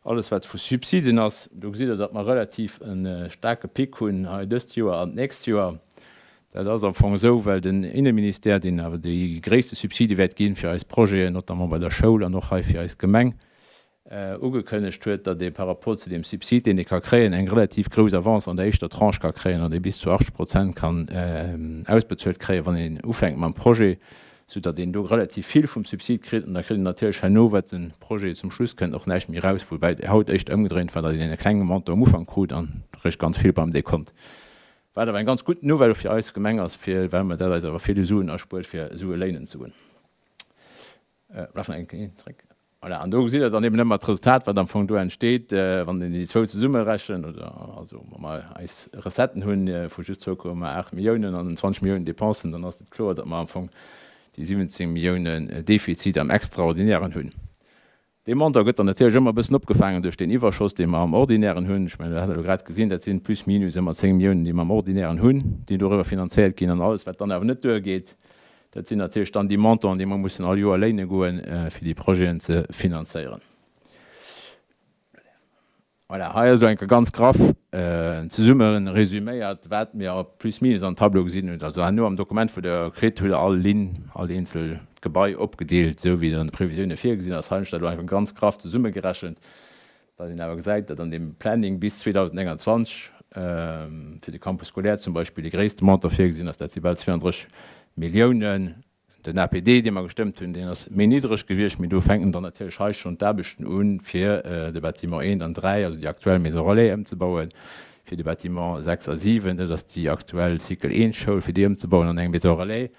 alles wat vu Subsiden ass. Do gesitt Der, datt mer relativ e staarke Pic hunn hei dëst Joer an d'nächst Joer. Dat ass am Fong esou, well den Inneministère, deen awer déi gréisste Subside wäert ginn fir eis Projeten, notamment bei der Schoul an och hei fir eis Gemeng, ugekënnegt huet, datt ee par rapport zu deem Subsid, deen ee ka kréien, eng relativ grouss Avance an der éischter Tranche ka kréien an ee bis zu 80 Prozent kann ausbezuelt kréien, wann een ufänkt mam Projet, soudatt een do relativ vill vum Subsid kritt. An da kritt een natierlech herno, wat de Projet zum Schluss kënnt, och näischt méi eraus, woubäi haut éischter ëmgedréint war, datt een e klenge Montant um Ufank krut an eréischt ganz vill beim Dekont. Wat awer eng ganz gutt Nouvelle fir eis Gemeng ass, fir well mer dat eis awer vill Suen erspuert, fir Sue léinen ze goen. Laf nach eng Kéier zréck. Voilà, an do gesitt Der dann eben ëmmer d'Resultat, wat am Fong do entsteet, wann een déi zwou zesummerechent, oder also wa mer eis Recetten hunn vu just 2,8 Milliounen an 20 Milliounen Dépensen, dann ass et kloer, datt mer am Fong déi 17 Milliounen Defizit am Extraordinären hunn. Dee Montant gëtt dann natierlech ëmmer e bëssen opgefaangen duerch deen Iwwerschoss, dee mer am Ordinären hunn. Ech mengen, dat hat Der elo grad gesinn, dat sinn plus minus ëmmer 10 Milliounen, déi mer am Ordinären hunn, déi doriwwer finanzéiert ginn. An alles, wat dann awer net duergeet, dat sinn natierlech dann déi Montanten, déi mer mussen all Joer léine goen, fir déi Projeten ze finanzéieren. Voilà, hei ass elo eng Kéier ganz graff zesumme resüméiert, wat mir op plus minus am Tableau gesinn hunn. Also herno am Dokument, wou Der kritt, hutt Der all Linn, all eenzel Gebai opgedeelt, esou wéi et an de Previsioune virgesinn ass. Hei hunn ech dat elo einfach ganz graff zesummegerechent, datt een awer gesäit, datt an deem Planning bis 2029 fir de Campus scolaire zum Beispill dee gréisste Montant virgesinn ass, dat si bal 32 Milliounen. Den APD, dee mer gestëmmt hunn, deen ass méi niddreg gewiescht, mee do fänken dann natierlech hei schonn d'Aarbechten u fir de Bâtiment 1 an 3, also déi aktuell Maison relais ëmzebauen, fir de Bâtiment 6 a 7, dat ass déi aktuell Cycle 1 Schoul, fir déi ëmzebauen an eng Maison relais.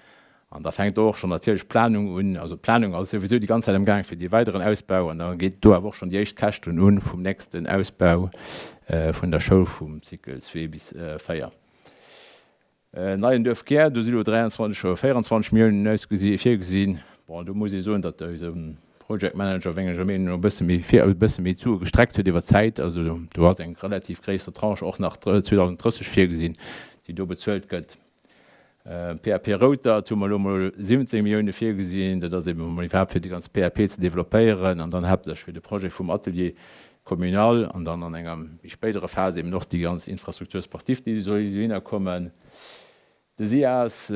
An da fänkt do och schonn natierlech d'Planung un. Also d'Planung ass souwisou déi ganz Zäit am Gaang fir dee weideren Ausbau an da geet do awer och schonn déi éischt Käschten u vum nächsten Ausbau vun der Schoul vum Cycle 2 bis 4. Neien Duerf Gär, do si lo 23 oder 24 Milliounen ausgesi virgesinn. Bon, do muss ee soen, datt eise Project Manager wenger Meenung no e bësse méi vir, e bësse méi d'Sue gestreckt huet iwwer d'Zäit. Also do ass eng relativ gréisser Tranche och nach 2030 virgesinn, déi do bezuelt gëtt. PAP Routert hu mer elo mol 17 Millioune virgesinn. Dat ass eben emol iwwerhaapt fir de ganze PAP ze developpéieren an dann haaptsächlech fir de Projet vum Atelier communal an dann an enger méi spéiderer Phas eben och déi ganz Infrastructure sportive, déi soll dohinner kommen. De SIAS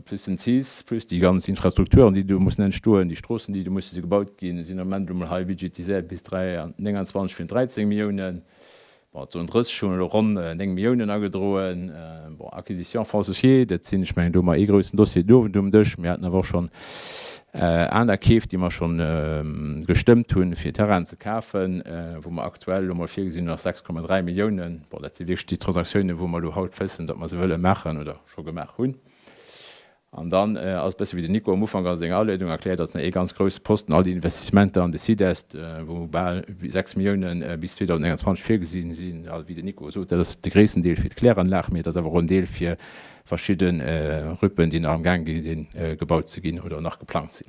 plus den cis plus déi ganz Infrastrukturen, déi do mussen entstoen, déi Stroossen, déi do musse gebaut ginn, sinn am Moment elo mol hei budgetiséiert bis 29 fir 13 Milliounen. Bon, zu 30 hu mer elo ronn 9 Milliounen agedroen. Bon, Acquisition foncière, dat sinn, ech mengen, do hu mer ee groussen Dossier den Owend um Dësch. Mir haten awer och schonn aner Keef, déi mer schonn gestëmmt hunn, fir Terrainen ze kafen, wou mer aktuell elo mol virgesinn hunn, ass 6,3 Milliounen. Bon, dat si wierklech déi Transaktiounen, wou mer elo haut wëssen, datt mer se wëlle maachen oder scho gemaach hunn. An dann ass e bësse wéi den Nico am Ufank a senger Aleedung erkläert, ass nach ee ganz grousse Posten all déi Investissementer an de Sidest, wou bal 6 Milliounen bis 2029 virgesinn sinn. A wéi den Nico sot, dat ass de gréissten Deel fir d'Kläranlag, mee et ass awer och en Deel fir verschidde Rüppen, déi nach am Gaang gi sinn gebaut ze ginn oder nach geplangt sinn.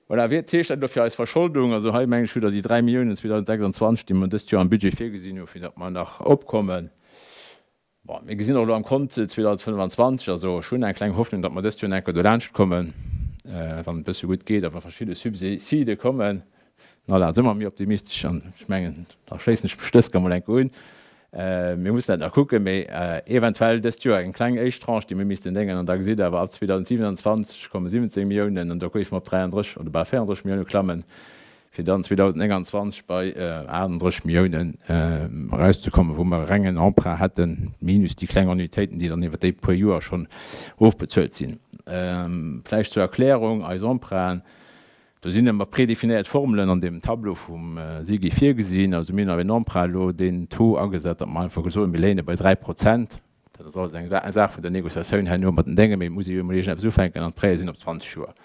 Voilà, wat heescht dat elo fir eis Verscholdung? Also hei mengen ech hutt Der déi 3 Milliounen 2026, déi mer dëst Joer am Budget virgesinn hu fir datt mer nach opkommen. Bon, mir gesinn och elo am Kont 2025, also ech hunn eng kleng Hoffnung, datt mer dëst Joer nach eng Kéier dolaanscht kommen, wann et e bësse gutt geet a wa verschidde Subside kommen. Den Alain ass ëmmer méi optimistesch an ech mengen, da schléissen ech mech dës Kéier mol eng Kéier un. Mir mussen dat nach kucken, mee eventuell dëst Joer eng kleng éischt Tranche, déi mir missten déngen an da gesitt Der awer, ab 2027 komme 17 Milliounen an da géife mer op 33 oder bal 34 Millioune klammen. fir dann 2029 bei 38 Milliounen erauszekommen, wou mer e rengen Emprunt hätten, minus déi kleng Annuitéiten, déi dann iwwer déi puer Joer schonn ofbezuelt sinn. Vläicht zur Erklärung, Eis Emprunten, do sinn ëmmer prédefinéiert Formelen an deem Tableau vum SIGI virgesinn. Also mir hunn awer en Emprunt elo deen Taux agesat, datt mer einfach gesot hunn, mir léine bei 3 Prozent. Dat ass alles eng Saach vun der Négociatioun herno mat den Déngen, mee et muss ee jo emol iergendeppes ufänken an d'Prêtë sinn op 20 Joer.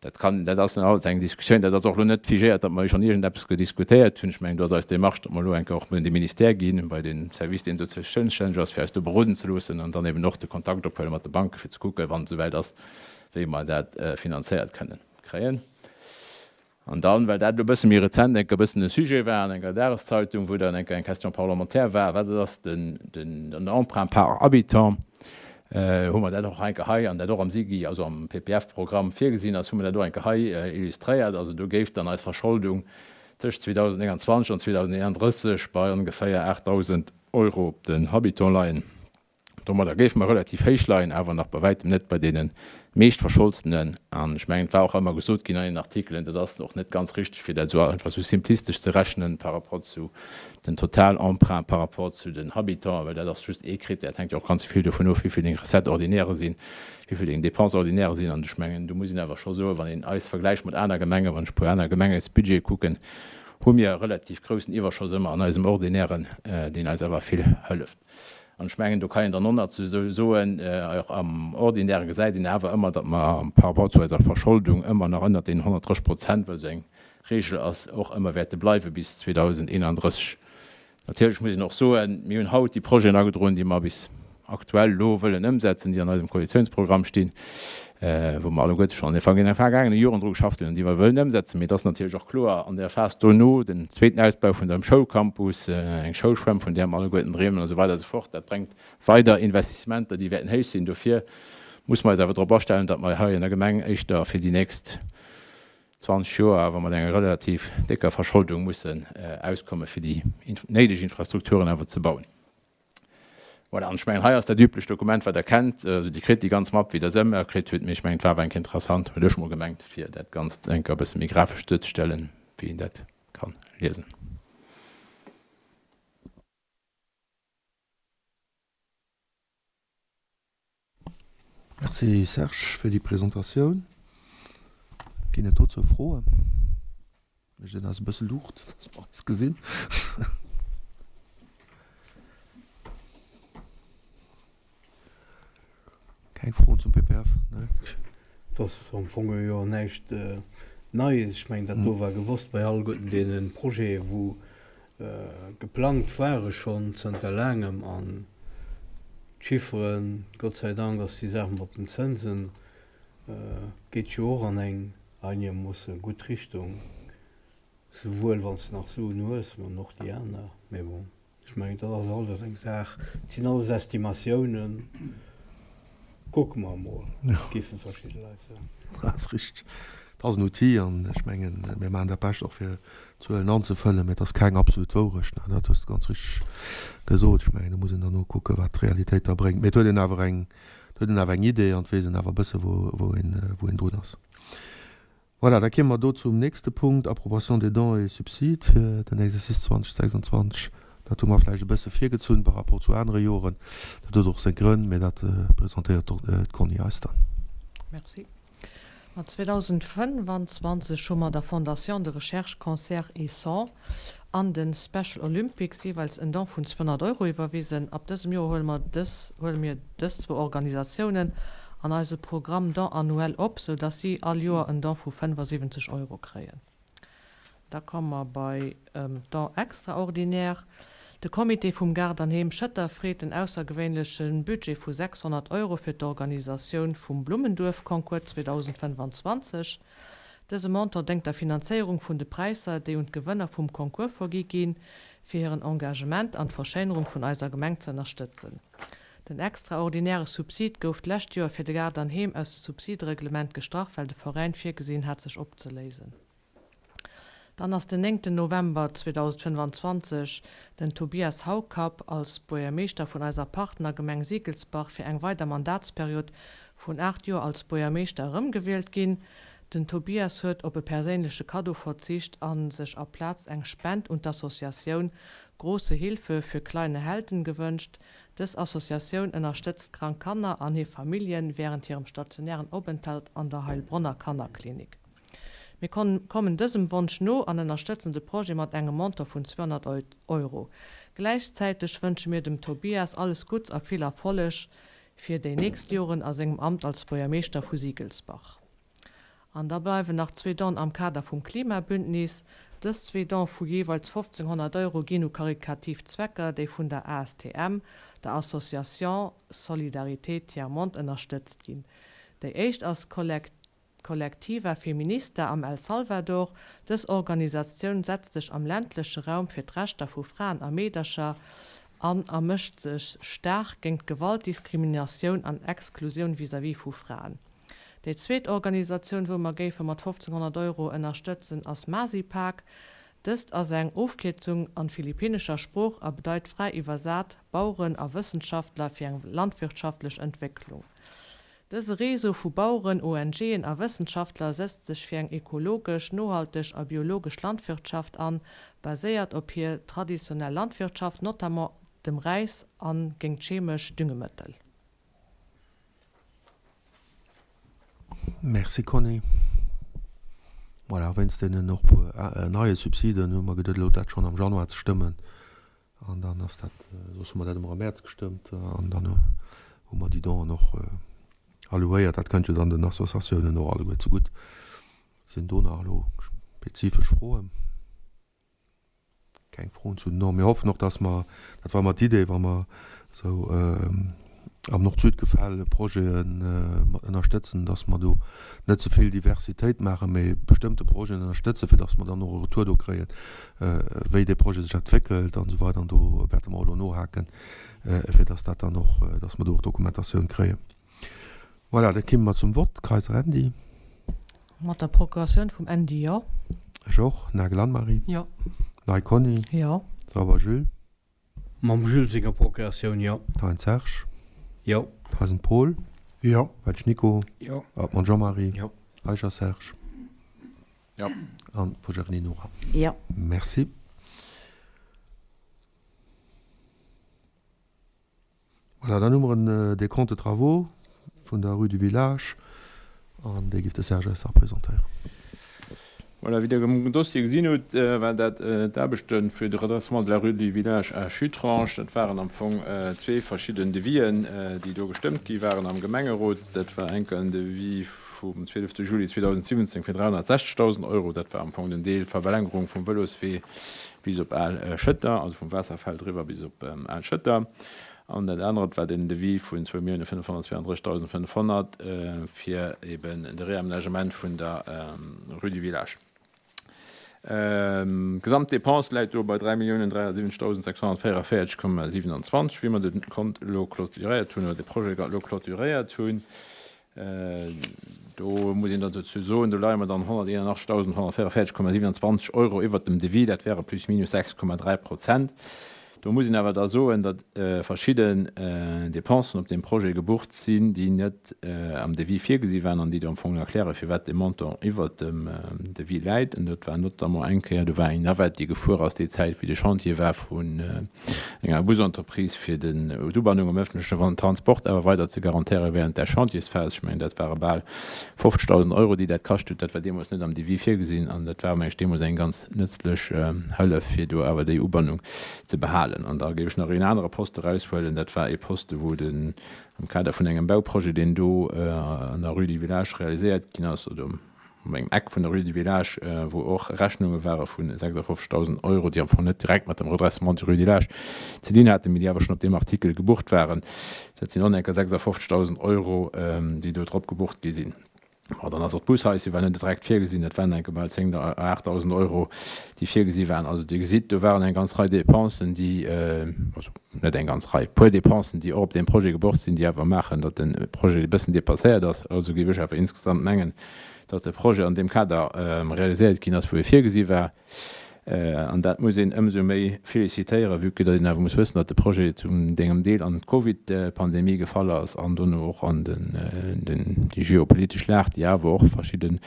Dat kann, dat ass alles eng Diskussioun. Dat ass och elo net figéiert, datt mer schonn iergendeppes gediskutéiert hunn. Ech mengen, do ass eis Démarche, datt mer elo eng Kéier och un de Ministère ginn, bei de Service, deen dozou zoustänneg ass, fir eis do beroden ze loossen an dann eben och de Kontakt ophuele mat de Banken, fir ze kucken, wann et esouwäit ass, wéi mer dat finanzéiert kënnen kréien. An dann, well dat elo e bësse méi rezent enk e bëssen e Sujet war an enger Dageszeitung, wou dann enk eng Question parlementaire war, wat et ass, den, den Emprunt par habitant, hu mer dat och enke hei, an dat och am SIGI, also am PPF-Programm virgesinn ass, hu mer dat och enke hei illustréiert. Also do géif dann eis Verscholdung tëscht 2029 an 2031 bei ongeféier 8.000 Euro op den Habitant leien. Domadder géife mer relativ héich leien, awer nach bei wäitem net bei deene meeschtverscholdsenen. An ech mengen, et war och ëmmer gesot ginn an den Artikelen, dat ass och net ganz richteg, fir dat esou einfach esou simplistesch ze rechnen par rapport zu den Totalemprunt par rapport zu den Habitants, well dat ass just ee Krittär. Et hänkt jo och ganz vill dovun of, wéi vill deng Recettes ordinaires sinn, wéi vill deng Dépenses ordinaires sinn. An ech mengen, do muss een awer scho soen, wann een eis vergläicht mat aner Gemengen, wann ech e puer aner Gemengesbudgete kucken, hu mir e relativ groussen Iwwerschoss ëmmer an eisem Ordinairen, deen eis awer vill hëlleft. An ech mengen, do kann een dann och nach zu soen, och am Ordinäre gesäit een awer ëmmer, datt mer par rapport zu eiser Verscholdung ëmmer nach ënnert deenen 130 Prozent, wat esou eng Regel ass, och ëmmer wäerte bleiwe bis 2031. Natierlech muss een och soen, mir hunn haut déi Projeten agedroen, déi mer bis aktuell elo wëllen ëmsetzen, déi an eisem Koalitionsprogramm stinn, wou mer alleguerte schonn an de vergaangene Joren dru geschafft hunn an déi mer wëllen ëmsetzen. Mee et ass natierlech och kloer, an der Phas dono, den zweeten Ausbau vun dem Schoulcampus, eng Schoulschwämm, vun där mer alleguerten dreemen an esou weider a sou fort, dat bréngt weider Investissementer, déi wäerten héich sinn. Dofir muss mer eis awer drop astellen, datt mer hei an der Gemeng éischter fir déi nächst 20 Joer awer mat enger relativ décker Verscholdung mussen auskommen, fir déi néideg Infrastrukturen awer ze bauen. Voilà, an ech mengen, hei ass dat üblecht Dokument, wat Der kennt. Also Dir kritt déi ganz Mapp, wéi Der se ëmmer kritt hutt. Mee ech mengen, et war awer eng Kéier interessant, huet ech mol gemengt, fir dat Ganzt eng Kéier e bësse méi grafesch duerzestellen, wéi een dat ka liesen. Merci Serge fir déi Presentatioun. Ginn et dozou Froen? Mécht een eis e bësse Luucht, dass mer eis gesinn. Keng Froen zum PPF? Nee. Et ass am Fong jo näischt Neies. Ech mengen, dat do war gewosst bei alleguerten deene Projete wou Geplangt ware schonn zënter laangem an. D'Chifferen, Gott sei Dank ass déi Saach mat den Zënsen, geet jo och an eng einegermoosse gutt Richtung, souwuel wann s de nach Suen hues, an och déi aner. Mee bon, ech mengen, dat ass alles eng Saach, et sinn alles Estimatiounen, kucke mer emol, géife verschidde Leit soen. Dat ass richteg. Et ass en Outil an ech mengen, mir maachen dat Bescht och fir Zuelen anzefëllen, mä et ass keng absolut Wourecht. Dat hues de ganz richteg gesot. Ech mengen, do muss een dann nokucken, wat d'Realitéit da bréngt. Mä et huet een awer eng, et huet een awer eng Idee an et weess een awer e bësse wou, wou een, wou een drun ass. Voilà, da kéime mer do zum nächste Punkt, Approbation des dons et subsides fir den Exercice 2026. Dat hu mer vläicht e bësse virgezunn par rapport zu anere Joren. Dat huet och seng Grënn, mä dat presentéiert d'Conny eis dann. Merci. Ma 2025 hu mer der Fondation de Recherche Cancer et Sang an de Special Olympics jeeweils en Don vun 200 Euro iwwerwisen. Ab dësem Joer huele mer dës huele mir dës zwou Organisatiounen an eise Programme Don annuel op, sou dass si all Joer en Don vu 75 Euro kréien. Da komme mer bei d'Dons extraordinaires. De Comité vum Gaart an Heem Schëtter freet en aussergewéinleche Budget vu 600 Euro fir d'Organisatioun vum Blummenduerf-Concours 2025. Dëse Montant déngt der Finanzéierung vun de Präisser, déi un d'Gewënner vum Concours vergi ginn, fir hiren Engagement an d'Verschéinerung vun eiser Gemeng ze ënnerstëtzen. Den extraordinäre Subsid gouf d'lescht Joer fir de Gaart an Heem aus de Subsidereglement gestrach, well de Veräin virgesinn hat sech opzeléisen. Dann ass den néngten November 2025 den Tobias Haucap als Buergermeeschter vun eiser Partnergemeng Siegelsbach fir eng weider Mandatsperiod vun 8 Joer als Buergermeeschter erëmgewielt ginn. Den Tobias huet op e perséinleche Kaddo verzicht a sech aplaz eng Spend un d'Associatioun Große Hilfe für kleine Helden gewënscht. Dës Associatioun ënnerstëtzt krank Kanner an hir Familljen wärend hirem stationären Openthalt an der Heilbronner Kannerklinik. Mir kommen dësem Wonsch no an ënnerstëtzen de Projet mat engem Montant vun 200 Euro. Gläichzäiteg wënsche mir dem Tobias alles Gutts a vill Erfolleg fir déi nächst Joren a sengem Amt als Buergermeeschter vu Siegelsbach. An da bleiwen nach zwee Donen am Kader vum Klimabündnis. Dës zwee Done vu jeeweils 1.500 Euro ginn u karikativ Zwecker, déi vun der ASTM, der Association Solidarité Tiers Monde, ënnerstëtzt ginn. Déi éischt ass D'Colectiva Feminista am El Salvador, dës Organisatioun setzt sech am ländleche Raum fir d'Rechter vu Fraen a Meedercher an a mécht sech staark géingt Gewalt, Diskriminatioun an Exklusioun vis-à-vis vu Fraen. Déi zweet Organisatioun wou mer géife mat 1500 Euro ënnerstëtzen ass Masipag. Dëst ass eng Ofkierzung an philippinnescher Sprooch a bedeit fräi iwwersat Baueren a Wëssenschaftler fir eng landwirtschaftlech Entwécklung. Dëse Réseau vu Baueren, ONGen a Wëssenschaftler sëtzt sech fir eng ekologesch, nohalteg a biologesch Landwirtschaft an, baséiert op hir traditionell Landwirtschaft, notamment dem Räis, a géingt chemesch Düngemëttel. Merci Conny. Voilà, wéinst deenen och puer neie Subsiden hu mer geduet elo dat schonn am Januar ze stëmmen. An dann ass dat, soss hu mer dat ëmmer am Mäerz gestëmmt, an dann hu mer déi Donen och allouéiert. Dat kënnt jo dann den Associatiounen och alleguer zegutt. Sinn do nach elo spezifesch Froen? Keng Froen zu den Donen. Mir hoffen och, dass mer, dat war ëmmer d'Idee, wa mer esou am Nord-Süd-Gefäll Projete mat ënnerstëtzen, datt mer do net ze vill Diversitéit maachen, mee bestëmmte Projeten ënnerstëtzen, fir datt mer dann och e Retour do kréien, wéi dee Projet sech entwéckelt an esou weider. An do wäerte mer och elo nohaken, fir datt dat dann och, datt mer do och Dokumentatioun kréien. Voilà, da kimme mer zum Vott. Kayser Andy. Mat der Procuratioun vum Andy, jo. Ech och. Nagel Anne-Marie. Jo. Ney Conny. Jo. Sauber Jules. Mam Jules senger Procuratioun, jo. Thein Serge. Jo. Theisen Paul. Jo. Welsch Nico. Jo. Hartmann Jean-Marie. Jo. Eicher Serge. Jo. An Poggiarini Nora. Jo. Merci. Voilà, dann hu mer en Décompte de travaux vun der Rue du Village an dee géif de Serge eis nach presentéieren. Voilà, wéi Der am Dossier gesinn hutt, waren dat d'Aarbechte fir de Redressement de la rue du Village à Schuttrange. Dat waren am Fong zwee verschidden Devisen, déi do gestëmmt gi waren am Gemengerot. Dat war enker en Devis vum 12 Juli 2017 fir 360.000 Euro. Dat war am Fong den Deel Verlängerung vum Vëloswee bis op Al Schëtter, also vum Waasserfeld eriwwer bis op Al Schëtter. An dat anert war den Devis vun 2.532.500 fir eben de Réaménagement vun der Rue du Village. D'Gesamtdepense läit do bei 3.073.644,27, wéi mer de Kont elo clôturéiert hunn, oder de Projet elo clôturéiert hunn. Do muss een dann dozou soen, do leie mer dann 181.144,27 Euro iwwert dem Devis, dat wäre plus minus 6,3 Prozent. Do muss een awer da soen, datt verschidden Dépensen op deem Projet gebucht sinn, déi net am Devis virgesi waren an déi do am Fong erklären, firwat dee Montant iwwert dem Devis läit. An dat war notamment eng Kéier, do war eng Navette, déi gefuer ass déi Zäit, wéi de Chantier war, vun enger Busentreprise, fir d'Ubannung am öffentlechen Transport awer weider ze garantéieren während där Chantiersphas. Ech mengen, dat ware bal 50.000 Euro, déi dat kascht huet. Dat war deemools net am Devis virgesinn an dat war, meng ech, deemools eng ganz nëtzlech Hëllef, fir do awer déi Ubannung ze behalen. An da géif ech nach een anere Poste eraushuelen. Dat war ee Poste, wou den, am Kader vun engem Bauprojet, deen do an der Rue du Village realiséiert ginn ass, oder op engem Eck vun der Rue du Village, wou och Rechnunge ware vu 56.000 Euro, déi am Fong net direkt mat dem Redressement du Rue du Village ze dinn haten, mee déi awer schonn op deem Artikel gebucht waren. Dat sinn och enker 56.000 Euro, déi do drop gebucht gi sinn. Bon, dann ass och d'Bushaische war net direkt virgesinn, dat waren enke bal 10, 8.000 Euro, déi virgesi waren. Also Dir gesitt, do waren eng ganz Rei Dépensen, déi, also net eng ganz Rei, e puer Dépensen, déi och op deem Projet gebucht sinn, déi awer maachen, datt de Projet e bëssen dépasséiert ass. Also géif ech awer insgesamt mengen, datt de Projet an deem Kader realiséiert ginn ass, wou e virgesi war. An dat muss een ëmsou méi félicitéieren, vue que datt een awer muss wëssen, datt de Projet zum dengem Deel an d'Covid-Pandemie gefall ass an dono och an déi geopolitesch Lag, déi awer och verschidde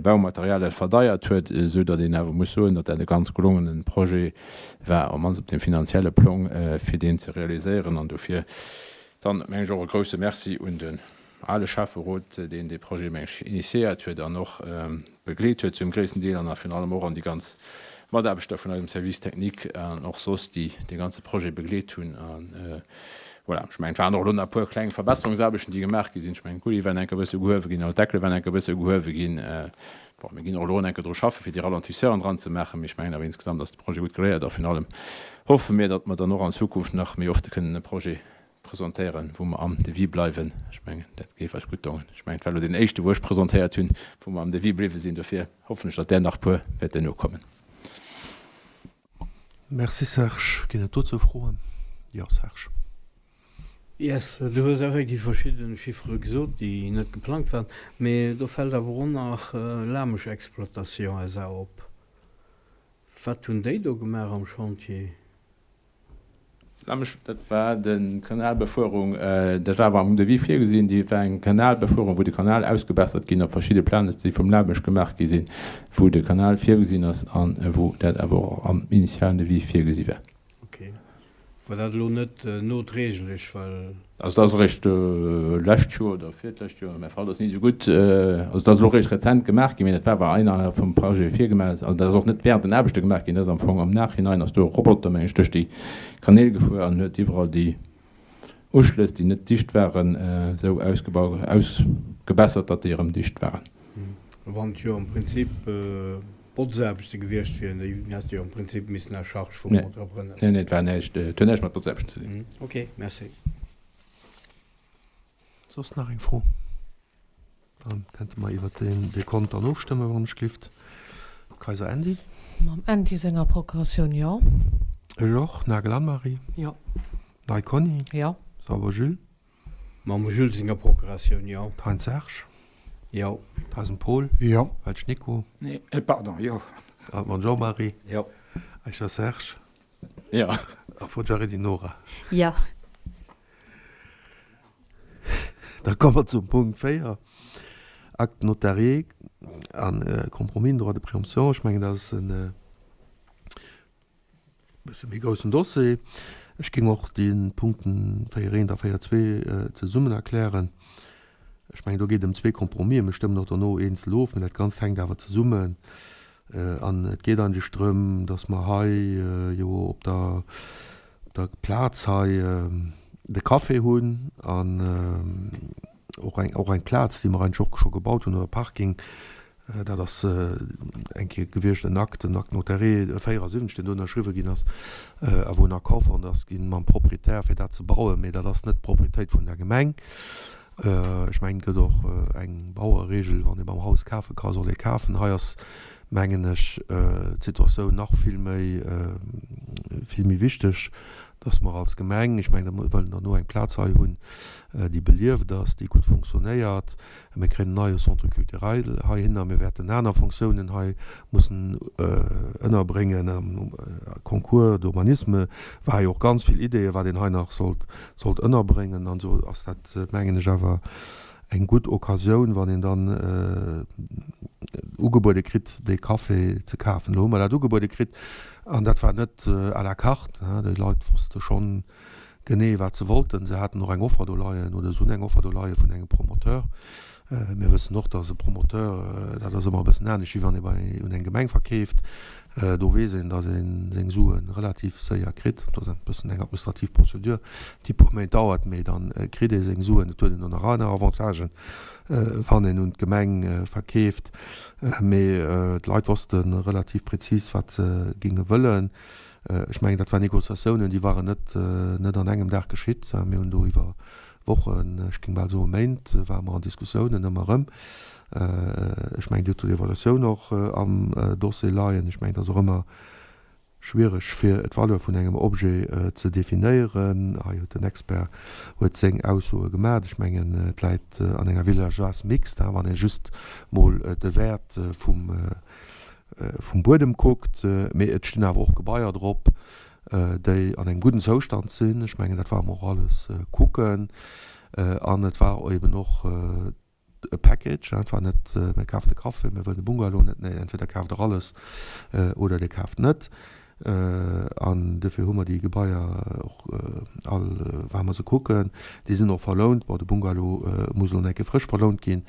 Baumateriale verdeiert huet, esou datt een awer muss soen, datt dat e ganz gelongene Projet war, op d'mannst op dem finanzielle Plong, fir deen ze realiséieren. An dofir dann, meng ech, och e grouse Merci un de ale Schäfferot, deen dee Projet, meng ech, initiéiert huet an och begleet huet zum gréissten Deel an a virun allem och an déi ganz Mataarbechter vun eisem Service technique an och soss, déi dee ganze Projet begleet hunn. A voilà, ech mengen, et waren och elo nach e puer kleng Verbesserungsaarbechten, déi gemaach gi sinn. Ech mengen, d'Gulli waren enk e bësse gehuewe ginn oder d'Deckele waren enk e bësse gehuewe ginn. Bon, mir ginn och elo enke dru schaffen, fir déi Ralentisseuren dran ze maachen, mee ech mengen awer insgesamt ass de Projet gutt geléiert a virun allem hoffe mir, datt mer dann och an Zukunft nach méi ofte kënnen e Projet presentéieren, wou mer am Devis bleiwen. Ech mengen, dat géif eis gutt dongen. Ech mengen, et war elo deen éischte, wou ech presentéiert hunn, wou mer am Devis bliwwe sinn. Dofir hoffen ech, datt där nach e puer wäerten nokommen. Merci Serge. Ginn et dozou Froen? Jo Serge. Yes, du hues effektiv verschidde Chiffere gesot, déi net geplangt waren, mee do fält awer och nach Lamesch Exploitation SA op. Wat hunn déi do gemaach am Chantier? Lamesch, dat war de Kanalbefuerung, dat war awer am Devis virgesinn, déi war eng Kanalbefuerung, wou de Kanal ausgebessert ginn op verschidde Planes, déi vum Lamesch gemaach gi sinn, wou de Kanal virgesinn ass a wou dat awer och am initialen Devis virgesi war. Ok. War dat elo net nodréiglech, well. Also dat ass eréischt lescht Joer oder virtlescht Joer, mäi Fall ass ni esou gutt, also dat ass elo eréischt rezent gemaach ginn, mee dat war awer innerhalb vum Projet virgemaach. Also dat ass och net während den Aarbechte gemaach ginn, dat ass am Fong am Nachhinein ass do e Roboter, meng ech, duerch déi Kanäl gefuer an huet iwwerall déi Uschlëss, déi net dicht waren, esou ausgebaut, ausgebessert, datt déi erëm dicht waren. Wann et jo am Prinzip Botzaarbechte gewiescht wieren, déi häss de jo am Prinzip missen à charge vum Entrepreneur. Nee, nee, et war näischt, et huet näischt mat Botzaarbechten ze dinn. Ok, merci. Soss nach eng Fro? Dann kënnte mer iwwert deen Dekont dann ofstëmmen, wann ech glift. Kayser Andy? Mam Andy senger Procuratioun, jo. Ech och. Nagel Anne-Marie? Jo. Ney Conny? Jo. Sauber Jules? Mam Jules senger Procuratioun, jo. Thein Serge? Jo. Theisen Paul? Jo. Welsch Nico? Nee, pardon, jo. Altmann Jean-Marie? Jo. Eicher Serge? Jo. A Foggiarelli Nora? Jo. Da komme mer zum Punkt 4, Acte notarié a Compromis, droit de préemption. Ech mengen, dat ass e bësse méi groussen Dossier. Ech géing och déi Punkten 4 eent a 4 zwee zesummen erklären. Ech mengen, do geet et ëm zwee Compromisen. Mir stëmmen och dono eenzel of, mä dat Ganzt hänkt awer zesummen. An et geet eigentlech drëm, datt mer hei jo op der op der Plaz hei de Café hunn an och eng och eng Plaz, déi mer eigentlech och scho gebaut hunn, oder Parking. Dat ass eng Kéier gewiescht en Acte, en Acte notarié 74, deen do ënnerschriwwe ginn ass a wou en Accord fonnt ass ginn mam Proprietär, fir dat ze bauen. Mee dat ass net d'Proprietéit vun der Gemeng. Ech mengen, et gëtt och eng Bauereregel, wann ee beim Haus kafe ka, soll ee kafen. Hei ass, mengen ech, d'Situatioun nach vill méi, vill méi wichteg, dass mer als Gemeng, ech mengen, mir wëllen derno eng Plaz hei hunn, déi belieft ass, déi gutt fonctionnéiert. Mir kréien en neie Centre culturel heihinner. Mir wäerten aner Fonctiounen hei mussen ënnerbréngen. Am Concours d'urbanisme war jo och ganz vill Ideeën, wat een hei nach sollt sollt ënnerbréngen. An esou ass dat, mengen ech, awer eng gutt Occasioun, wann een dann ugebuede kritt, dee Café ze kafen. Elo hu mer dat ugebuede kritt an dat war net à la carte. Déi Leit wosste schonn genee, wat se wollten. Se haten och eng Offer do leien oder se hunn eng Offer do leie vun engem Promoteur. Mir wëssen och, dass e Promoteur, dat ass ëmmer e bëssen anescht, wéi wann ee bei un eng Gemeng verkeeft. Do weess een, dass ee seng Sue relativ séier kritt. Dat ass e bëssen eng administrativ Procédure, déi e puer Méint dauert, mee da kritt ee seng Suen. Et huet een och nach aner Avantagen, wann een un d'Gemeng verkeeft. Mee d'Leit wosste relativ prezis, wat se géinge wëllen. Ech mengen, dat waren Négociatiounen, déi waren net net an engem Dag geschitt. Mir hunn do iwwer Wochen, ech géing bal soe Méint, ware mer an Diskussiounen ëmmer erëm. Ech mengen, Dir hutt do d'Evaluatioun och am Dossier leien. Ech mengen, et ass och ëmmer schwiereg, fir d'Valeur vun engem Objet ze definéieren. Hei huet den Expert huet seng Aussoe gemaach. Ech mengen, et läit an enger Villageoise mixte, wann ee just mol de Wäert vum vum Buedem kuckt, mee et stinn awer och Gebaier drop, déi an engem gudden Zoustand sinn. Ech mengen, dat ware mer och alles kucken. An et war eben och e Package, et war net, mir kafen de Café, mir wëllen de Bungalow net. Nee, entweder kaaft Der alles oder Dir kaaft net. An dofir hu mer déi Gebaier och all, ware mer se kucken. Déi sinn och verlount. Bon, de Bungalow muss elo nach eng Kéier frësch verlount ginn.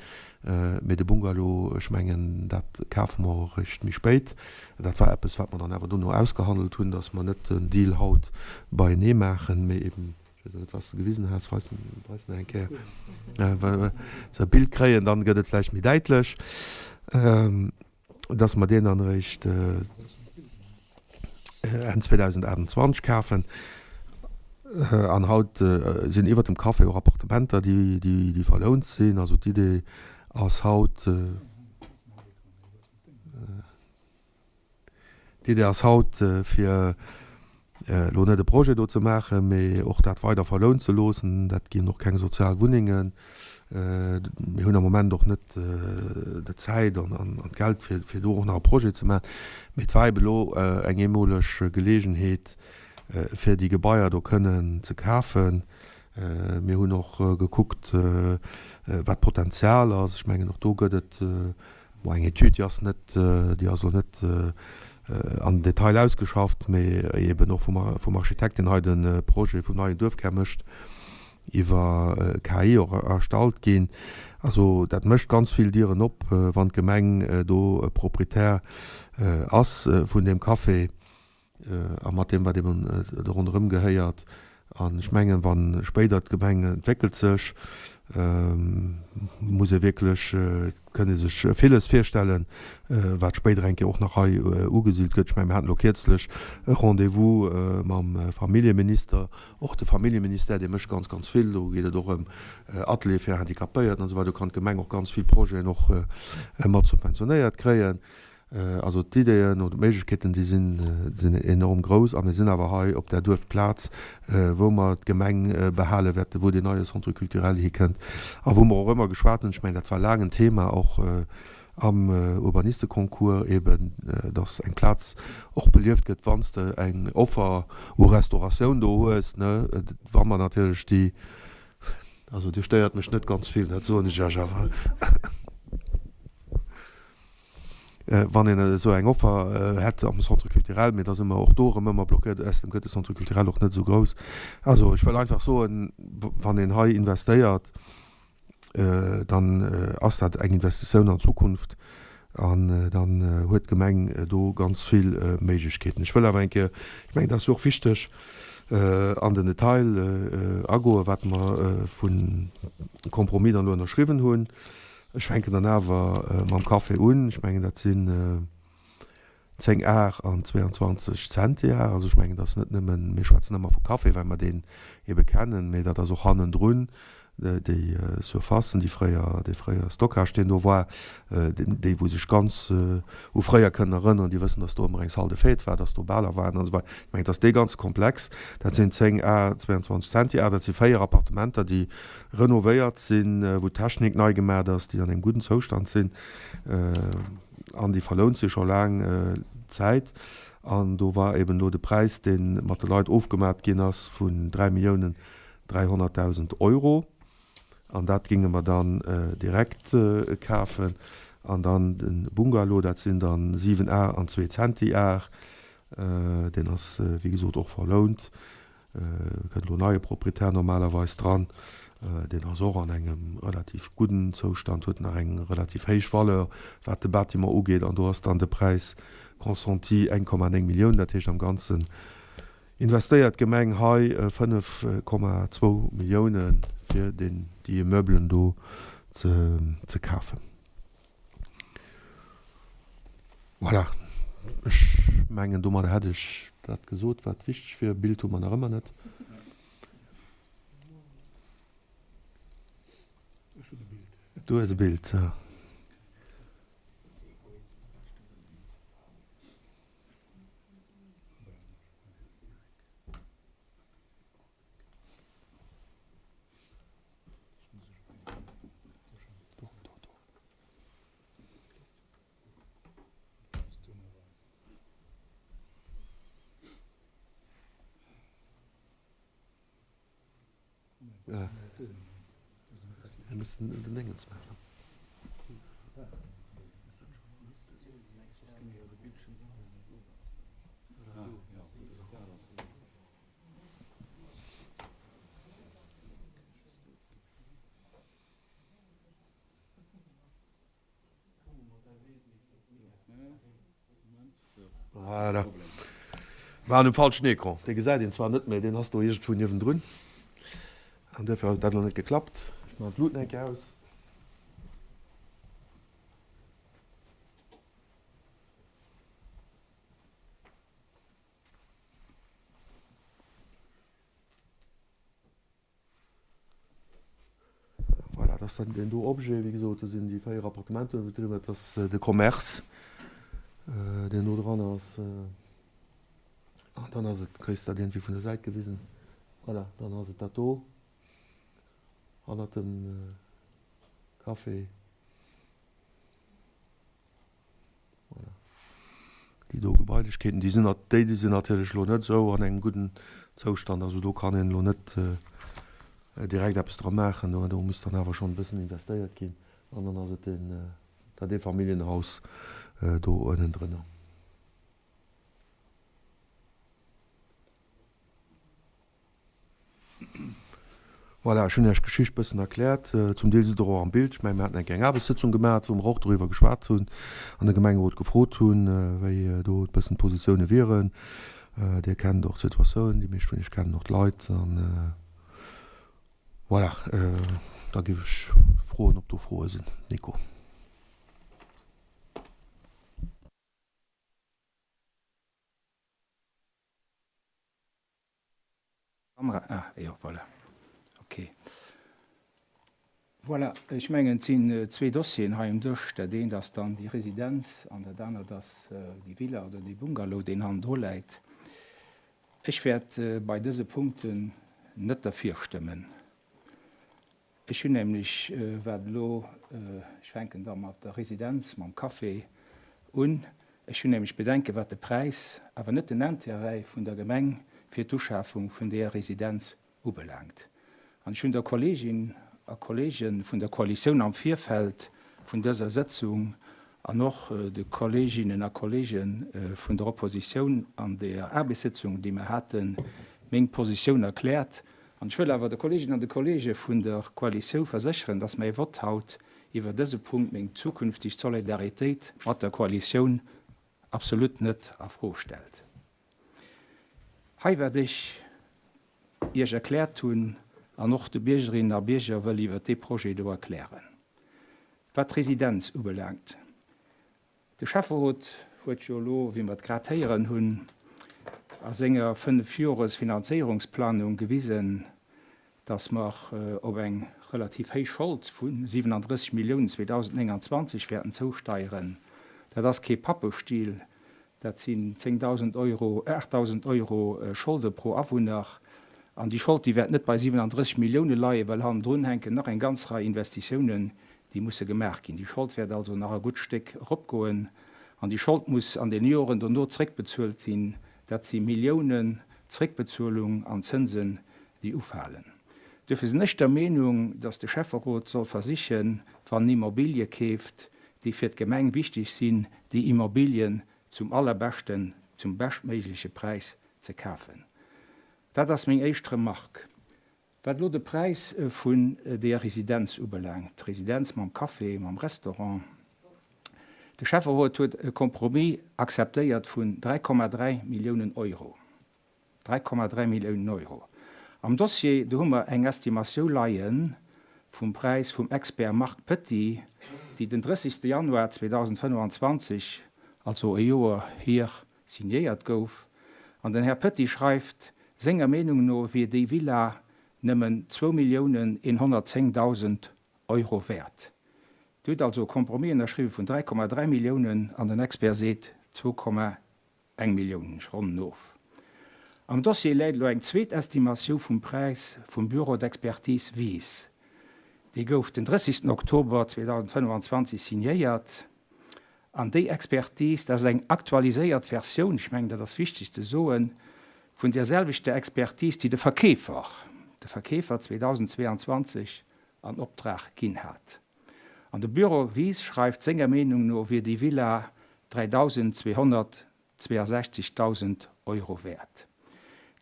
Mee de Bungalow, ech mengen, dat kafe mer och eréischt méi spéit. Dat war eppes, wat mer dann awer dono ausgehandelt hunn, datt mer net den Deal haut beienee maachen, mee eben, ech weess net, wat s de gewisen has, weis weis nach eng Kéier, wa se e Bild kréien, dann gëtt et vläicht méi däitlech, dass mer deen dann eréischt Enn 2028 kafen. An haut sinn iwwert dem Café och Appartementer, déi verlount sinn. Also d'Idee ass haut, d'Idee ass haut fir elo net e Projet do ze maachen, mee och dat weider verlount ze loossen. Dat ginn och keng sozial Wunnengen. Mir hunn am Moment och net d'Zäit an d'Geld, fir do och nach e Projet ze maachen. Mee et war eben elo eng eemoleg Geleegenheet, fir déi Gebaier do kënnen ze kafen. Mir hunn och gekuckt, wat d'Potenzial ass. Ech mengen, och do gëtt et Bon, eng Etüd, déi ass net, déi ass elo net an den Detail ausgeschafft, mee eben och vum, vum Architekt, deen hei de Projet vum neien Duerfkär mécht, iwwer KI och erstallt ginn. Also dat mécht ganz vill Dieren op, wann d'Gemeng do Proprietär ass vun deem Café. A mat deem, wat eben do ronderëm gehéiert. An ech mengen, wa spéider d'Gemeng entwéckelt sech, muss ee wierklech, kënnt ee sech villes virstellen, wat spéider eng Kéier och nach hei ugesidelt gëtt. Ech mengen, mir haten elo kierzlech e Rendez-vous mam Familljeminister. Och de Familljeministère, dee mécht ganz, ganz vill. Do geet et och ëm Ateliere fir Handicapéiert an esou weider. Do kann d'Gemeng och ganz vill Projeten och mat subventionéiert kréien. Also d'Ideeën oder d'Méiglechkeeten, déi sinn enorm grouss. A mir sinn awer hei op der Duerfplaz, wou mer d'Gemeng behale wäerten, wou deen neie Centre culturel hikënnt a wou mer och ëmmer geschwat hunn, ech mengen, dat war laang en Thema och am Urbanisteconcours eben, dass eng Plaz och belieft gëtt, wann s de eng Offer u Restauratioun do hues, ne, wa mer natierlech déi, also Dir stéiert mech net ganz vill, dat soen ech Iech awer. Wann een esou eng Offer hätt am Centre culturel, mee da si mer och do erëm ëmmer blockéiert, ausserdeem gëtt de Centre culturel och net esou grouss. Also ech wëll einfach soen, wann een hei investéiert, dann ass dat eng Investitioun an d'Zukunft an dann huet d'Gemeng do ganz vill Méiglechkeeten. Ech wëll awer eng Kéier, ech mengen dat ass jo och wichteg, an den Detail agoen, wat mer vu Compromis dann elo ënnerschriwwen hunn. Ech fänken dann awer mam Café un. Ech mengen, dat sinn 10 Ar an 22 Centiar. Also ech mengen, dat ass net nëmmen, mir schwätzen ëmmer vu Café, well mer deen ebe kennen, mee dat ass och hannendrun déi Surfacen, déi fréier, dee fréier Stockage, deen do war. Déi, wou sech ganz u fréier kënnen erënneren, déi wëssen, dass do ëmmer eng Salle de fête war, dass do Baler waren an esou weider. Ech mengen, dass dee ganze Komplex, dat sinn 10 Ar 22 Centiar, dat si 4 Appartementer, déi renovéiert sinn, wou d'Technik nei gemat ass, déi an engem gudden Zoustand sinn an déi verlount si scho laang Zäit. An do war eben elo de Präis, dee mat de Leit ofgemat ginn ass, vun 3 Milliounen 300.000 Euro. An dat géinge mer dann direkt kafen. An dann de Bungalow, dat sinn dann 7 Ar an zwee Centiar. Deen ass, wéi gesot, och verlount. Kënnt elo neie Proprietär normalerweis dran. Deen ass och an engem relativ gudden Zoustand, huet nach eng relativ héich Valeur, wat de Bâtiment ugeet. An do ass dann de Präis consenti 1,9 Millioun. Dat heescht am Ganzen investéiert d'Gemeng hei 5,2 Millioune fir déi Immeublen do ze kafen. Voilà, ech mengen domadder hätt ech dat gesot, wat wichteg wier. Bild hu mer nach ëmmer net. Ech hunn e Bild. Du hues e Bild, ja. Voilà. War um falschen Ecran. Dee gesäit een zwar net, mä deen ass do iergendwou niewendrun. An duerfir huet dat elo net geklappt. Ech maachen d'Luuten eng Kéier aus. Voilà, dat ass dann deen do Objet. Wéi gesot, do sinn déi 4 Appartementen uewe driwwer. Dat ass de Commerce, deen do dran ass. An dann ass et, kriss dat iergendwéi vun der Säit gewisen. Voilà, dann ass et dat do hannert dem Café. Voilà. Déi do Gebailechkeeten, déi sinn, déi déi sinn natierlech elo net esou an engem gudden Zoustand. Also do kann een elo net direkt eppes dra maachen. Do, do muss dann awer schonn e bëssen investéiert ginn. An dann ass et deen, dat Eefamilljenhaus do ënnendrënner. Voilà, ech hunn Iech d'Geschicht bëssen erkläert. Zum Deel sidd Der och am Bild. Ech mengen, mir haten eng kleng Aarbechtssëtzung gemaach, wou mer och doriwwer geschwat hunn an de Gemengerot gefrot hunn, wéi do e bëssen d'Positioune wieren. Dir kennt och d'Situatioun, déi meescht vun Iech kennen och d'Leit. An voilà, da géif ech froen, ob do Froe sinn. Nico. Kamera, ah jo, voilà, ok. Voilà, ech mengen, et sinn zwee Dossieren hei um Dësch. Dat eent ass dann déi Residenz an dat anert ass déi Villa oder dee Bungalow, deen hannendru läit. Ech wäert bei dëse Punkten net derfir stëmmen. Ech hunn nämlech, wat elo, ech fänken da mat der Residenz, mam Café un, ech hunn nämlech Bedenken, wat de Präis, awer net den Intérêt vun der Gemeng fir d'Uschafung vun deeër Residenz ubelaangt. An ech hunn der Kolleegin a Kollege vun der Koalitioun am Virfeld vun dëser Sëtzung an och de Kolleeginnen a Kollege vun der Oppositioun an deeër Aarbechtssëtzung, déi mer haten, meng Positioun erkläert An ech wëll awer de Kolleeginnen an de Kollege vun der Koalitiou versécheren, dass mäi Vott haut iwwer dëse Punkt meng zukünftig Solidaritéit mat der Koalitioun absolut net a Fro stellt. Hei wat ech Iech erkläert hunn an och de Biergerinnen a Bierger wëll iwwert dee Projet do erklären. Wat d'Residenz ubelaangt, De Schäfferot huet jo elo, wéi mer et grad héieren hunn, a senger Fënnefjores-Finanzéierungsplanung gewisen, datt mer op eng relativ héich Schold vu 37 Milliounen 2029 wäerten zousteieren. Dat ass kee Pappestil, dat sinn 10.000 Euro, 8.000 Euro Scholde pro Awunner. An déi Schold, déi wäert net bei 37 Millioune leien, well hannendrun hänken nach eng ganz Rei Investitiounen, déi musse gemaach ginn. Déi Schold wäert also nach e gutt Stéck eropgoen an déi Schold muss an den Joren dono zréckbezuelt sinn. Dat si Milliounen Zréckbezuelung an Zënsen, déi ufalen. Duerfir sinn ech der Meenung, dass de Schäfferot soll versichen, wann en Immobilie keeft, déi fir d'Gemeng wichteg sinn, déi Immobilien zum allerbeschten, zum beschtméigleche Präis ze kafen. Dat ass meng éischt Remarque. Wat elo de Präis vun deeër Residenz ubelaangt, d'Residenz mam Café, mam Restaurant, de Schäfferot huet e Compromis akzeptéiert vun 3,3 Milliounen Euro. 3,3 Milliounen Euro. Am Dossier, do hu mer eng Estimatiou leie vum Präis vum Expert Marc Petit, déi den 30. Januar 2025, also e Joer hier, signéiert gouf. An den Här Petit schreift, Senger Meenung no wier déi Villa nëmmen 2.110.000 Euro wäert. Dir hutt also e Compromis ënnerschriwwe vun 3,3 Milliounen an den Expert seet 2,1 Milliounen. Ech ronnen of. Am Dossier läit elo eng zweet Estimatiou vum Präis vum Bureau d'expertise Wies. Déi gouf den 30 Oktober 2025 signéiert. An déi Expertise, dat ass eng aktualiséiert Versioun, ech mengen, dat ass wichteg ze soen, vun där selwechter Expertise, déi de Verkeefer, de Verkeefer 2022 an Optrag ginn hat. An de Bureau Wies schreift, senger Meenung no wier déi Villa 3.200 62.000 Euro wäert.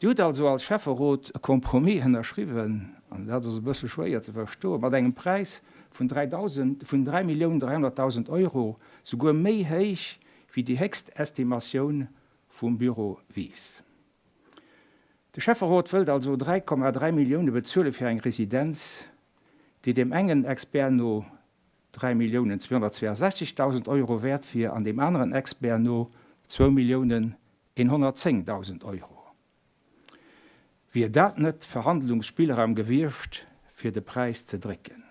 Dir hutt also als Schäfferot e Compromis ënnerschriwwen, an dat ass e bësse schwéier ze verstoen, mat engem Präis vun 3.000, vun 3.300.000 Euro, souguer méi héich wéi déi héchst Estimatioun vum Büro Wies. De Schäfferot wëllt also 3,3 Millioune bezuele fir eng Residenz, déi deem engen Expert no 3.262.000 Euro wäert wier an deem aneren Expert no 2.110.000 Euro. Wier dat net Verhandlungsspillraum gewiescht, fir de Präis ze drécken?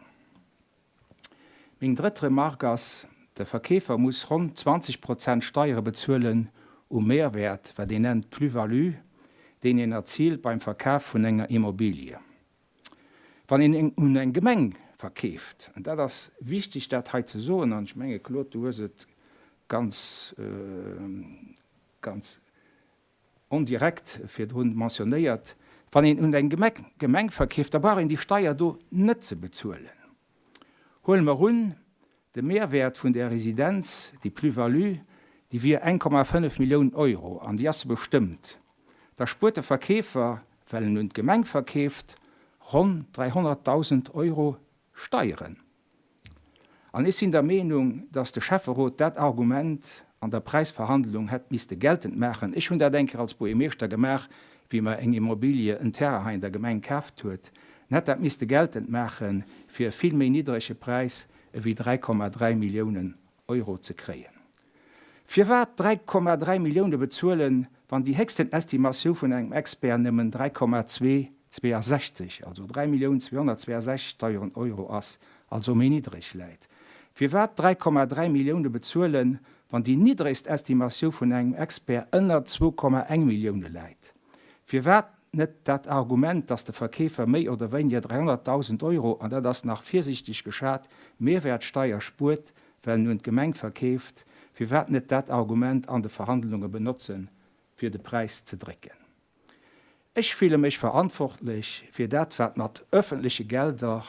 Meng drëtt Remark ass, De Verkeefer muss ronn 20 Prozent Steiere bezuelen um Mehrwäert, wat een nennt Plus-value, deen een erziilt beim Verkaf vun enger Immobilie. Wann een un eng Gemeng verkeeft, an dat ass wichteg dat hei ze soen, an ech menge Claude, du hues et ganz, ganz ondirekt virdrun mentionnéiert, wann een un eng Gemeng verkeeft, da brauch een déi Steier do net ze bezuelen. Huele mer un, de Mehrwäert vun där Residenz, déi Plus-value, déi wier 1,5 Millioun Euro an déi ass bestëmmt, da spuert de Verkeefer, well en un d'Gemeng verkeeft, ronn 300.000 Euro Steieren. An ech sinn der Meenung, dass de Schäfferot dat Argument an der Präisverhandlung hätt misste geltend maachen. Ech hunn dat eng Kéier als Buergermeeschter gemaach, wéi mer eng Immobilie, en Terrain hei an der Gemeng kaaft huet. En hätt dat misste geltend maachen, fir e vill méi niddrege Präis ewéi 3,3 Milliounen Euro ze kréien. Firwat 3,3 Millioune bezuelen, wann déi héchsten Estimatiou vun engem Expert nëmmen 3,262, also 3.262.000 Euro ass, also méi niddreg läit? Firwat 3,3 Millioune bezuelen, wann déi niddregst Estimatiou vun engem Expert ënner 2,1 Millioune läit? Firwat net dat Argument, dass de Verkeefer méi oder wéiniger 300.000 Euro, an dat ass nach virsiichteg geschat, Mehrwertsteier spuert, well en un d'Gemeng verkeeft, firwat net dat Argument an de Verhandlunge benotzen, fir de Präis ze drécken? Ech fille mech verantwortlech fir dat, wat mat öffentleche Gelder,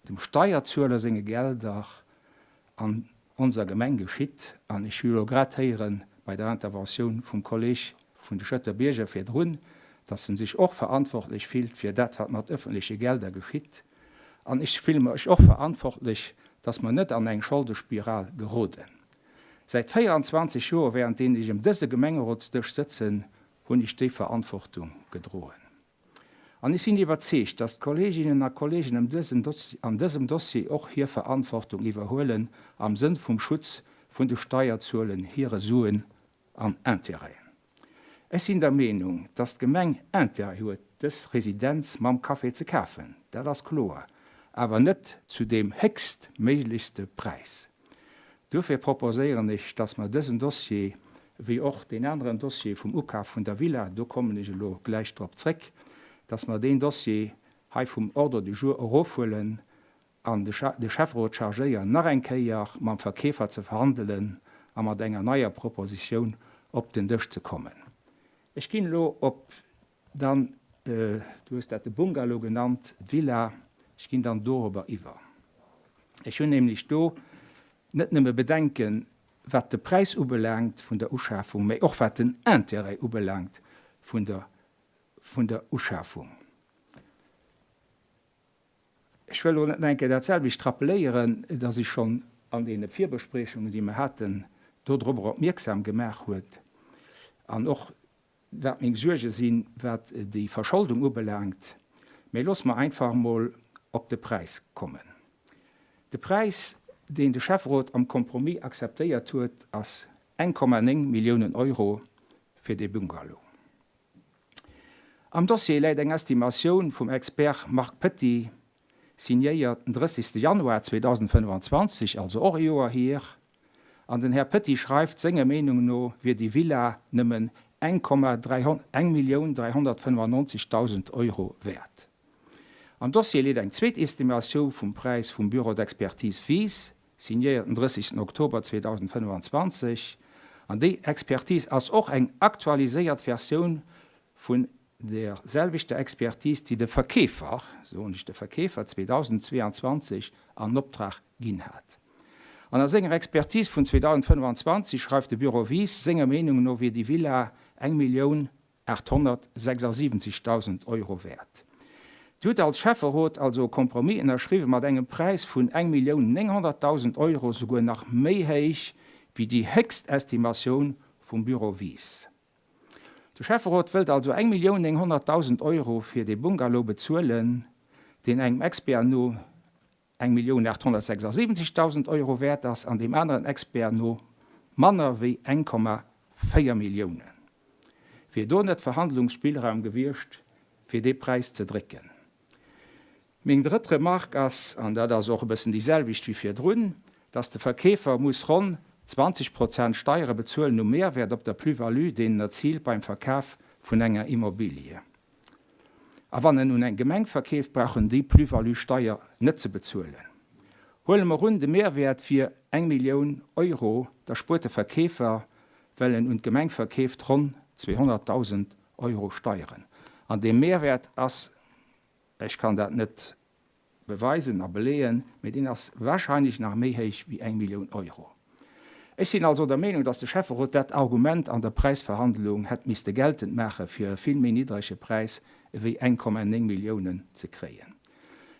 dem Steierzueler senge Gelder an onser Gemeng geschitt. An ech hu jo elo grad héiere bei der Interventioun vum Kolleg vun de Schëtter Bierger virdrun, dass en sech och verantwortlech fillt fir dat, wat mat öffentleche Gelder geschitt. An ech fille mech och verantwortlech, dass mer net an eng Scholdespiral geroden. Säit 24 Joer, während deenen ech ëm dëse Gemengerotsdësch sëtzen, hunn ech déi Verantwortung gedroen. An ech sinn iwwerzeegt, dass d'Kolleeginnen a Kolleegen ëm dësen an dësem Dossier och hir Verantwortung iwwerhuelen am Sënn vum Schutz vun de Steierzuelen hire Suen an Intérêten. Ech sinn der Meenung, dass d'Gemeng Intérêt huet, dës Residenz mam Café ze kafen, dat ass kloer, awer net zu deem héchstméiglechste Präis. Duerfir proposéieren ech, dass mer dësen Dossier, wéi och deen aneren Dossier vum Ukaf vun der Villa, do kommen ech elo gläich drop zréck, dass mer deen Dossier hei vum Ordre du jour erofhuelen an de Schäfferot chargéieren, nach eng Kéier mam Verkeefer ze verhandelen a mat enger neier Propositioun op den Dësch ze kommen. Ech ginn elo op dann, du hues dat de Bungalow genannt, d'Villa, ech ginn dann dorobber iwwer. Ech hunn nämlech do net nëmme Bedenken, wat de Präis ubelaangt vun der Uschafung, mä och wat den Intérêt ubelaangt vun der, vun der Uschafung. Ech wëll elo net nach eng Kéier dat selwecht rappeléieren, dass ech schonn an deene Virbespriechungen, déi mer haten, dodrobber opmierksam gemaach huet an och wat meng Suerge sinn, wat déi Verscholdung ubelaangt. Mä loosse mer einfach emol op de Präis kommen. De Präis, deen de Schäfferot am Compromis akzeptéiert huet, ass 1,9 Milliounen Euro fir dee Bungalow. Am Dossier läit eng Estimatioun vum Expert Marc Petit, signéiert den 30 Januar 2025, also och e Joer hier. An den Här Petit schreift, senger Meenung no wier déi Villa nëmmen 1.395.000 Euro wäert. Am Dossier leet eng zweet Estimatiou vum Präis vum Bureau d'expertise Wies, signéiert den 30 Oktober 2025, an déi Expertise ass och eng aktualiséiert Versioun vun der selwechter Expertise, déi de Verkeefer, soen ech de Verkeefer, 2022 an Optrag ginn hat. An a senger Expertise vun 2025 schreift de Bureau Wies, senger Meenung no wier déi Villa eng Millioun 876.000 Euro wäert. Dir hutt als Schäfferot also e Compromis ënnerschriwwen mat engem Präis vun 1.900.000 Euro, souguer nach méi héich wéi déi héchst Estimatioun vum Bureau Wies. De Schäfferot wëllt also 1.900.000 Euro fir dee Bungalow bezuelen, deen engem Expert no 1.876.000 Euro wäert ass an deem aneren Expert no manner wéi 1,4 Milliounen. Wier do net Verhandlungsspillraum gewiescht, fir dee Präis ze drécken? Meng drëtt Remarque ass, an dat ass och e bëssen déi selwecht wéi virdrun, dass de Verkeefer muss ronn 20 Prozent Steiere bezuelen um Mehrwert op der Plus-value, deen en erziilt beim Verkaf vun enger Immobilie. A wann en un eng Gemeng verkeeft, brauch en déi Plus-value-Steier net ze bezuelen. Huele mer un, de Mehrwäert wier eng Millioun Euro, da spuert de Verkeefer, well en un d'Gemeng verkeeft, ronn 200.000 Euro Steieren. An dee Mehrwäert ass, ech kann dat net beweisen a beleeën, mee deen ass wahrscheinlech nach méi héich wéi eng Millioun Euro. Ech sinn also der Meenung, dass de Schäfferot dat Argument an der Präisverhandlung hätt misste geltend maache fir e vill méi niddrege Präis ewéi 1,9 Milliounen ze kréien.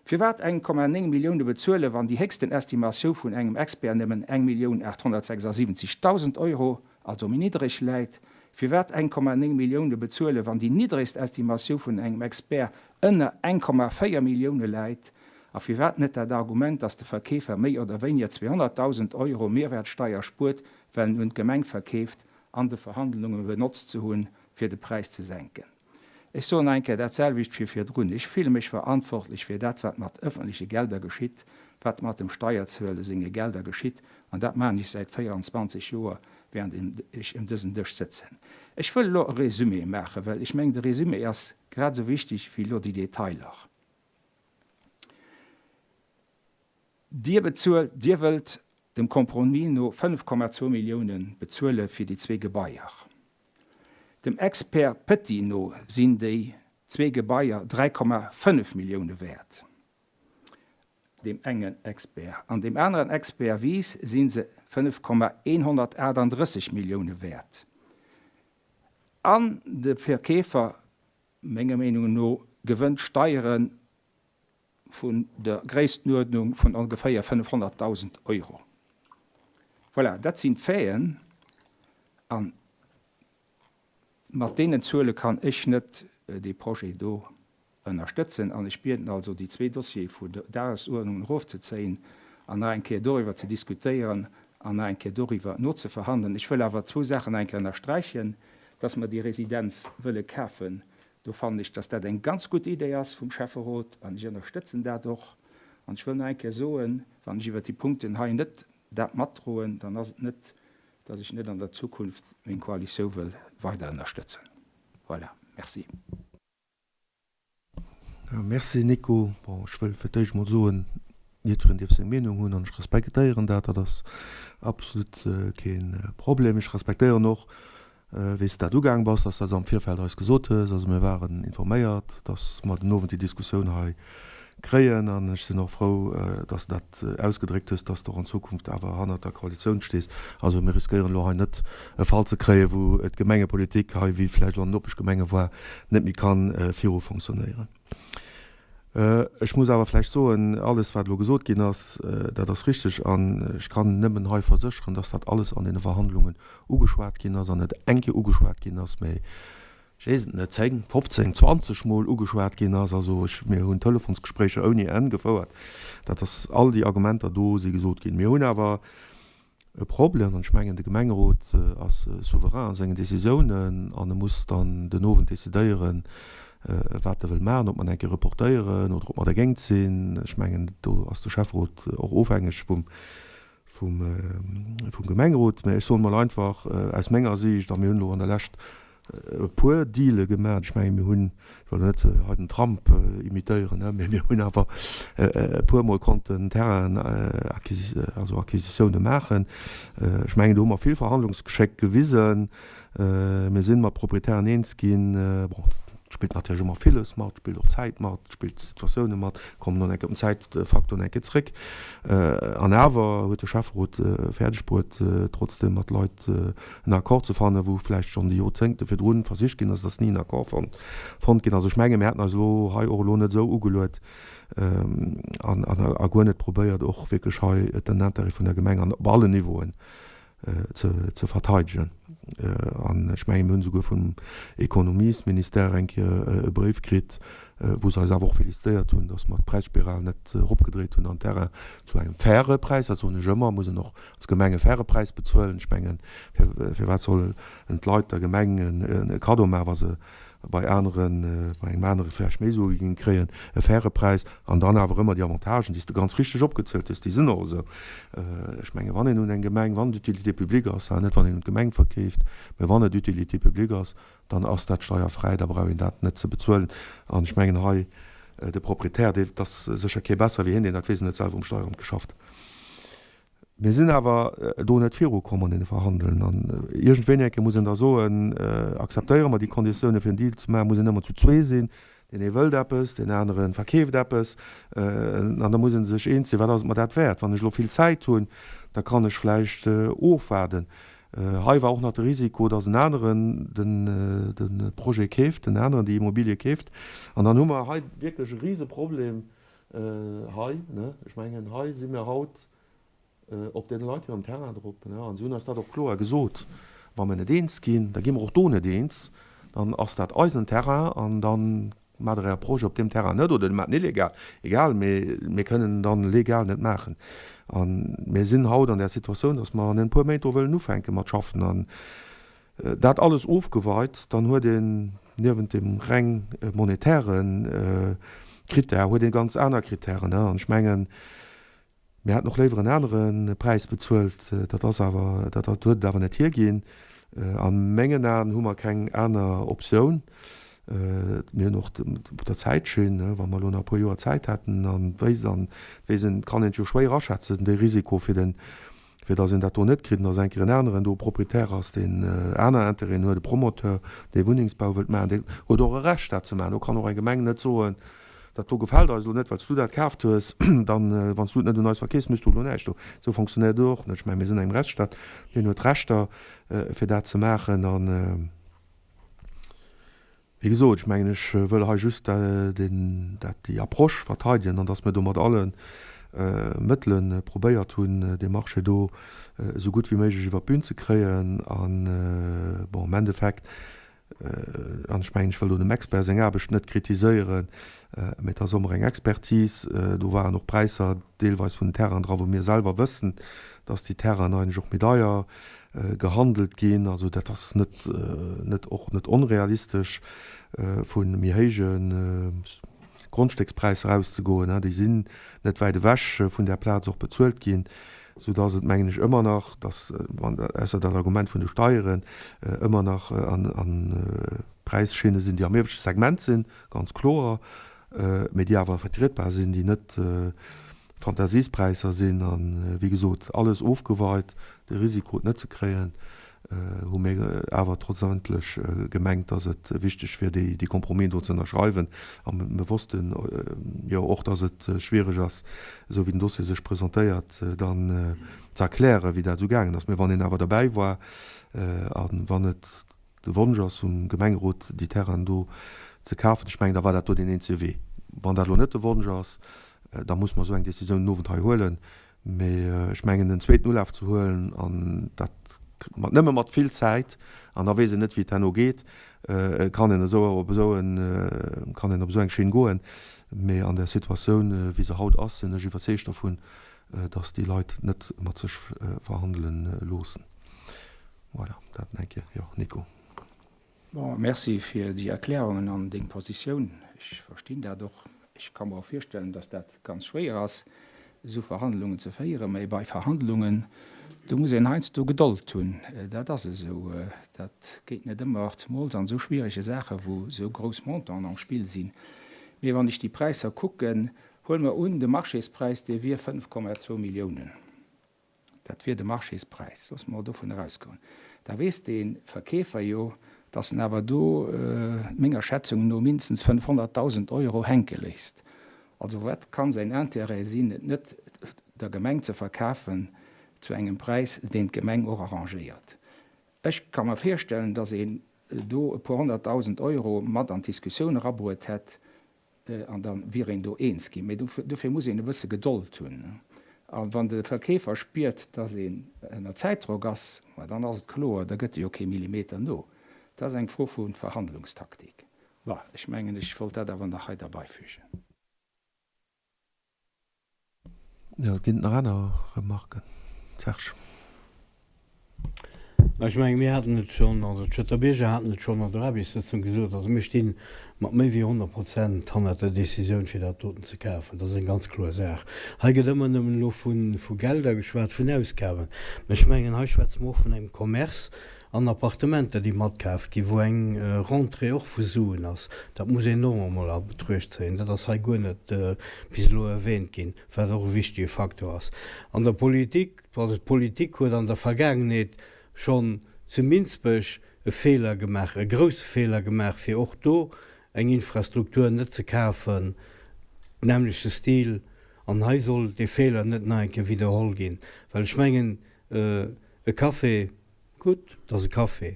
Firwat 1,9 Millioune bezuelen, wann déi héchsten Estimatiou vun engem Expert nëmmen 1.876.000 Euro, also méi niddreg läit? Firwat 1,9 Millioune bezuelen, wann déi niddregst Estimatiou vun engem Expert ënner 1,4 Millioune läit? A firwat net dat Argument, dass de Verkeefer méi oder wéinier 200.000 Euro Mehrwertsteier spuert, well en un d'Gemeng verkeeft, an de Verhandlunge benotzt ze hunn, fir de Präis ze senken? Ech soen nach eng Kéier dat selwecht wéi virdrun, Ech fille mech verantwortlech fir dat, wat mat ëffentleche Gelder geschitt, wat mat dem Steierzuele senge Gelder geschitt, an dat maachen ech säit 24 Joer, während ech ëm dësen Dësch sëtzen. Ech wëll elo e Résumé maachen, well ech mengen, de Résumé ass grad esou wichteg wéi elo déi Detailer. Dir bezuelt, Dir wëllt dem Compromis no 5,2 Millioune bezuele fir déi zwee Gebaier. Dem Expert Petit no sinn déi zwee Gebaier 3,5 Millioune wäert. Deem engen Expert. An deem aneren Expert Wies si se 5,138 Millioune wäert. An de Verkeefer, menger Meenung no, gewënnt Steiere vun der Gréisstenuerdnung vun ongeféier 500.000 Euro. Voilà, dat sinn d'Faiten. A mat deenen Zuele kann ech net dee Projet do. ënnerstëtzen an ech bieden also, déi zwee Dossiere vu der Dagesuerdnung erofzezéien an nach eng Kéier doriwwer ze diskutéieren an nach eng Kéier doriwwer nozeverhandelen. Ech wëll awer zwou Saachen nach eng Kéier ënnersträichen, Dass mer déi Residenz wëlle kafen, do fannen ech, dass dat eng ganz gutt Idee ass vum Schäfferot an ech ënnerstëtzen dat och. An ech wëll nach eng Kéier soen, wann ech iwwert déi Punkten hei net dat matdroen, dann ass et net, dass ech net an der Zukunft meng Koalitiou wëll weider ënnerstëtzen. Voilà, merci. Merci Nico. Bon, ech wëll fir d'éischt mol soen, jiddwereen dierf seng Meenung hunn an ech respektéieren dat. Dat ass absolut kee Problem. Ech respektéieren och, wéi s de dat ugaang bass, dass s de dat am Virfeld eis gesot hues. Also mir waren informéiert, dass mer den Owend déi Diskussioun hei kréien an ech sinn och frou, dass de dat ausgedréckt hues, dass de och an Zukunft awer hannert der Koalitioun stees. Also mir riskéieren elo hei net e Fall ze kréien, wou d'Gemengepolitik hei, wéi vläicht elo an den Nopeschgemenge war, net méi ka viru fonctionnéieren. Ech muss awer vläicht soen, alles wat elo gesot ginn ass, dat ass richtig an ech kann nëmmen hei versécheren, dass dat alles an deene Verhandlungen ugeschwat ginn ass an net eng Kéier ugeschwat ginn ass, mä ech weess et net, 10, 15, 20 Mol ugeschwat ginn ass. Also ech, mir hunn Telefonsgespréicher ouni Enn gefouert. Dat ass, all déi Argumenter do si gesot ginn. Mir hunn awer e Problem, an ech mengen, de Gemengerot ass souverain a sengen Décisiounen an e muss dann den Owend décidéieren, wat e wëll maachen, ob mer en eng Kéier reportéieren oder ob mer dergéint sinn. Ech mengen, do ass de Schäfferot och ofhängeg vum, vum Gemengerot. Mä ech soen emol einfach aus menger Siicht, a mir hunn elo an der Lescht e puer Deale gemaach, ech menge mir hunn, ech wëll elo net hei den Trump imitéieren, mä mir hunn awer e puermol konnten Terrainen, also Acquisitioune maachen. Ech mengen do hu mer vill Verhandlungsgeschéck gewisen. Mir si mat Proprietären eens ginn. Bon, et spillt natierlech ëmmer villes mat, et spillt och d'Zäit mat, et spillt d'Situatioune mat, kommen elo eng Kéier op den Zäitfaktor eng Kéier zréck. An awer huet de Schäfferot fäerdeg bruet, trotzdeem mat Leit en Accord ze fannen, wou vläicht schonn déi Jorzéngte virdrun versicht ginn ass, et ass ni en Accord fonnt fonnt ginn. Also ech menge mir hätten eis elo hei och elo net esou ugeluet an a guer net probéiert och wierklech hei den Intérêt vun der Gemeng an op allen Niveauen ze verteidegen. An ech mengen, mir hunn esouguer vum Ekonomiesministère eng Kéier e Bréif kritt, wou se eis awer och félicitéiert hunn, datt mer d'Präisspiral net eropgedréit hunn an Terrain zu engem faire Präis, dat soen ech ëmmer, muss een och als Gemeng e faire Präis bezuelen. Ech mengen, firwat sollen d'Leit der Gemeng e Kaddo maachen, wa se bei aneren, bei engem anere vläicht méi Sue géinge kréien, e faire Präis an dann awer ëmmer déi Avantagen, déi s de ganz richteg opgezielt hues, déi sinn och esou. Ech menge wann een un eng Gemeng, wann et Utilité publique ass, net wann een un d'Gemeng verkeeft, mä wann et Utilité publique ass, dann ass dat steierfräi, da brauch een dat net ze bezuelen. An ech mengen hei de Proprietär, dee, dat ass sécher kee besser wéi hien, deen dat weess, en huet selwer um Steieramt geschafft. Mir sinn awer do net virukomm an deene Verhandelen. An iergendwéini eng Kéier muss een da soen, Akzeptéiere mer déi Konditioune fir en Deal ze maachen? Muss een ëmmer zu zwee sinn? Deen ee wëllt eppes, deen anere verkeeft eppes. An da muss ee sech eens sinn, Wat ass et mer dat wäert? Wann ech elo vill Zäit hunn, da kann ech vläicht ofwaarden. Hei war och nach de Risiko, datt en aneren de Projet keeft, en aneren déi Immobilie keeft. An dann hu mer hei wierklech e Riseproblem Hei, ne, ech mengen, hei si mir haut op deene Leit hirem Terrain drop, ne, an si hunn eis dat och kloer gesot, Wa mir net eens ginn, da gi mer och do net eens, dann ass dat eisen Terrain an da maacht Der Äre Projet op deem Terrain net oder Dir maacht en illegal, egal, mee mir kënnen en dann legal net maachen. A mir sinn haut an där Situatioun, dass mer an e puer Méint do wëllen ufänke mat schaffen an Dat alles ofgeweit, dann huet een niewent dem reng monetäre Critère, huet ee ganz aner Critèren. An ech mengen, mir hätten och léiwer en anere Präis bezuelt. Dat ass awer, dat huet et awer net hierginn. A mengen Aen hu mer keng aner Optioun. Mir hunn och op der Zäitschinn, wa mer elo nach e puer Joer Zäit hätten, a wéisst an wéisst een, kann een et jo schwéier aschätzen, dee Risiko fir den fir dass een dat do net kritt an dass eng Kéier en aneren do Proprietär ass, deen aner Intérêten huet, e Promoteur, dee Wunnengsbau wëllt maachen, deen huet och e Recht dat ze maachen. Do kann och eng Gemeng net soen, dat do gefält eis elo net, well s du dat kaaft hues, dann, wann s du et net un eis verkeefs, méchs du elo näischt do. Esou fonctionnéiert et och net. Ech mengen, mir sinn an engem Rechtsstaat, deen huet Rechter fir dat ze maachen an, Wéi gesot, ech mengen, ech wëll hei just dat, déi Approche verteidegen an dass mir do mat alle Mëttele probéiert hunn, dee Marché do esou gutt wéi méiglech iwwer d'Bün ze kréien. An, bon, am Endeffekt. An ech mengen, ech wëll do dem Expert seng Aarbecht net kritiséieren, mä et ass ëmmer eng Expertise. Do waren och Präisser deelweis vun den Terrainen dra wou mir selwer wëssen, dass déi Terrainen eigentlech och méi deier gehandelt ginn. Also dat ass net, net, och net onrealistesch vu méi héije Grondstéckspräisser auszegoen. Déi sinn net wäit ewech vun där Plaz och bezuelt ginn, soudass et, mengen ech, ëmmer nach, dass, ausser dat Argument vun de Steieren, ëmmer nach an Präisschinne sinn, déi am ieweschte Segment sinn, ganz kloer, mä déi awer vertrietbar sinn, déi net Fantasiespräisser sinn. A wéi gesot, alles ofgeweit, de Risiko et net ze kréien, hu mir awer trotzdemlech gemengt, dass et wichteg wier, déi Compromis do ze ënnerschreiwen. A mir wossten jo och, dass et schwiereg ass, esou wéi den Dossier sech presentéiert, dann ze erklären, wéi dat esou gaangen ass. Mä wann een awer derbäi war a wann et de Wonsch ass vum Gemengerot, déi Terrainen do ze kafen, ech mengen, da war dat do deen eenzege Wee. Wann dat elo net de Wonsch ass, da muss mer esou eng Décisioun den Owend hei huelen. Mee ech mengen, en zweeten Ulaf ze huelen, an dat mat nëmme mat vill Zäit, an da weess een net, wéi et herno geet, kann een esou op esou en, kann een op esou eng Schinn goen. Mee an der Situatioun, wéi se haut ass, sinn ech iwwerzeegt dovun, datt déi Leit net mat sech verhandele loossen. Voilà, dat eng Kéier. Jo, Nico. Bon, merci fir déi Erklärungen an deng Positioun. Ech verstinn dat och. Ech ka mer och virstellen, dass dat ganz schwéier ass, esou Verhandlungen ze féieren. Mä bei Verhandlungen, do muss een heiansdo Gedold hunn. Dat ass esou. Dat geet net ëmmer, zemools an esou schwierege Saachen, wou esou grouss Montanten am Spill sinn. Mee wann ech déi Präisser kucken, huele mer un, de Marchéspräis, dee wier 5,2 Milliounen. Dat wier de Marchéspräis, loosse mer mol dovun erausgoen. Da weess de Verkeefer jo, datt en awer do, menger Schätzung no, mindestens 500.000 Euro hänke léisst. Also wat ka säin Intérêt sinn, et net der Gemeng ze verkafen zu engem Präis, deen d'Gemeng och arrangéiert? Ech ka mer virstellen, datt een do e puer 100.000 Euro mat an d'Diskussioun erabruet hätt, An da wier een do eens ginn. Mee dofir muss een e bësse Gedold hunn. A wann de Verkeefer spiert, datt een ënner Zäitdrock ass, ma dann ass et kloer, da gëtt e jo kee Millimeter no. Dat ass eng Fro vu Verhandlungstaktik. Bon, ech mengen, ech wollt dat awer nach hei derbeifügen. Jo, ginn et nach aner Remarken? Serge. Mä ech menge mir haten et schonn, also d'Schëtter Bierger haten et schonn an der Aarbechtssëtzung gesot, also mir sti mat méi wéi 100 Prozent hannert der Décisioun fir dat doten ze kafen. Dat ass eng ganz kloer Saach. Hei gëtt ëmmer nëmmen elo vu Gelder geschwat, vun Ausgaben. Mä ech mengen, hei schwätze mer och vun engem Commerce an Appartementer, déi matkaaft ginn, wou eng Rentrée och vu Suen ass. Dat muss een och emol a Betruecht zéien. Dat ass hei guer net bis elo erwähnt ginn, wat och e wichtige Faktor ass. An der Politik, also d'Politik huet an der Vergaangenheet schonn zu Minsbech e Feeler gemaach, e grousse Feeler gemaach, fir och do eng Infrastruktur net ze kafen, nämmlechte Stil. An hei soll dee Feeler net nach eng Kéier widderholl ginn, well ech mengen, e Café, Gutt, et ass e Café.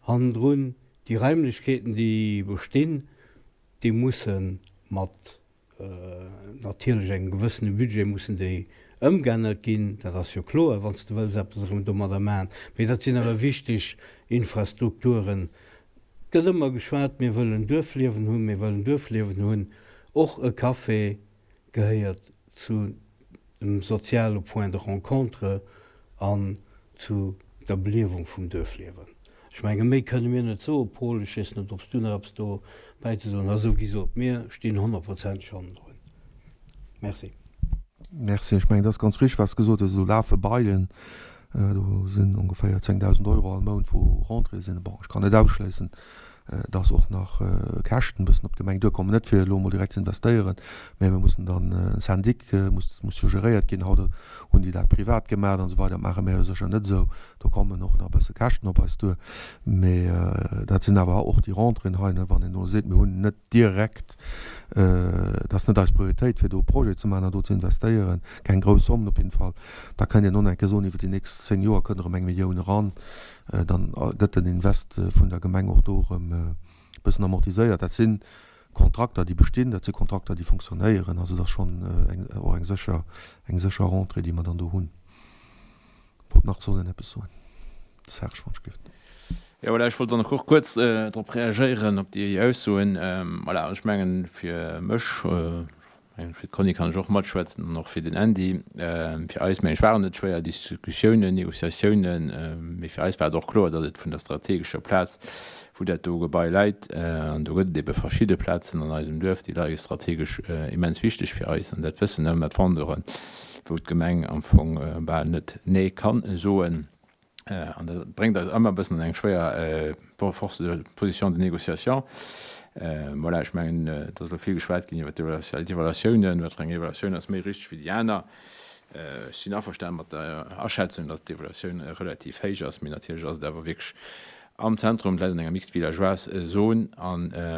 Hannendrun, déi Raimlechkeeten, déi bestinn, déi musse mat natierlech engem gewëssene Budget mussen déi ëmgeännert ginn. Dat ass jo kloer, wann s de wëlls eppes erëm domadder maachen. Mee dat sinn awer wichteg Infrastrukturen. Et gëtt ëmmer geschwat, mir wëllen Duerfliewen hunn, mir wëllen Duerfliewen hunn. Och e Café gehéiert zu dem soziale Point de rencontre an zu der Beliewung vum Duerfliewen. Ech menge méi kënne mir net soen. Paul, ech weess net, ob s du nach eppes do bäizesoen hues. Esou gesot, mir stinn honnertprozenteg hannendrun. Merci. Merci. Ech mengen, et ass ganz richtig, wat s de gesot hues. Do lafe Bailen, do sinn ongeféier 10.000 Euro all Mount, wou Rentrée sinn. Bon, ech kann net ausschléissen, dass och nach Käschten e bëssen op d'Gemeng duerkommen, net fir elo emol direkt ze investéieren, mä mir mussen dann, e Syndic muss, muss jo geréiert ginn, haut hunn déi dat privat gemaach an esou weider, dat maache mir jo sécher net esou, do kommen och nach e bësse Käschten op eis duer, mä dat sinn awer och déi Rentréeën hei, ne, wann een elo seet, mir hunn net direkt, dat ass net eis Prioritéit fir do e Projet ze maachen an do ze investéieren, keng grouss Sommen op jidden Fall, da kënnt een och nach eng Kéier soen, iwwer déi nächst 10 Joer kënnt erëm eng Millioun eran, Dann gëtt den Invest vun der Gemeng och do erëm e bëssen amortiséiert. Dat si Kontrakter, déi bestinn, dat si Kontrakter, déi fonctionnéieren. Also dat ass schonn och eng sécher, eng sécher Rentrée, déi mer dann do hunn. Wollt nach soss een eppes soen? Serge, wann ech géif. Jo, voilà, ech wollt dann och kuerz drop reagéieren, op déi Aussoen. Voilà, ech mengen, fir mech, ech mengen, fir d'Conny kann ech och matschwätzen an och fir den Andy, fir eis, mengen ech, waren et schwéier Diskussiounen, Négociatiounen, mee fir eis war et och kloer, datt et vun der strategescher Plaz, wou dat do Gebai läit, an do gëtt et ebe verschidde Plazen an eisem Duerf, déi leie strategesch immens wichteg fir eis, an dat wëssen ëmmer d'Vendeuren, wou d'Gemeng am Fong bal net Nee kann soen. An dat bréngt eis ëmmer e bëssen an eng schwéier Force de position de négociation. Voilà, ech mengen, et ass elo vill geschwat ginn iwwer d'Evaluatiounen, wat fir eng Evaluatioun ass méi richteg wéi déi aner. Ech sinn averstane mat der Aschätzung, datt d'Evaluatioun relativ héich ass, mee natierlech ass et awer wierklech am Zentrum, et läit an enger mixte villageoise Zone. A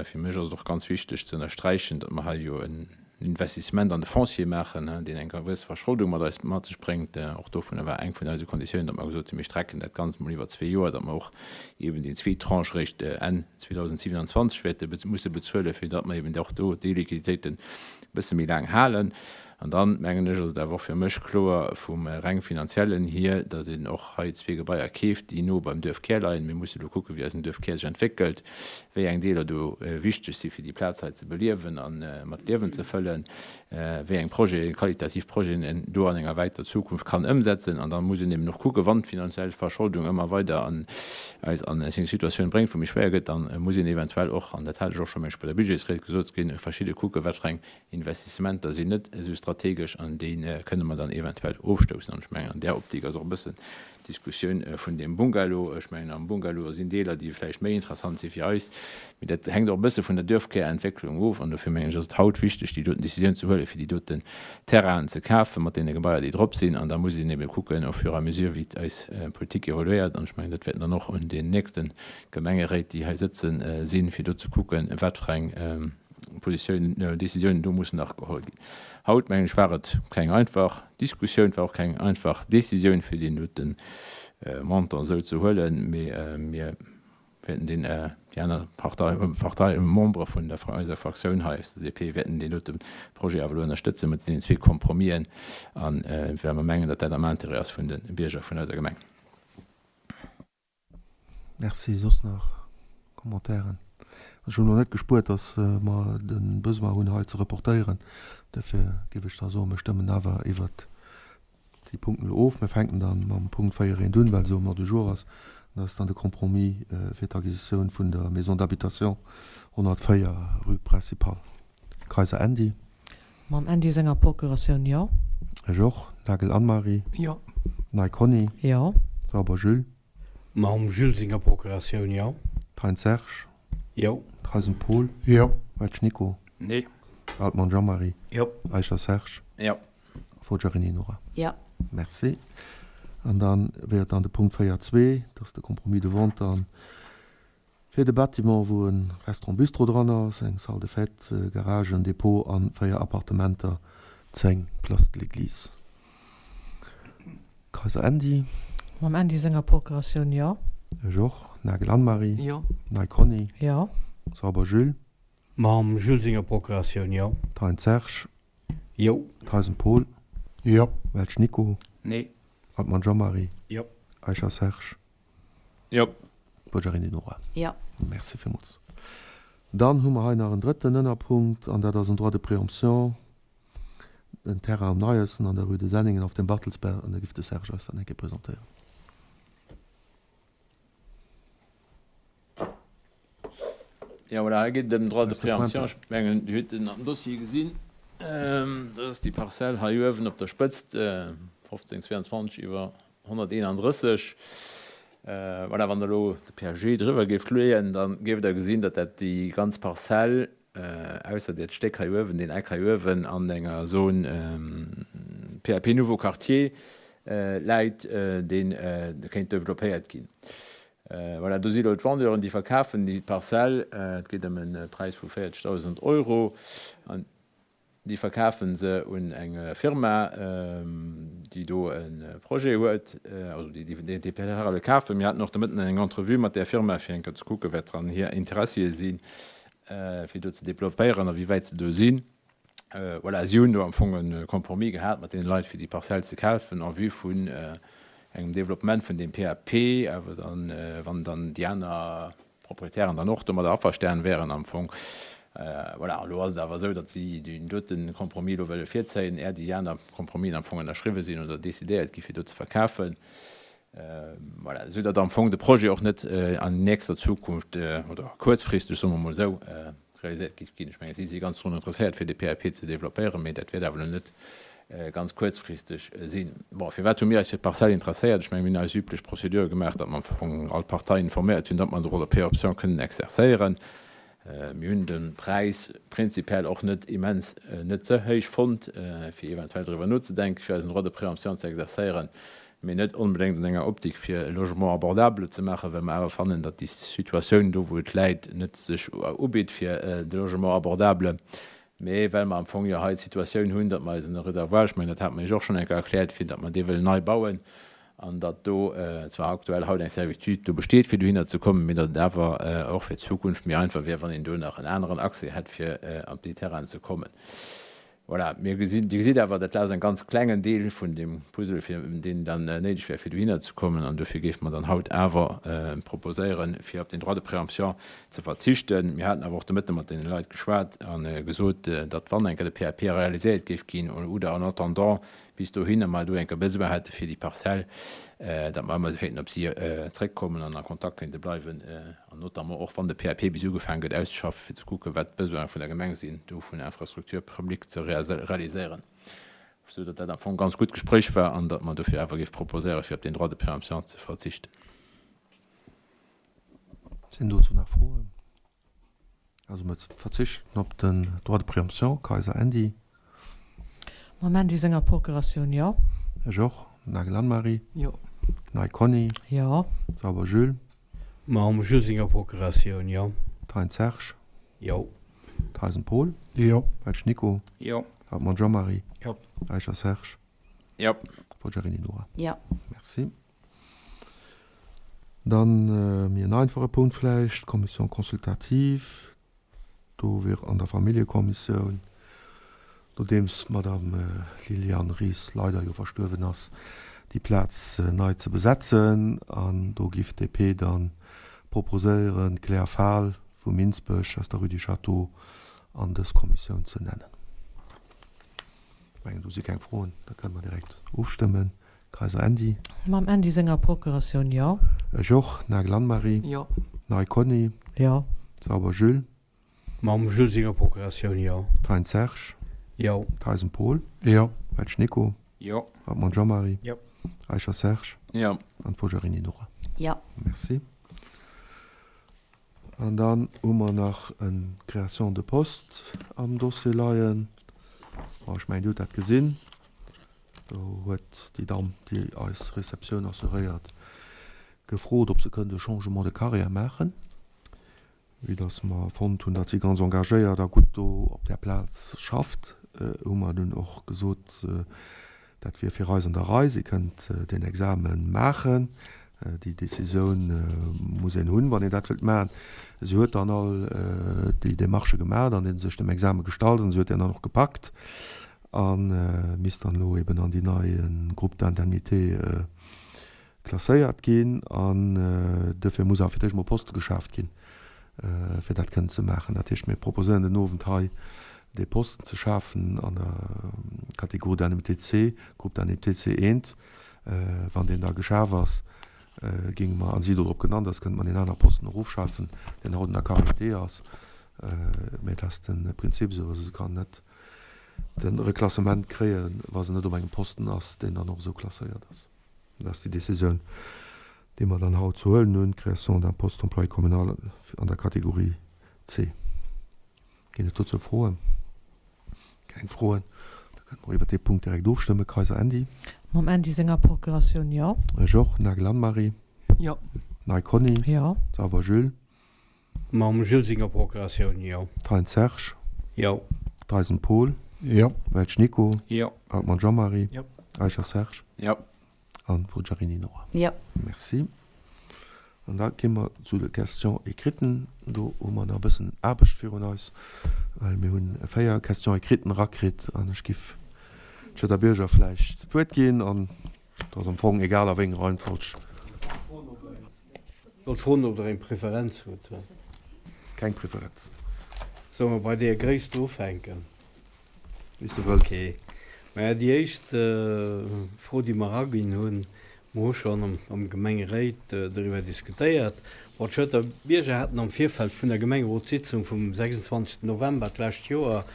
fir mech ass et och ganz wichteg ze ënnersträichen, datt mer hei jo en Investissement an de Foncier maachen, deen eng gewësse Verscholdung mat eis mat sech bréngt. Och dovunner war eng vun eise Konditiounen, datt mer gesot hunn, mir strecken dat Ganzt mol iwwer zwee Joer, datt mer och eben déi zweet Tranche eréischt Enn 2027 wäerte musse bezuelen, fir datt mer eben och do déi Liquiditéiten e bësse méi laang halen. An dann, mengen ech, ass et awer och fir mech kloer vum reng finanziellen hier, datt een och hei zwee Gebaier keeft, déi no beim Duerfkär leien. Mir musse elo kucken, wéi eisen Duerfkär sech entwéckelt. wéi eng Deeler do wichteg si fir déi Plaz hei ze beliewen a mat Liewen ze fëllen, wéi eng Projeten, qualitativ Projeten een do an enger wäiter Zukunft kann ëmsetzen. An da muss een eben och kucken, wann d'finanziell Verscholdung ëmmer weider an eis an eng Situatioun bréngt, wou méi schwéier gëtt, da muss een eventuell och, an dat hat ech och scho mengen ech bei der Budgetsried gesot ginn, verschidde kucken, wat fir eng Investissementer sinn net esou strategesch an déi kënne mer dann eventuell ofstoussen. An ech mengen, an där Optik ass och e bëssen d'Diskussioun vun deem Bungalow. Ech mengen, am Bungalow sinn Deeler, déi vläicht méi interessant si fir eis, mee dat hänkt och e bësse vun der Duerfkärentwécklung of. An dofir mengen ech, ass et haut wichteg, déi doten Décisioun ze huelen, fir déi doten Terrainen ze kafen, mat deene Gebaier, déi drop sinn. An da muss een ebe kucken, au fur et à mesure, wéi eis Politik evoluéiert. An ech mengen, dat wäerten dann och un den nächste Gemengeréit, déi hei sëtzen, sinn, fir do ze kucken, wat fir eng Positiounen, Décisiounen do mussen nach geholl ginn. Haut, mengen ech, war et keng einfach Diskussioun, et war och keng einfach Décisioun, fir deen dote Montant esou ze huelen, mee mir wäerten deen, déi aner Partei, Partei, Membere vun der eiser Fraktioun hei aus der DP wäerten deen dote Projet awer elo ënnerstëtzen mat deenen zwee Compromisen, a well mer mengen, datt dat am Intérêt ass vun de Bierger vun eiser Gemeng. Merci. Soss nach Commentairen? Ech hunn elo net gespuert, dass mer de Besoin hunn hei ze reportéieren. Duerfir géif ech da soen, mir stëmmen awer iwwert déi Punkten elo of. Mir fänken da mam Punkt 4 eent un, well se um Ordre du jour ass. Dat ass dann de Compromis fir d'Acquisitioun vun der Maison d'habitation 104, rue Principale. Kayser Andy. Mam Andy senger Procuratioun, jo. Ech och. Nagel Anne-Marie. Jo. Nei Conny. Jo. Sauber Jules. Mam Jules senger Procuratioun, jo. Thein Serge. Jo. Theisen Paul. Jo. Welsch Nico. Nee. Altmann Jean-Marie. Jo. Eicher Serge. Jo. Forgiarini Nora. Jo. Merci. An dann wier et dann de Punkt 4.2, dat ass de Compromis de vente dann Fir de Bâtiment, wou e Restaurant-Bistro dran ass, eng Salle de fête, Garage, en Depot a 4 Appartementer, 10, Place de l'Église. Kayser Andy. Mam Andy senger Procuratioun, jo. Ech och. Nagel Anne-Marie. Jo. Nei Conny. Jo. Sauber Jules. Mam Jules senger Procuratioun, jo. Thein Serge. Jo. Theisen Paul. Jo. Welsch Nico. Nee. Altmann Jean-Marie. Jo. Eicher Serge. Jo. Boggiarini Nora. Jo. Merci villmools. Dann hu mer hei nach en drëtten Ënnerpunkt, an dat ass en Droit de préemption, en Terrain am Neiessen an der Rue de Senningen auf dem Bartelsberg, an da giff de Serge eis dat eng Kéier presentéieren. Jo, voilà, hei geet et ëm den Droit de préemption. Ech mengen, Dir hutt en am Dossier gesinn. Dat ass déi Parzell hei uewen op der Spëtzt, 1522 iwwer 131. Voilà, wann Der elo de PAG driwwer géift leeën, da géift Der gesinn, datt dat déi ganz Parzell, ausser dat Stéck hei uewen, deen Eck hei uewen, an enger Zone PAP Nouveau Quartier läit, dee kéint developpéiert ginn. Voilà, do si lo d'Vendeuren, déi verkafen déi Parzell. Et geet ëm e Präis vu 40.000 Euro. An déi verkafe se un eng Firma, déi do e Projet huet, also déi déi Terraine wëll kafen. Mir haten och de Mëtten eng Entrevue mat där Firma, fir eng Kéier ze kucken, wat dran hir Interessie sinn, fir do ze developpéieren a wéi wäit se do sinn. Voilà, si hunn do am Fong e Compromis gehat mat deene Leit, fir déi Parzell ze kafen en vue vun. engem Développement vun deem PAP, awer dann, wann dann déi aner Proprietären dann och domadder averstan wären am Fong. Voilà, elo ass et awer esou, datt si deen dote Compromis elo wëlle virzéien, är déi aner Compromisen am Fong ënnerschriwwen sinn oder decidéiert gi fir do ze verkafen. Voilà, esou datt am Fong de Projet och net an nächster Zukunft oder kuerzfristeg, soe mer emol esou, realiséiert géif ginn. Ech mengen, si si ganz drun interesséiert, fir de PAP ze développéieren, mee dat wäert awer elo net ganz kuerzfristeg sinn. Bon, firwat hu mir eis fir d'Parzell interesséiert? Ech mengen, mir hunn eis üblech Procédure gemaach, datt mer am Fong all d'Parteien informéiert hunn, datt mer de Droit de préoption kënnen exerzéieren. Mir hunn de Präis prinzipiell och net immens, net ze héich fonnt, fir eventuell driwwer nozedenken, fir eisen Droit de préemption ze exerzéieren, mee net onbedéngt an enger Optik, fir e Logement abordable ze maachen, well mer awer fannen, datt déi Situatioun do, wou et läit, net sech ubitt fir de Logement abordable, mee well mer am Fong jo hei d'Situatioun hunn, datt mer eisen Reservoir, ech mengen, dat hate mer Iech och schonn eng Kéier erkläert, fir datt mer dee wëllen nei bauen an datt do zwar aktuell haut eng Servitude do besteet, fir dohinner ze kommen, mee datt et awer och fir d'Zukunft méi einfach wier, wann een do nach en aneren Accès hätt, fir op déi Terrainen ze kommen. Voilà, mir gesinn, Dir gesitt awer, dat ass en ganz klengen Deel vun deem Puzzle, fir deen dann néideg wär, fir dohinner ze kommen. An dofir géife mer dann haut awer proposéieren, fir op den Droit de préemption ze verzichten. Mir haten awer och de Mëtte mat deene Leit geschwat a gesot, datt wann eng Kéier de PAP realiséiert géif ginn oder en attendant bis dohinner mer do eng Kéier Besoin hätte fir déi Parzell, datt mer ëmmer kéinten op si zréckkommen an a Kontakt kéinte bleiwen. An notamment och wann de PAP bis ugefaange gëtt auszeschaffen, fir ze kucken, wat d'Besoine vun der Gemeng sinn, do vun Infrastructure publique ze realiséieren, esou datt dat am Fong e ganz gutt Gespréich war an datt mer dofir awer géif proposéieren, fir op deen Droit de préemption ze verzichten. Sinn dozou nach Froen? Also mer verzichten op den Droit de préemption. Kayser Andy. Mam Andy senger Procuratioun, jo. Ech och. Nagel Anne-Marie. Jo. Ney Conny. Jo. Sauber Jules. Mam Jules senger Procuratioun, jo. Thein Serge. Jo. Theisen Paul. Jo. Welsch Nico. Jo. Hartmann Jean-Marie. Jo. Eicher Serge. Jo. Forgiarini Nora. Jo. Merci. Dann méi en einfache Punkt vläicht, d'Commission consultative. Do wier an der Familljekommissioun, nodeems d'Madame Liliane Ries leider jo verstuerwen ass, déi Plaz nei ze besetzen. An do giff d'DP dann proposéieren, d'Claire Fahl vu Minsbech aus der Rue du Château an dës Kommissioun ze nennen. Ech mengen, do si keng Froen, da kënne mer direkt ofstëmmen. Kayser Andy. Mam Andy senger Procuratioun, jo. Ech och. Nagel Anne-Marie. Jo. Ney Conny. Jo. Sauber Jules. Mam Jules senger Procuratioun, jo. Thein Serge. Jo. Theisen Paul. Jo. Welsch Nico. Jo. Hartmann Jean-Marie. Jo. Eicher Serge. Jo. An Fogerini Nora. Jo. Merci. An dann hu mer nach eng Création de poste am Dossier leien. Bon, ech mengen, Dir hutt dat gesinn. Do huet déi Damm, déi eis Receptioun assuréiert, gefrot, ob se kënnt e Changement de carrière maachen, vue dass mer fonnt hunn, datt si ganz engagéiert a gutt do op där Plaz schafft, hu mer dunn och gesot, dat wier fir eis an der Rei, si kënnt deen Exame maachen. Déi Decisioun muss een hunn, wann een dat wëllt maachen. Si huet dann all déi Demarchë gemaach an sech dem Exame gestallt an si huet deen dann och gepackt. A misst dann elo eben an déi nei Groupe d'indemnité klasséiert ginn. An duerfir muss awer fir d'éischt emol Poste geschaaft ginn, fir dat kënnen ze maachen. Dat heescht, mir proposéieren den Owend hei, dee Posten ze schafen an der Catégorie d'indemnité C, Groupe d'indemnité C1. Wann deen da geschaf ass, géinge mer, a si do drop genannt ass, kënnte mer deen anere Posten erofschafen, deen haut an der Carrière D ass. Mä dat ass de Prinzip esou. Also se kann net de Reklassement kréien, wa se net op engem Posten ass, deen dann och esou klasséiert ass. Dat ass déi Décisioun, déi mer dann haut ze huelen hunn, Création d'un poste d'employé communal an der Kategorie C. Ginn et dozou Froen? Keng Froen. Da kënne mer iwwert dee Punkt direkt ofstëmmen. Kayser Andy. Mam Andy senger Procuratioun, jo. Ech och. Nagel Anne-Marie. Jo. Ney Conny. Jo. Sauber Jules. Mam Jules senger Procuratioun, jo. Thein Serge. Jo. Theisen Paul. Jo. Welsch Nico. Jo. Hartmann Jean-Marie. Jo. Eicher Serge. Jo. An Forgiarini Nora. Jo. Merci. An da gi mer zu de Questions écriten. Do hu mer nach e bëssen Aarbecht virun eis, well mir hunn 4 Questions écriten erakritt an ech giff d'Jutta Bürger vläicht d'Wuert ginn an. Et ass am Fong egal a wéi enger Reihenfolg. Wollt froen ob der eng Preferenz hutt. Keng Preferenz. Solle mer bei deeër Gréisst ufänken? Wéi s de wëlls. Ok. Maja, déi éischt Fro, déi mer eraginn hunn, mer hu schonn am Gemengeréit doriwwer diskutéiert. Bon, d'Schëtter Bierger haten am Virfeld vun der Gemengerotssitzung vum 26 November d'lescht Joer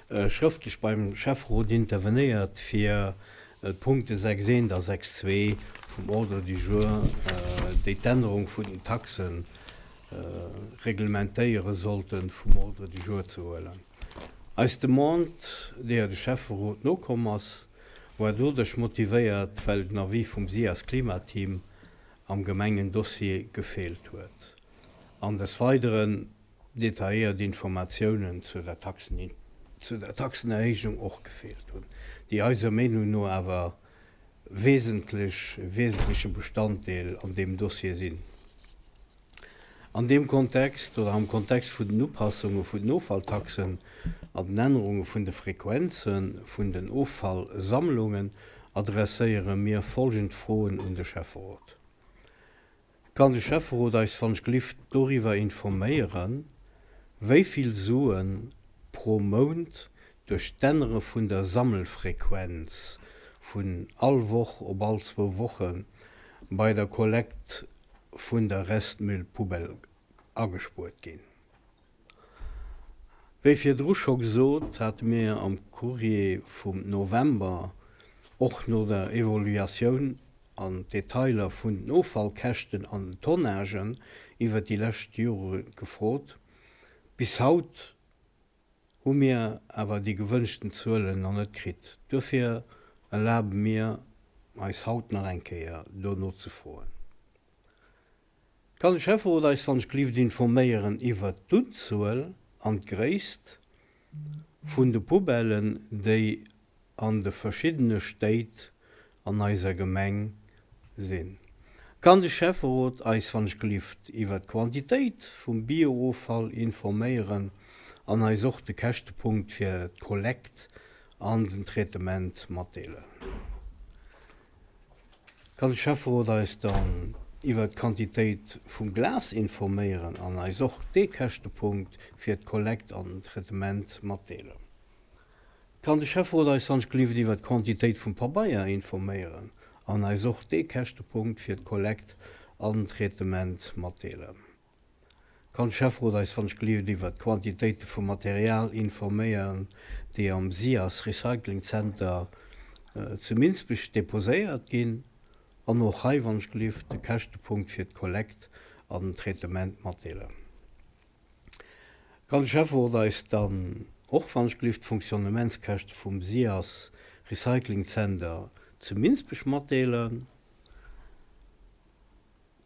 schrëftlech beim Schäfferot intervenéiert, fir d'Punkte 6 eent a 6 zwee vum Ordre du jour, déi d'Ännerung vun den Taxe reglementéiere sollten, vum Ordre du jour ze huelen. Eis Demande, deeër de Schäfferot nokomm ass, war doduerch motivéiert, well den Avis vum SIAS Klimateam am Gemengendossier gefeelt huet an des Weideren detailléiert Informatiounen zu der zu der Taxenerhéijung och gefeelt hunn, déi eiser Meenung no awer wesentlech, e wesentleche Bestanddeel an deem Dossier sinn. An deem Kontext oder am Kontext vun den Upassunge vun den Offalltaxen an den Ännerunge vun de Frequenze vun den Offallsammlungen adresséiere mir folgend Froen un de Schäfferot. Kann de Schäfferot eis wann ech glift doriwwer informéieren, wéi vill Suen pro Mount duerch d'Ännere vun der Sammelfrequenz vun all Woch op all zwou Woche bei der Kollekt vun der Restmüllpoubelle agespuert ginn? Wéi virdru scho gesot, hate mir am Courrier vum November och no der Evoluatioun an d'Detailer vun den Offallkäschten an den Tonnagen iwwert déi lescht Jore gefrot. Bis haut hu mir awer déi gewënschten Zuelen nach net kritt. Duerfir erlabe mir eis haut nach eng Kéier dono ze froen. Kann de Schäfferot eis wann ech glift informéieren iwwert d'Unzuel an d'Gréisst vun de Poubellen déi an de verschiddene Stéit an eiser Gemeng sinn? Kann de Schäfferot eis wann ech glift iwwert d'Quantitéit vum Biooffall informéieren an eis och de Käschtepunkt fir d'Kollekt an den Traitement matdeelen? Kann de Schäfferot eis dann iwwert d'Quantitéit vum Glas informéieren an eis och dee Käschtepunkt fir d'Kollekt an den Traitement matdeelen? Kann de Schäfferot eis wann-ch-gelift iwwert d'Quantitéit vum Pabeier informéieren an eis och dee Käschtepunkt fir d'Kollekt an den Traitement matdeelen? Kann de Schäfferot eis wann ech gelift iwwert d'Quantitéite vum Material informéieren, déi am SIAS Recycling Center zu Minsbech deposéiert ginn, an och hei wann ech gelift de Käschtepunkt fir d'Kollekt an den Traitement matdeelen? Kann de Schäfferot eis dann och wann ech gelift d'Fonctionnementskäschte vum SIAS Recycling Center zu Minsbech matdeelen?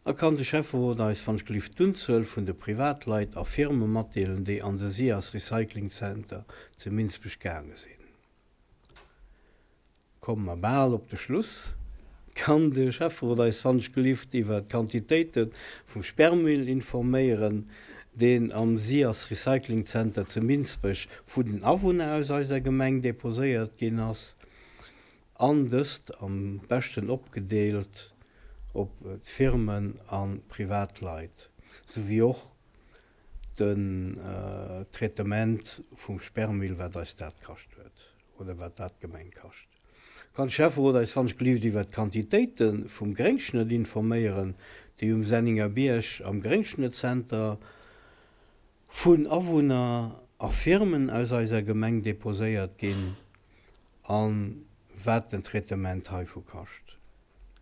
A kann de Schäfferot eis wann ech gelift d'Unzuel vun de Privatleit a Firme matdeelen, déi an de SIAS Recycling Center zu Minsbech gaange sinn? Komme mer bal op de Schluss. Kann de Schäfferot eis wann ech gelift iwwer d'Quantitéite vum Sperrmüll informéieren, deen am SIAS Recycling Center zu Minsbech vun den Awunner aus eiser Gemeng deposéiert ginn ass? An dëst am beschten opgedeelt op d'Firmen a Privatleit, souwéi och den Traitement vum Sperrmüll, wat eis dat kascht huet oder wat dat d'Gemeng kascht. Kann de Schäfferot eis wann ech gelift iwwert d'Quantitéite vum Gréngschnëtt informéieren, déi um Senningerbierg am Gréngschnëttcenter vun Awunner a Firmen aus eiser Gemeng deposéiert ginn a wat den Traitement heivu kascht.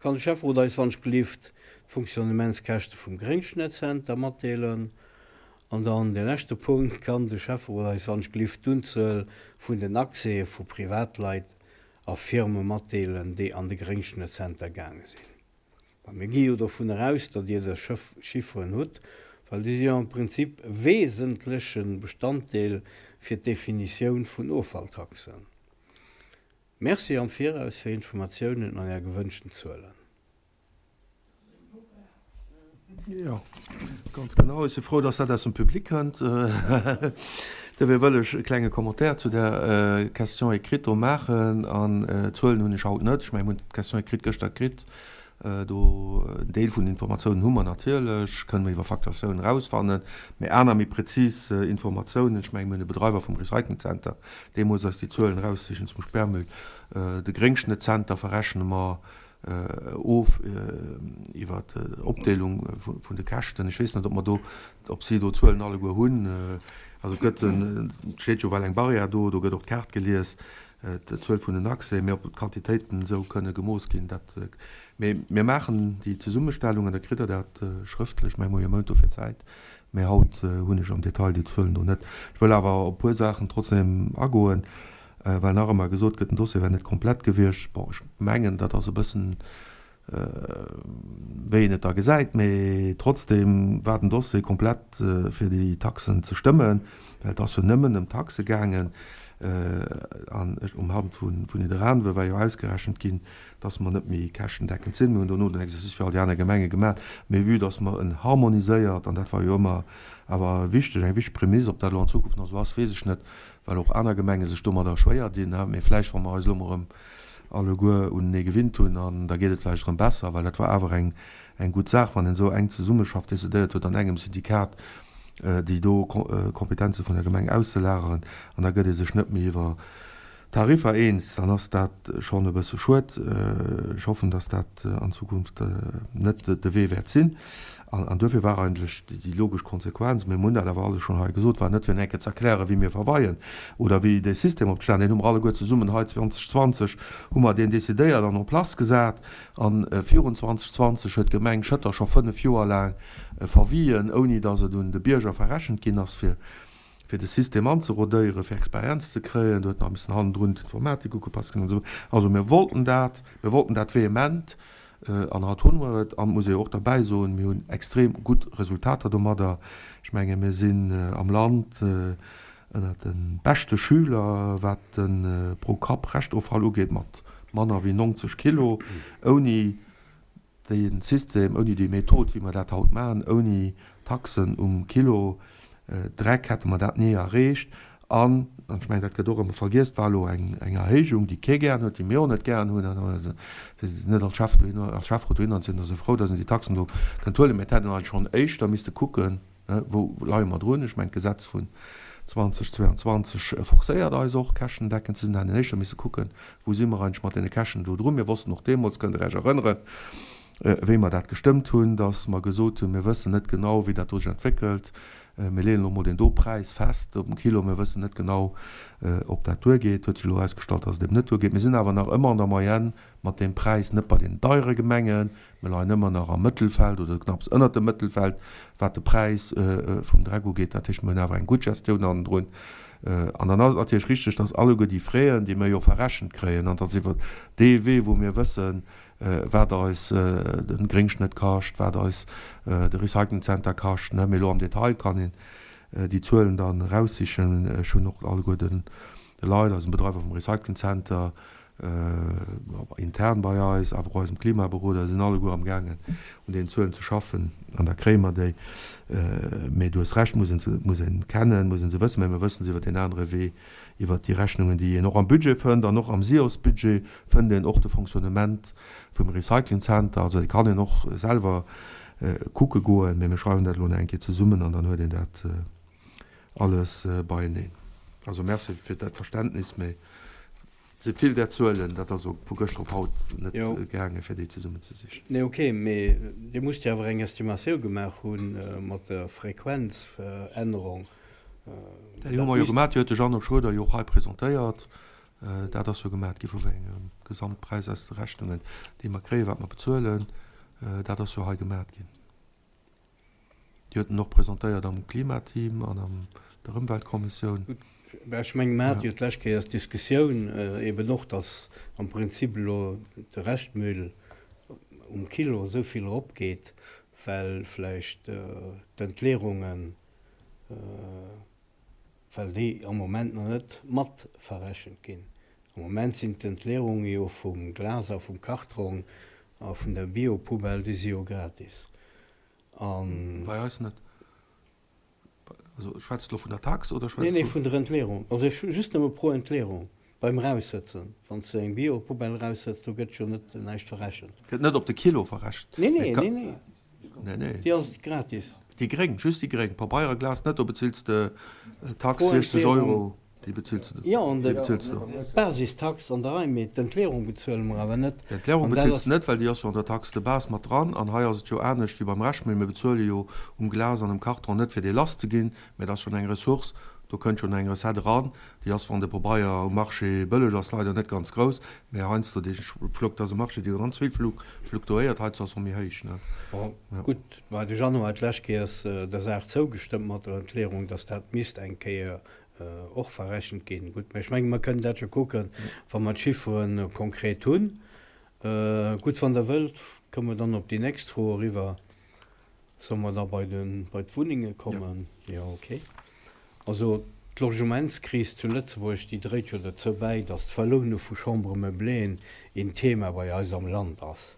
Kann de Schäfferot eis wann ech gelift d'Fonctionnementskäschte vum Gréngschnëttcenter matdeelen? An dann de leschte Punkt, Kann de Schäfferot eis wann ech gelift d'Unzuel vun den Accèse vu Privatleit a Firme matdeelen, déi an de Gréngschnëttcenter gaange sinn? Mä mir gi jo dovun eraus, datt Dir dës Chifferen hutt, well déi si jo am Prinzip e wesentleche Bestanddeel fir d'Definitioun vun Offalltaxen. Merci am Viraus fir Informatiounen an Är gewënschten Zuelen. Jo, ganz genau. Ech si frou, dass dat aus dem Public kënnt. Dofir wëll ech e klenge Commentaire zu där Question écrite do maachen. An d'Zuelen hunn ech haut net. Ech mengen, mir hunn d'Question écrite gëschter kritt. Do en Deel vun den Informatiounen hu mer natierlech, kënne mer iwwer Facturatioun erausfannen. Mee aner méi prezis Informatiounen, ech mengen, mir hunn e Bedreiwer vum Recyclingzenter, dee muss eis déi Zuelen eraussichen zum Sperrmüll. De Gréngschnëttzenter verrechne mer of iwwer d'Opdeelung vun de Käschten. Ech weess net, ob mer do, ob si do d'Zuelen alleguer hunn. Also et gëtt en, et steet jo well eng Barrière do, do gëtt och d'Kaart gelies, d'Zuel vun den Accès, mee ob d'Quantitéiten esou kënne gemooss ginn, dat, mee mir maachen déi Zesummestellung an da kritt Der dat schrëftlech. Mä mir hu jo e Mount dofir Zäit. Mee haut hunn ech am Detail déi Zuelen do net. Ech wëll awer op e puer Saachen trotzdem agoen. Well nach ëmmer gesot gëtt, den Dossier wär net komplett gewiescht. Bon, ech mengen, dat ass e bëssen, wéi een et da gesäit. Mee trotzdeem war den Dossier komplett, fir déi Taxen ze stëmmen, well et ass jo nëmmen ëm Taxe gaangen. An um Hand vun Nidderaanwe war jo ausgerechent ginn, dass mer net méi käschtendeckend sinn. Mir hunn dono den Exercice fir all déi aner Gemenge gemaach. Mee vue dass mer en harmoniséiert, an dat war jo ëmmer awer wichteg, eng wichteg Prämiss, ob dat elo an Zukunft nach esou ass, weess ech net, well och aner Gemenge sech domadder schwéier dinn, mee vläicht wa mer eis elo mol erëm alleguer unenee gewinnt hunn, an da geet et vläicht erëm besser, well dat war awer eng eng gutt Saach, wann een esou enk zesummeschafft, decidéiert huet an engem Syndikat déi do Kompetenze vun der Gemeng auszelageren, an da gëtt ee sech net méi iwwer Tariffer eens, dann ass dat schonn e bësse schued. Ech hoffen, dass dat an Zukunft net de Wee wäert sinn. An duerfir war eigentlech déi logesch Konsequenz, mir hunn dat awer alles schonn hei gesot, war net fir eng Kéier ze erklären, wéi mir verweien oder wéi dee System opgestan. Deen hu mer alleguer zesummen hei 2020 hu mer deen decidéiert an en place gesat. A virun 2020 huet d'Gemeng Schëtter scho fënnf Joer laang verwien, ouni datt et un de Bierger verrechent ginn ass, fir fir de System anzerodéieren, fir Experienz ze kréien. Do huet nach missen hannendrun d'Informatik ugepasst ginn an esou. Also mir wollten dat, mir wollten dat vehement an haut hunn mer et. An et muss ee jo och derbäi soen, mir hunn extrem gutt Resultater domadder. Ech menge mir sinn am Land ënnert de beschte Schüler, wat de Pro-Kapp-Reschtoffall ugeet, mat manner wéi 90 Kilo, ouni Dee System, ouni déi Method, wéi mer dat haut maachen, ouni Taxen um Kilo Dreck, hätte mer dat ni erreecht. An, an ech mengen, dat gëtt och ëmmer vergiess, et war elo eng Erhéijung, déi kee gären huet, déi mir och net gären hunn, an net als Chef dohinner, als Schäfferot dohinner sinn, da se frou, datt een déi Taxen do kënnt huelen. Mä et hätt een eigentlech schonn éischter misste kucken, Wou leie mer drun? Ech mengen, d'Gesetz vun 2022 forcéiert eis och, käschtendeckend ze sinn. Da hätt een éischter misse kucken, Wou si mer eigentlech mat deene Käschten do drun? Mir wossten och deemools, kënnt Der Iech erënneren, wéi mer dat gestëmmt hunn, datt mer gesot hunn, Mir wëssen net genau, wéi dat do sech entwéckelt. Mir leeën elo emol deen do Präis fest op dem Kilo. Mir wëssen net genau, ob dat duergeet. Huet sech elo erausgestallt, datt et eben net duergeet. Mir sinn awer nach ëmmer an der Moyenne mat deem Präis, net bei den deiere Gemengen, Mir leien ëmmer nach am Mëttelfeld oder knapps ënnert dem Mëttelfeld, wat de Präis vum Dreck ugeet. Dat heescht, mir hunn awer eng gutt Gestioun hannendrun. An dann ass et natierlech richteg, dass alleguer déi Fräen, déi mir jo verrechent kréien, an dass iwwer dee Wee, wou mir wëssen, wat eis de Gréngschnëtt kascht, wat eis de Recyclingzenter kascht, mee elo am Detail kann een déi Zuelen dann eraussichen. Ech hunn och alleguer de Leit, eisem Bedreiwer vum Recyclingzenter, intern bei eis, awer och eisem Klimaberoder, sinn alleguer am gaangen un deenen Zuelen ze schaffen an da kréie mer déi. Mee du hues Recht, muss een se, muss een kennen, muss een se wëssen, mä mir wëssen se iwwer deen anere Wee, iwwer déi Rechnungen, déi een och am Budget fënnt an och am SIOS-Budget fënnt een och de Fonctionnement vum Recyclingzenter. Also dee kann een och selwer kucke goen, mä mir schreiwen dat elo nach eng Kéier zesummen an dann huet een dat alles beieneen. Also Merci fir dat Verständnis, mä. Et si vill där Zuelen, dat ass och vu gëschter op haut net gaangen, fir déi zesummenzesichen. Nee, okay, mee Dir musst jo awer eng Estimatioun gemaach hu mat der Frequenzännerung. Déi hu mer jo gemaach, déi huet de Jeannot Schroeder jo och hei presentéiert. Dat ass jo gemaach gi vu wéi engem Gesamtpräis aus de Rechnungen, déi mer kréien, wat mer bezuelen. Dat ass jo hei gemaach ginn. Déi huet en och presentéiert am Klimateam an an der Ëmweltkommissioun. Gutt, mä ech mengen, mer hate jo d'lescht Kéiers d'Diskussioun eben och, datt am Prinzip elo de Reschtmüll um Kilo esou vill eropgeet, well vläicht d'Entleerungen, well déi am Moment nach net mat verrechent ginn. Am Moment sinn d'Entleerunge jo vum Glas a vum Kartrong a vun der Biopoubelle, déi si jo gratis. An. Bei eis net. Also schwätzt de elo vun der Tax oder schwätzt de. Nee, nee, vun der Entleerung. Also ech just nëmme pro Entleerung beim Eraussëtzen. Wann s de eng Bio-Poubelle eraussëtz, do gëtt jo net näischt verrechent. Gëtt net op de Kilo verrechent. Nee, nee, nee, nee. Nee, nee. Déi ass gratis. Déi gréng, just déi gréng. Pabeier a Glas net, do bezills de Tax, 60 Euro. Déi bezills de. Jo, an déi bezills de. D'Basistax an der Rei, mee d'Entleerung bezuele mer awer net. D'Entleerung bezills de net, well déi ass jo an der Taxe de base mat dran. An hei ass et jo anescht wéi beim Reschtmüll. Mir bezuele jo um Glas an um Karton net, fir dee lass ze ginn, mä dat ass schonn eng Ressource. Do kënnt schonn eng Recette eran. Déi ass, wann de Pabeier um Marché bëlleg ass, leider net ganz grouss, mä heiansdo, dee Fluk, dat ass e Marché, dee ganz vill fluktuéiert, heiansdo ass e méi héich. Bon, gutt, mä de Jeannot hat d'lescht Kéiers der Saach zougestëmmt mat der Entleerung, dass dat misst eng Kéier och verrechent ginn. Gutt, mä ech mengen, mer kënnen dat jo kucken, wa mer d'Chiffere konkret hunn. Gutt, wann Der wëllt, kënnen mer dann op déi nächst Fro eriwwer. Solle mer da bei de, bei d'Wunnenge kommen? Jo, okay. Also d'Logementskris zu Lëtzebuerg, déi dréit jo dozou bäi, datt d'Verloune vu Chambre-meubléen een Thema bei eis am Land ass,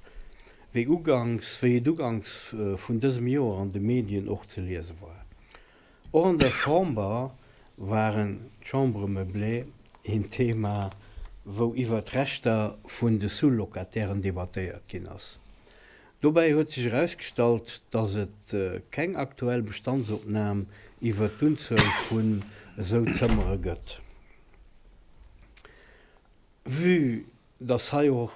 wéi uganks, wéi et uganks vun dësem Joer an de Medien och ze liese war. Och an der Chamber waren d'Chambres meublées een Thema, wou iwwer d'Rechter vun de Sous-locatairen debattéiert ginn ass. Dobäi huet sech erausgestallt, datt et keng aktuell Bestandsopnam iwwer d'Unzuel vun esou Zëmmere gëtt. Vue datt hei och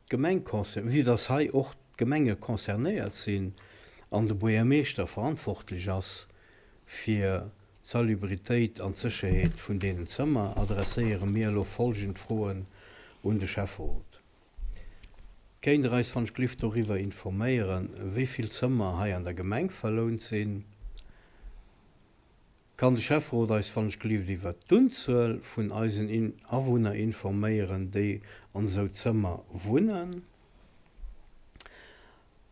d'Gemeng vue dass hei och d'Gemenge concernéiert sinn an de Buergermeeschter verantwortlech ass fir d'Salubritéit an d'Sécherheet vun deenen Zëmmer, adresséiere mir elo folgend Froen un de Schäfferot. Kéint Der eis wann ech glift doriwwer informéieren, wéi vill Zëmmer hei an der Gemeng verlount sinn? Kann de Schäfferot eis wann ech gelift iwwert d'Unzuel vun eisen Awunner informéieren, déi an esou Zëmmer wunnen?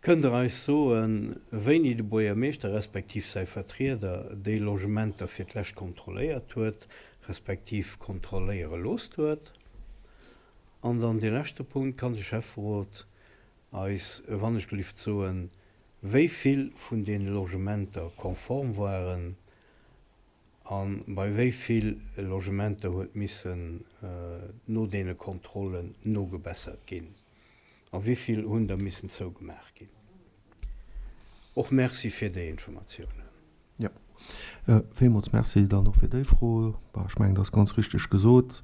Kënnt Der eis soen, wéini de Buergermeeschter respektiv säi Vertrieder déi Logementer fir d'lescht kontrolléiert huet, respektiv kontrolléiere loosst huet? An dann dee leschte Punkt, Kann de Schäfferot eis wann ech gelift soen, wéi vill vun deene Logementer konform waren a bei wéi vill Logementer huet missen no deene Kontrollen nogebessert ginn a wéi vill hunn der missen zougemaach ginn. Och Merci fir déi Informatiounen. Jo, villmools Merci dann och fir déi Fro. Ech mengen, dat ass ganz richteg gesot.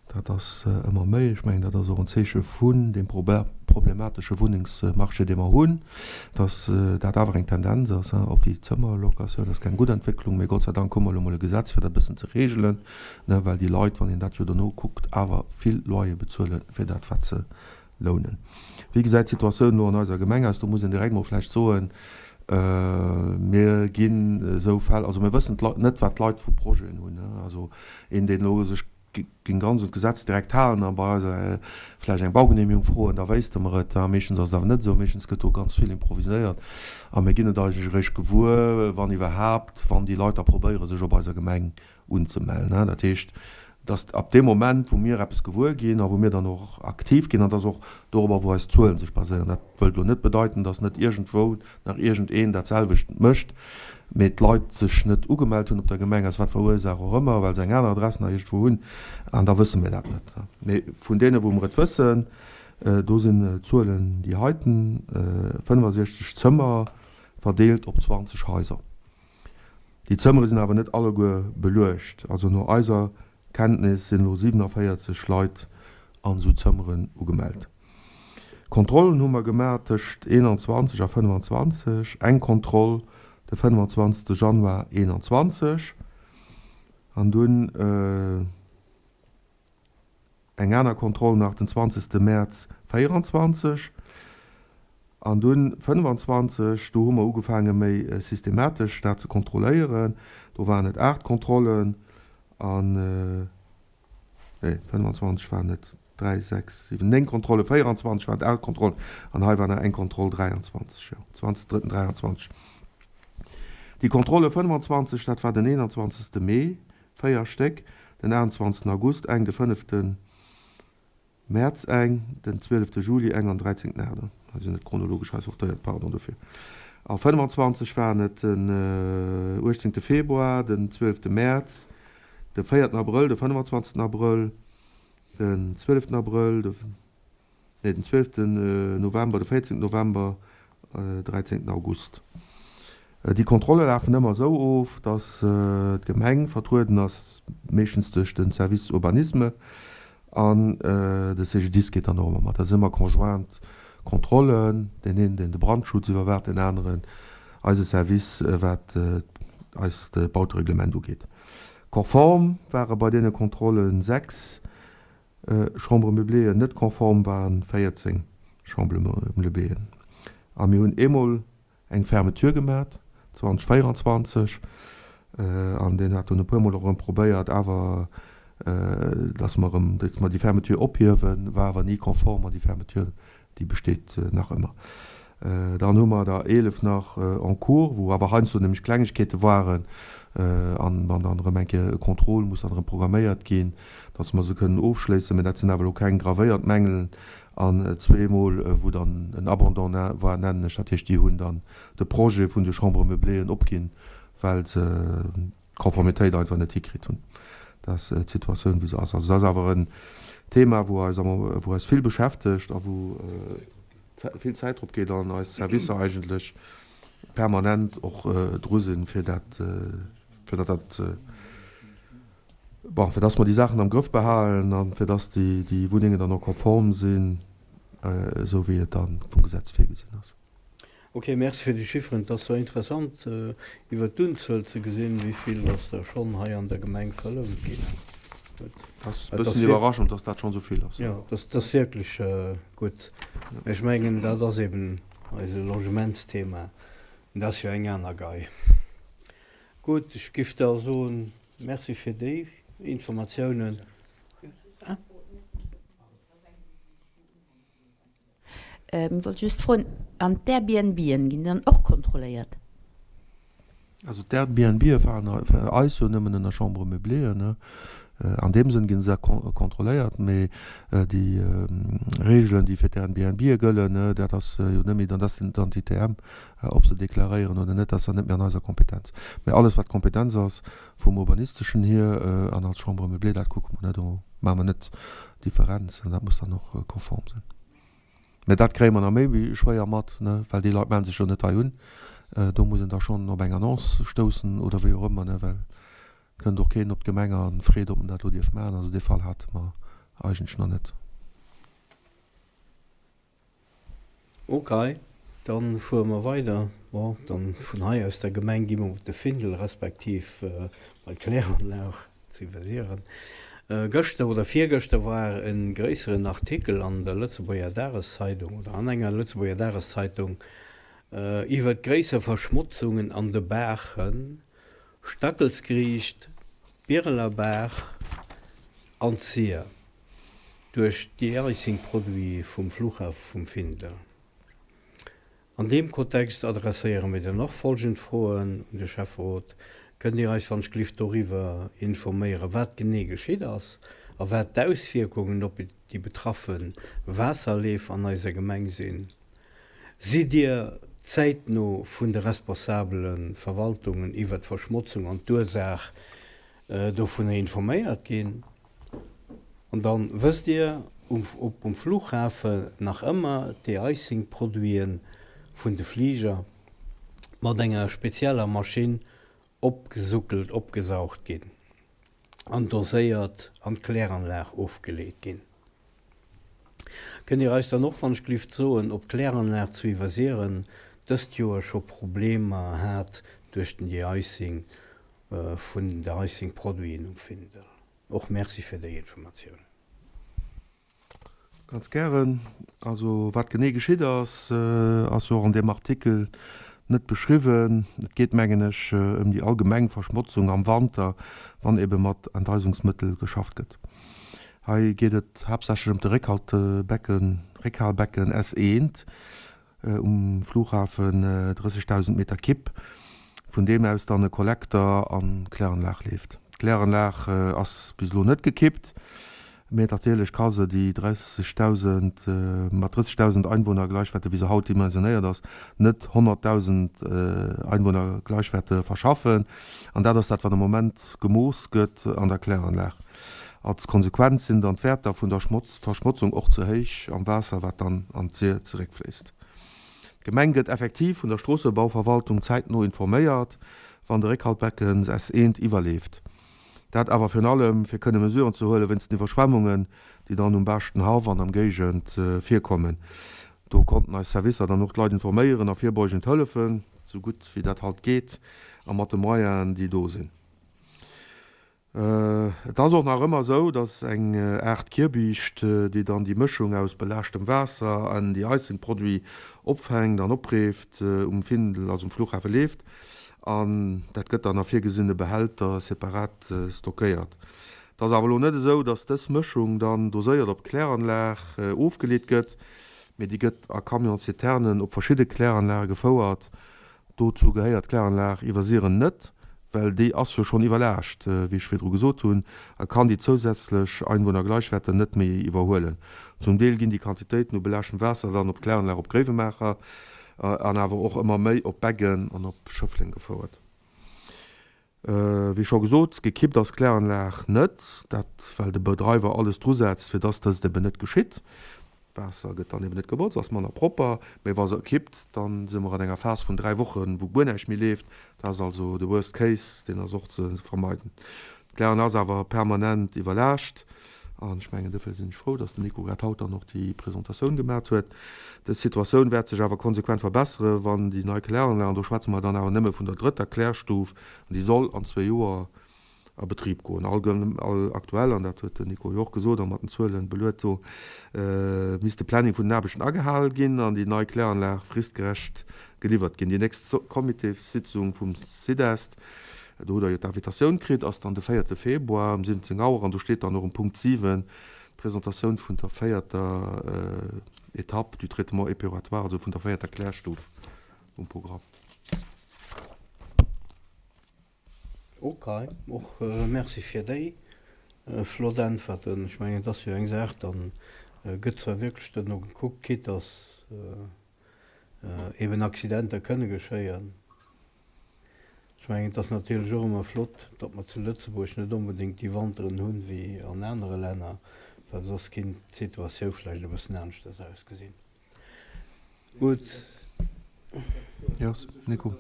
Dat ass ëmmer méi. Ech mengen, dat ass och en Zeeche vun deem problematesche Wunnengsmarché, dee mer hunn, dass dat awer eng Tendenz ass op déi Zëmmerlocatioun. Dat ass keng gutt Entwécklung, mee Gott sei Dank hu mer elo mol e Gesetz, fir dat e bëssen ze regelen, well déi Leit, wann een dat jo dono kuckt, awer vill Loyer bezuele fir dat, wat se lounen. Wéi gesäit d'Situatioun elo an eiser Gemeng aus? Do muss een direkt mol vläicht soen, mir ginn esou Fäll, also mir wëssen net, wat d'Leit vu Projeten hunn. Also een, deen elo sech géing ganz un d'Gesetz direkt halen a bei eis vläicht eng Baugenehmigung froen, da wéisste mer et. Meeschtens ass et awer net esou. Meeschtens gëtt do ganz vill improviséiert a mir ginn et eigentlech eréischt gewuer, wann iwwerhaapt, wann déi Leit da probéiere sech op eiser Gemeng unzemellen. Dat heescht, dass ab deem Moment, wou mir eppes gewuer ginn a wou mir dann och aktiv ginn, an dat ass och dorobber, wou eis Zuele sech baséieren, dat wëllt elo net bedeiten, dass net iergendwou nach iergendeen dat selwecht mécht, mee d'Leit sech net ugemellt hunn op der Gemeng, aus wat fir Ursaach och ëmmer, well se eng aner Adress nach iergendwou hunn, an da wësse mir dat net. Mee vun deene, wou mer et wëssen, do sinn d'Zuelen déi heiten, 65 Zëmmer verdeelt op 20 Haiser. Déi Zëmmere sinn awer net alleguer beluecht. Also no eiser Kenntnis sinn elo 47 Leit an esou Zëmmeren ugemellt. Kontrollen hu mer gemaach tëscht 21 a 25, eng Kontroll de 25 Januar 21 an dunn, Eng aner Kontroll nach den 20 Mäerz 24 an dunn 25, do hu mer ugefaange méi systematesch dat ze kontrolléieren. Do waren et 8 Kontrollen an, nee 25 waren et 3, 6, 7, 9 Kontrollen, 24 waren et 8 Kontrollen an hei war nach eng Kontroll 23, jo 20. Drëtten 23. Déi Kontrolle 25, dat war den 21. Mee 4 Stéck, den 28 August eng, de 5 Mäerz eng, den 12 Juli eng an 13 Ader. Hei sinn net chronologesch hei sortéiert, pardon dofir. A 25 waren et den 18 Februar, den 12 Mäerz, de 4 Abrëll, de 25 Abrëll, den 12 Abrëll, de, nee, den 12 November, de 14 November, 13 August. Déi Kontrolle lafen ëmmer esou of, datt d'Gemeng vertrueden ass, meeschtens duerch de Service Urbanisme, an de CGDIS geet dann och ëmmer mat. Dat sinn ëmmer conjoint Kontrollen, deen een, deen de Brandschutz iwwerwaacht, deen aneren eise Service, wat eist Bautereglement ugeet. Konform ware bei deene Kontrolle 6 Chambres meublées, net konform waren 14 Chambres meublées. A mir hunn eemol eng Fermeture gemat 2024 an deen hat dunn e puermol och erëm probéiert awer dass mer erëm, dass mer déi Fermeture ophiewen, war awer ni konform an déi Fermeture déi besteet nach ëmmer. Dann hu mer der 11 nach en cours, wou awer heiansdo nämlech Klengegkeete waren an wann dann erëm eng Kéier e Contrôle muss dann erëm programméiert ginn, dass mer se kënnen ofschléissen, mä dat sinn awer elo keng gravéiert Mängel An zweemol, wou dann en Abandon war, nennen ech dat heescht, déi hunn dann de Projet vun de Chambres meublées opginn, well se d'Konformitéit einfach net hikritt hunn. Dat ass d'Situatioun, wéi se ass. Also dat ass awer en Thema, wou eis, wou eis vill beschäftegt a wou vill Zäit drop geet an eis Servicer eigentlech permanent och dru sinn, fir dat, fir datt dat, Bon, fir dass mer déi Saachen am Grëff behalen a fir dass déi Wunnengen dann och konform sinn, esou wéi et da vum Gesetz virgesinn ass. Ok, Merci fir déi Chifferen. Et ass zwar interessant iwwert d'Unzuel ze gesinn, wéi vill dass der schonn hei an der Gemeng verlount ginn. Dat ass e bëssen iwwerraschend, dass dat schonn esou vill ass. Jo, dat ass wierklech gutt. Mä ech mengen, dat ass eben eise Logementsthema. Dat ass jo eng aner Gei. Gutt, ech giff da soen, Merci fir déi Informatiounen. Ech wollt just froen, an d'Airbnb'en, ginn déi dann och kontrolléiert? Also d'Airbnb'e falen fir eis jo nëmmen ënner Chambre meublée, ne? An deem Sënn gi se kontrolléiert, mee déi Reegelen, déi fir d'Airbnb'e gëllen, dat ass jo net méi, dann ass dann d'ITM, ob se deklaréieren oder net, dat ass dann net méi an eiser Kompetenz. Mee alles, wat Kompetenz ass vum Urbanisteschen hier an als Chambre meublée, dat kucke mer net, do maache mer net Differenzen, dat muss dann och konform sinn. Mä dat kréie mer nach méi wéi schwéier mat, ne, well déi Leit melle sech jo net hei un. Do muss een da schonn op eng Annonce stoussen oder wéi och ëmmer, ne, well et kënnt och keen op d'Gemeng a freet, ob en dat elo dierf maachen. Also dee Fall hate mer eigentlech nach net. Ok, dann fuere mer weider. Bon, dann vun hei aus der Gemeng gi mer op de Findel respektiv bei d'Kläranlag zu Iwwersiren. Gëschter oder virgëschter war e gréisseren Artikel an der Lëtzebuerger Dageszeidung oder an enger Lëtzebuerger Dageszeitung iwwert gréisser Verschmotzungen an de Baachen Stackelsgriicht, d'Birelerbaach an d'Sir. Duerch De-Icing-Produite vum Flughafe vum Findel. An deem Kontext adresséiere mir dann och folgend Froen un de Schäfferot, Kënnt Dir eis wann ech glift doriwwer informéieren, wat genee geschitt ass a wat d'Auswierkungen op déi betraffe Waasserleef an eiser Gemeng sinn? Sidd Dir zäitno vun de responsabele Verwaltungen iwwer d'Verschmotzung an d'Ursaach dovunner informéiert ginn? An dann wësst Dir, ob um Flughafen nach ëmmer d'De-Icing-Produiten vun de Fliger mat enger spezieller Maschinn opgesuckelt, opgesaugt ginn an doséiert an d'Kläranlag ofgeleet ginn? Kënnt Dir eis dann och wann ech glift soen, ob d'Kläranlag zu Iwwersiren dëst Joer scho Problemer hat duerch den De-Icing vun den De-Icing-Produiten um Findel? Och Merci fir déi Informatiounen. Ganz gären. Also wat genee geschitt ass, ass jo och an deem Artikel net beschriwwen. Et geet, mengen ech, ëm déi allgemeng Verschmotzung am Wanter, wann ebe mat Enteisungsmëttel geschafft gëtt. Hei geet et haaptsächlech ëm de Réckhaltebecken, Réckhalbecken S1, um Flughafen 30.000 Meter Kipp, vun deem aus dann e Kollekter an d'Kläranlag leeft. D'Kläranlag ass bis elo net gekippt. Mä natierlech ka se déi 30.000, mat 30.000 Einwohner Gleichwerte, wéi se haut dimensionéiert ass, net 100.000 Einwohner Gleichwerte verschaffen. An dat ass dat, wat am Moment gemooss gëtt an der Kläranlag. Als Konsequenz sinn dann d'Wäerter vun der Verschmotzung och ze héich am Waasser, wat dann an d'Sir zeréckfléisst. D'Gemeng gëtt effektiv vun der Stroossebauverwaltung zäitno informéiert, wann de Réckhaltbecken S1 iwwerleeft. Dat awer virun allem, fir kënne Mesuren ze huele wéinst den Iwwerschwemmungen, déi dann um Baaschten Haff an am Géigend virkommen. Do konnten eis Servicer dann och d'Leit informéieren a virbeugend hëllefen, sou gutt wéi dat halt geet a mat de Moyenen, déi do sinn. Et ass och nach ëmmer esou, dass eng Aart Kierbiischt, déi dann déi Mëschung aus belaaschtem Waasser an De-Icing-Produit opfänkt an opreeft, um Findel, also um Flughafe leeft. An dat gëtt dann a virgesinne Behälter separat stockéiert. Et ass awer elo net esou, dass dës Mëschung dann doséiert op d'Kläranlag ofgeleet gëtt, mee déi gëtt a Camions-citernen op verschidde Kläranlage gefouert. Dozou gehéiert d'Kläranlag Iwwersiren net, well déi ass jo schonn iwwerlaascht, wéi ech virdru gesot hunn, a kann déi zousätzlech Einwohnergleichwerte net méi iwwerhuelen. Zum Deel ginn déi Quantitéiten u belaaschtem Waasser dann op d'Kläranlag op Gréiwemaacher an awer och ëmmer méi op Beggen an op Schëffleng gefouert. Wéi scho gesot, gekippt ass d'Kläranlag net, dat well de Bedreiwer alles drusetzt, fir dass dëst eben net geschitt. D'Waasser gëtt dann eben net gebotzt, ass manner propper, mee wa se kippt, da si mer an enger Phas vun 3 Wochen, wou guer näischt méi leeft. Dat ass also de Worst Case, deen ass och ze vermeiden. D'Kläranlag ass awer permanent iwwerlaascht an ech mengen, dofir sinn ech frou, dass den Nico grad haut dann och déi Presentatioun gemat huet. Dës Situatioun wäert sech awer konsequent verbessere wann déi nei Kläranlag, an do schwätze mer dann awer nëmme vun der drëtter Klärstuf, an déi soll an zwee Joer a Betrib goen. All aktuell, an dat huet den Nico jo och gesot a mat den Zuelen beluet do, misst de Planning vun den Aarbechten agehal ginn an déi nei Kläranlag fristgerecht geliwwert ginn. Déi nächst Comitéssitzung vum SIDEST, Do hutt Der jo d'Invitatioun kritt, ass dann de véierte Februar um 17 Auer an do steet dann och um Punkt 7 d'Presentatioun vun der véierter Etapp du traitement épuratoire, also vun der véierter Klärstuf um Programm. Ok, och Merci fir déi flott Äntwerten. Ech mengen, et ass jo eng Saach, da gëtt zwar wierklech duerno gekuckt, quitte dass eben Accidenter kënne geschéien. Ech mengen, et ass natierlech och ëmmer flott, datt mer zu Lëtzebuerg net onbedéngt déi Wanteren hunn, wéi an anere Länner, well soss kinnt d'Situatioun vläicht e bëssen aneschters ausgesinn. Gutt. Jo, Nico.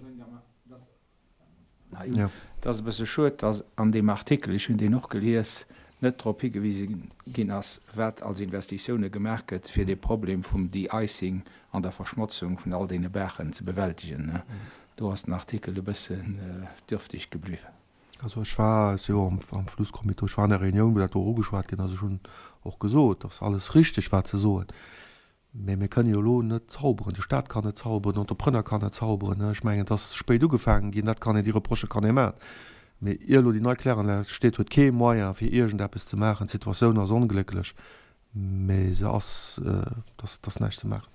Et ass e bësse schued, datt an deem Artikel, ech hunn deen och gelies, net drop higewise ginn ass, wat als Investitioune gemaach gëtt, fir dee Problem vum De-Icing an der Verschmotzung vun all deene Baachen ze bewältegen. Do ass den Artikel e bëssen dürftig gebliwwen. Also ech war, ech si jo am Flusscomité, ech war an der Reunioun, wou dat do och ugeschwat ginn ass. Ech hunn och gesot, dass alles richteg wat se soen, mä mir kënne jo elo net zauberen. De Stat kann net zauberen, den Entrepreneur kann net zauberen. Ech mengen, et ass spéit ugefaangen ginn, dat kann een, déi Reprochë kann ee maachen. Mee ier elo déi nei Kläranlag steet, huet kee Moyen fir iergendeppes ze maachen. D'Situatioun ass onglécklech. Mee se ass, dass dass näischt ze maachen.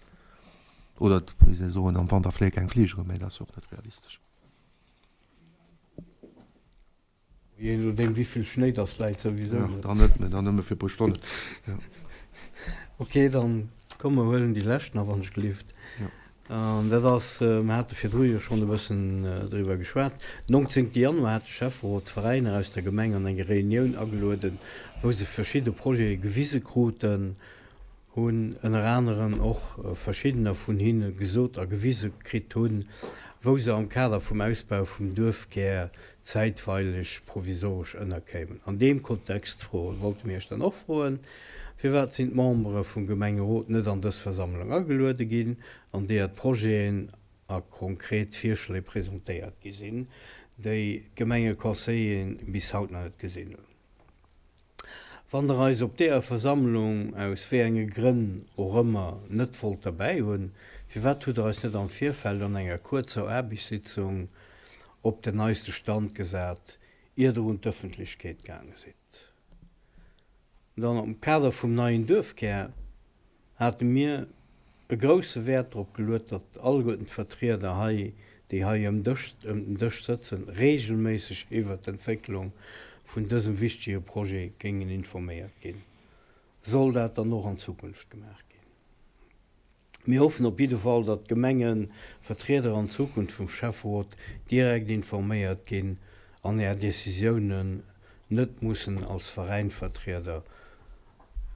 Oder et misst ee soen, am Wanter fléie keng Fligeren, mee dat ass jo och net realistesch. Jee nodeem wéivill Schnéi dass läit souwisou net. Dann net, mee dann nëmme fir e puer Stonnen. Ok, dann komm mer huelen déi lescht nach, wann ech gelift. An dat ass, mer hate virdru jo schonn e bëssen driwwer geschwat, 19. Januar hat de Schäfferot d'Veräiner aus der Gemeng an eng Reunioun agelueden, wou se verschidde Projete gewise kruten, hunn ënner anerem och verschiddener vun hinne gesot a gewise kritt hunn, wou se am Kader vum Ausbau vum Duerfkär zäitweileg provisoresch ënnerkéimen. An deem Kontext froen, wollte mir Iech dann och froen, Firwat sinn d'Membere vum Gemengerot net an dës Versammlung ageluede ginn, an deeër d'Projeten a konkret Virschléi presentéiert gi sinn, déi d'Gemengeconseilleren bis haut nach net gesinn hunn? Wann Der eis op deeër Versammlung, aus wéi enge Grënn och ëmmer, net wollt derbäi hunn, firwat hutt Der eis net am Virfeld an enger kuerzer Aarbechtssitzung op den neiste Stand gesat, ier Der un d'Ëffentlechkeet gaange sidd? Dann am Kader vum neien Duerfkär hate mir e grousse Wäert drop geluet, datt alleguerten d'Vertrieder hei, déi hei ëm Dësch, ëm den Dësch sëtzen, regelméisseg iwwert d'Entwécklung vun dësem wichtige Projet géingen informéiert ginn. Soll dat dann och an Zukunft gemaach ginn? Mir hoffen op jidde Fall, datt d'Gemengevertrieder an Zukunft vum Schäfferot direkt informéiert ginn an Är Decisiounen net mussen als Veräinvertrieder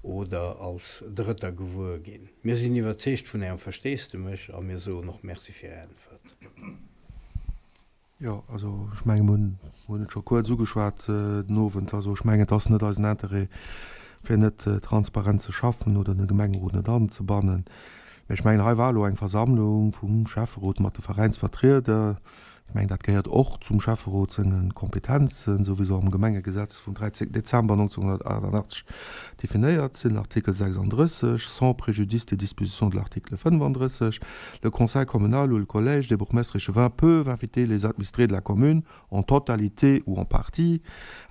oder als Drëtter gewuer ginn. Mir sinn iwwerzeegt vun Ärem Versteesdemech a mir soen och Merci fir Är Äntwert. Jo, also ech menge mir hunn et scho kuerz ugeschwat den Owend. Also ech mengen, et ass net eisen Interêt, fir net transparent ze schaffen oder de Gemengerot net anzebannen. Mä ech mengen, hei war elo eng Versammlung vum Schäfferot mat de Veräinsvertrieder. Ech mengen, dat gehéiert och zum Schäfferot senge Kompetenzen, esou wéi se am Gemengegesetz vum 13 Dezember 1988 definéiert sinn, Artikel 36, sans préjudice des dispositions de l'article 35, Le conseil communal ou le collège des bourgmestres échevins peuvent inviter les administrés de la commune, en totalité ou en partie,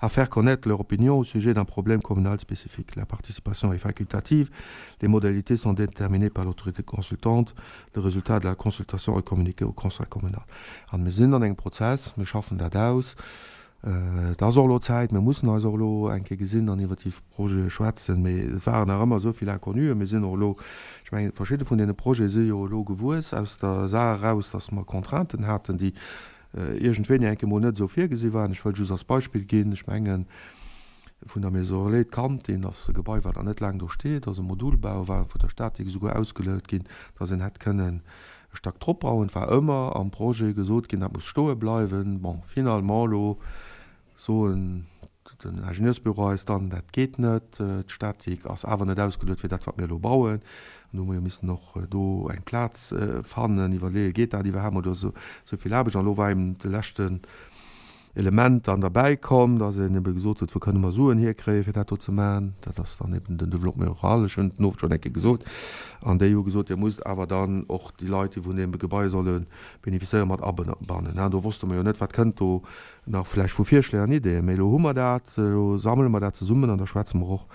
à faire connaître leur opinion au sujet d'un problème communal spécifique. La participation est facultative, les modalités sont déterminées par l'autorité consultante, le résultat de la consultation est communiqué au conseil communal. An mir sinn an engem Prozess, mir schaffen dat aus. Et ass och elo Zäit, mir mussen eis och elo eng Kéier gesinn an iwwert déi Projete schwätzen. Mee et waren nach ëmmer esou vill Inconnuen. Mir sinn och elo, ech mengen, verschidde vun deene Projete si jo elo gewuess aus der Saach eraus, dass mer Contrainten haten, déi iergendwéini eng Kéier mol net esou virgesi waren. Ech wëll just als Beispill ginn, ech mengen, vun der Maison Relais d'Kantin ass e Gebai, wat nach net laang do steet, ass e Modulbau, war vun der Statik esouguer ausgeluecht ginn, dass een hätt kënnen E Stack drop bauen, war ëmmer am Projet gesot ginn, dat muss stoe bleiwen. Bon, finalement elo soen den Ingenieursbüro eis dann, dat geet net, d'Statik ass awer net ausgeluet fir dat wat mir elo bauen. An do hu mer jo missen och do eng Plaz fannen, iwwerleeën, geet dat iwwerhaapt, mer do esou vill Aarbecht. An elo war eben de leschten Element dann derbäi komm, dass een ebe gesot huet, wou kënne mer Suen hierkréien, fir dat do ze maachen. Dat ass dann eben den Développement rural, ech hunn et den Owend schonn eng Kéier gesot. An déi hu gesot, Dir musst awer dann och déi Leit, déi vun deem Gebai solle bénéficiéieren, mat abannen. An do wosste mer jo net, wat kënnt do nach vläicht vu Virschléi an Ideeën. Mee elo hu mer dat, elo sammele mer dat zesummen an da schwätze mer och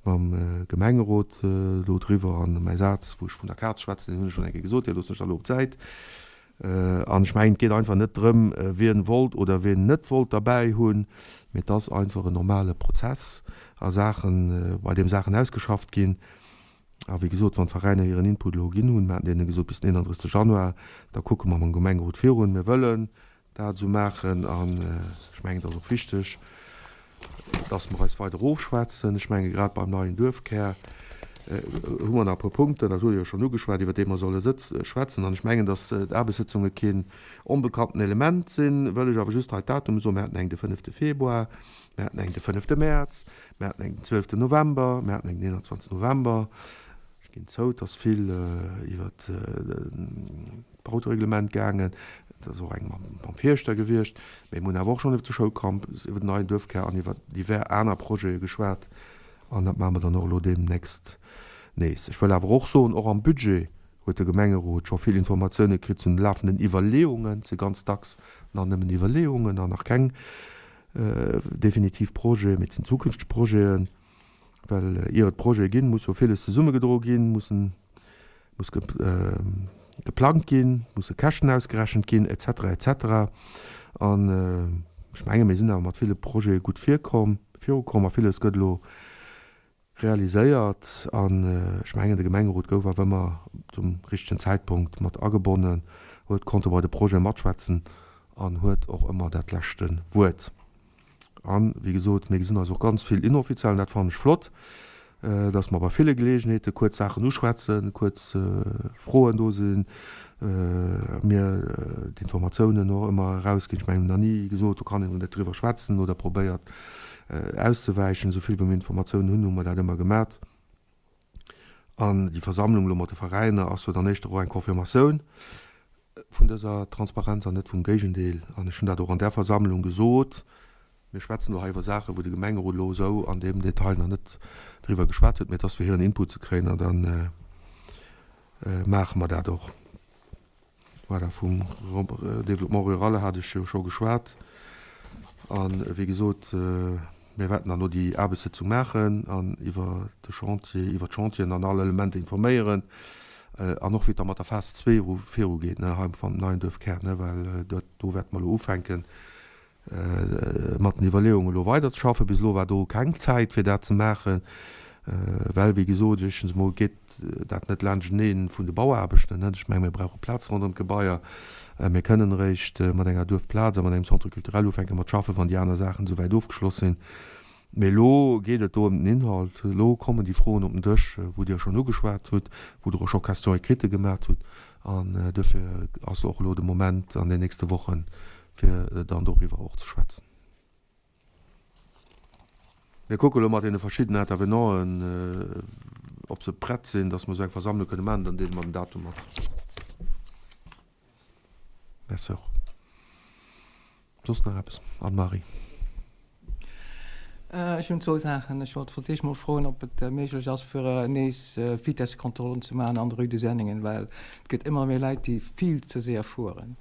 mam Gemengerot do driwwer. An mäi Saz, wou ech vun der Kaz schwätzen, deen hunn ech schonn eng Kéier gesot, dee loossen ech da elo op d'Säit. An ech mengen, et geet einfach net drëm, wien wollt oder wien net wollt derbäi hunn, mee et ass einfach en normale Prozess a Saachen, bei deem Saachen ausgeschafft ginn. A wéi gesot, wann d'Veräiner hiren Input elo ginn hunn, mir haten deene gesot bis den 31. Januar, da kucke mer mam Gemengerot virun. Mir wëllen dat esou maachen an ech mengen, et ass och wichteg, dass mer eis weider ofschwätzen. Ech menge grad beim neien Duerfkär hu mer nach e puer Punkten, dat hutt Dir jo schonn ugeschwat, iwwer déi mer solle schwätzen. An ech mengen, dass d'Aarbechtssëtzunge keen onbekannten Element sinn, wëll ech awer just hei d'Datume soen, Mir haten eng de fënnefte Februar, mir haten eng de fënnefte Mäerz, mir haten eng den zwielften November, mir haten eng den 21. November. Ech ginn zou, et ass vill iwwer d'Bautereglement gaangen, et ass och eng mam Fierschter gewiescht, mee mir hunn awer och schonn iwwer de Schoulcampus, iwwer den neien Duerfkär an iwwer divers aner Projete geschwat an dat maache mer dann och elo deemnächst nees. Ech wëll awer och soen, och am Budget huet de Gemengerot scho vill Informatioune kritt zu den lafenden Iwwerleeungen. Et si ganz dacks nach nëmmen Iwwerleeungen an nach keng definitiv Projeten, mee et sinn zukünfteg Projeten. Well ier et Projete ginn, muss jo villes zesummegedroe ginn, mussen, muss geplangt ginn, musse Käschten ausgerechent ginn, et cetera, et cetera. An ech menge mir sinn awer mat ville Projete gutt virkomm, virukomm a villes gëtt elo realiséiert. An ech mengen, de Gemengerot gouf awer ëmmer zum richtegen Zäitpunkt mat agebonnen, huet konnte bei de Projete matschwätzen an huet och ëmmer dat leschte Wuert. An, wéi gesot, mir gesinn eis och ganz vill inoffiziell, an dat fannen ech flott, dass mer bei ville Geleegenheete kuerz Saachen uschwätzen, kuerz Froen do sinn, mir d'Informatiounen och ëmmer erausginn. Ech mengen, mir hunn nach ni gesot, do kann een net driwwer schwätzen oder probéiert auszewäichen. Esou vill wéi mir Informatiounen hunn, hu mer dat ëmmer gemat. An déi Versammlung elo mat de Veräiner ass jo dann éischter och eng Confirmatioun vun dëser Transparenz an net vum Géigendeel. An ech hunn dat och an där Versammlung gesot, Mir schwätzen elo hei iwwer Saachen, wou de Gemengerot elo esou an deem Detail nach net driwwer geschwat huet, mee et ass fir hiren Input ze kréien an da maache mer dat och. Voilà, vum Développement rural hat ech jo scho geschwat. A wéi gesot, mir wäerten dann elo déi Aarbechtssëtzung maachen an iwwer de Chantier, iwwer d'Chantieren an all Elementer informéieren an och wéi et da mat der Phas zwee virugeet, ne, hei am neien Duerfkär, ne, well dat do wäerte mer elo ufänken, mat den Iwwerleeungen elo weiderzeschaffen. Bis elo war do keng Zäit, fir dat ze maachen. Well, wéi gesot, éischtens emol geet dat net laanschtenee vun de Bauaarbechten. Ech menge mir brauche Plaz ronderëm d'Gebaier. Mir kënnen eréischt mat enger Duerfplaz a mat engem Centre culturel ufänke mat schaffen, wann déi aner Saachen esouwäit ofgeschloss sinn. Mee elo geet et do ëm den Inhalt. Elo kommen déi Froen op den Dësch, wou Dir schonn ugeschwat hutt, wou Der och scho Questions écrites gemaat hutt. An duerfir ass och elo de Moment an den nächste Wochen, fir dann doriwwer och ze schwätzen. Mir kucke elo mat deene verschiddenen Intervenanten, ob se prett sinn, dass mer esou eng Versammlung kënne maachen. Dann deele mer den Datum mat. Merci och. Soss nach eppes? Anne-Marie. Ech hunn zwou Saachen. Ech wollt fir d'éischt mol froen, ob et méiglech ass, fir nees Vitessekontrollen ze maachen an der Rue de Senningen, well et gëtt ëmmer méi Leit, déi vill ze séier fueren.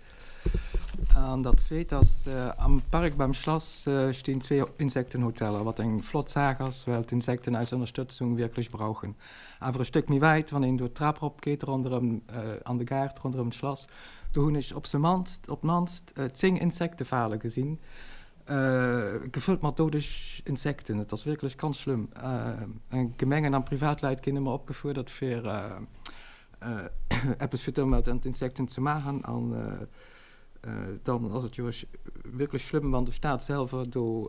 An dat Zweet ass, am Park beim Schlass stinn zwee Insektenhoteller, wat eng flott Saach ass, well d'Insekten eis Ënnerstëtzung wierklech brauchen. Awer e Stéck méi wäit, wann een do d'Trap erop geet ronderëm an de Gaart ronderëm d'Schlass, do hunn ech op mannst op d'mannst 10 Insektefale gesinn, gefëllt mat doudeg Insekten. Et ass wierklech ganz schlëmm. Gemengen an Privatleit ginn ëmmer opgefuerdert fir eppes fir d'Ëmwelt an d'Insekten ze maachen an dann ass et jo wierklech schlëmm, wann de Staat selwer do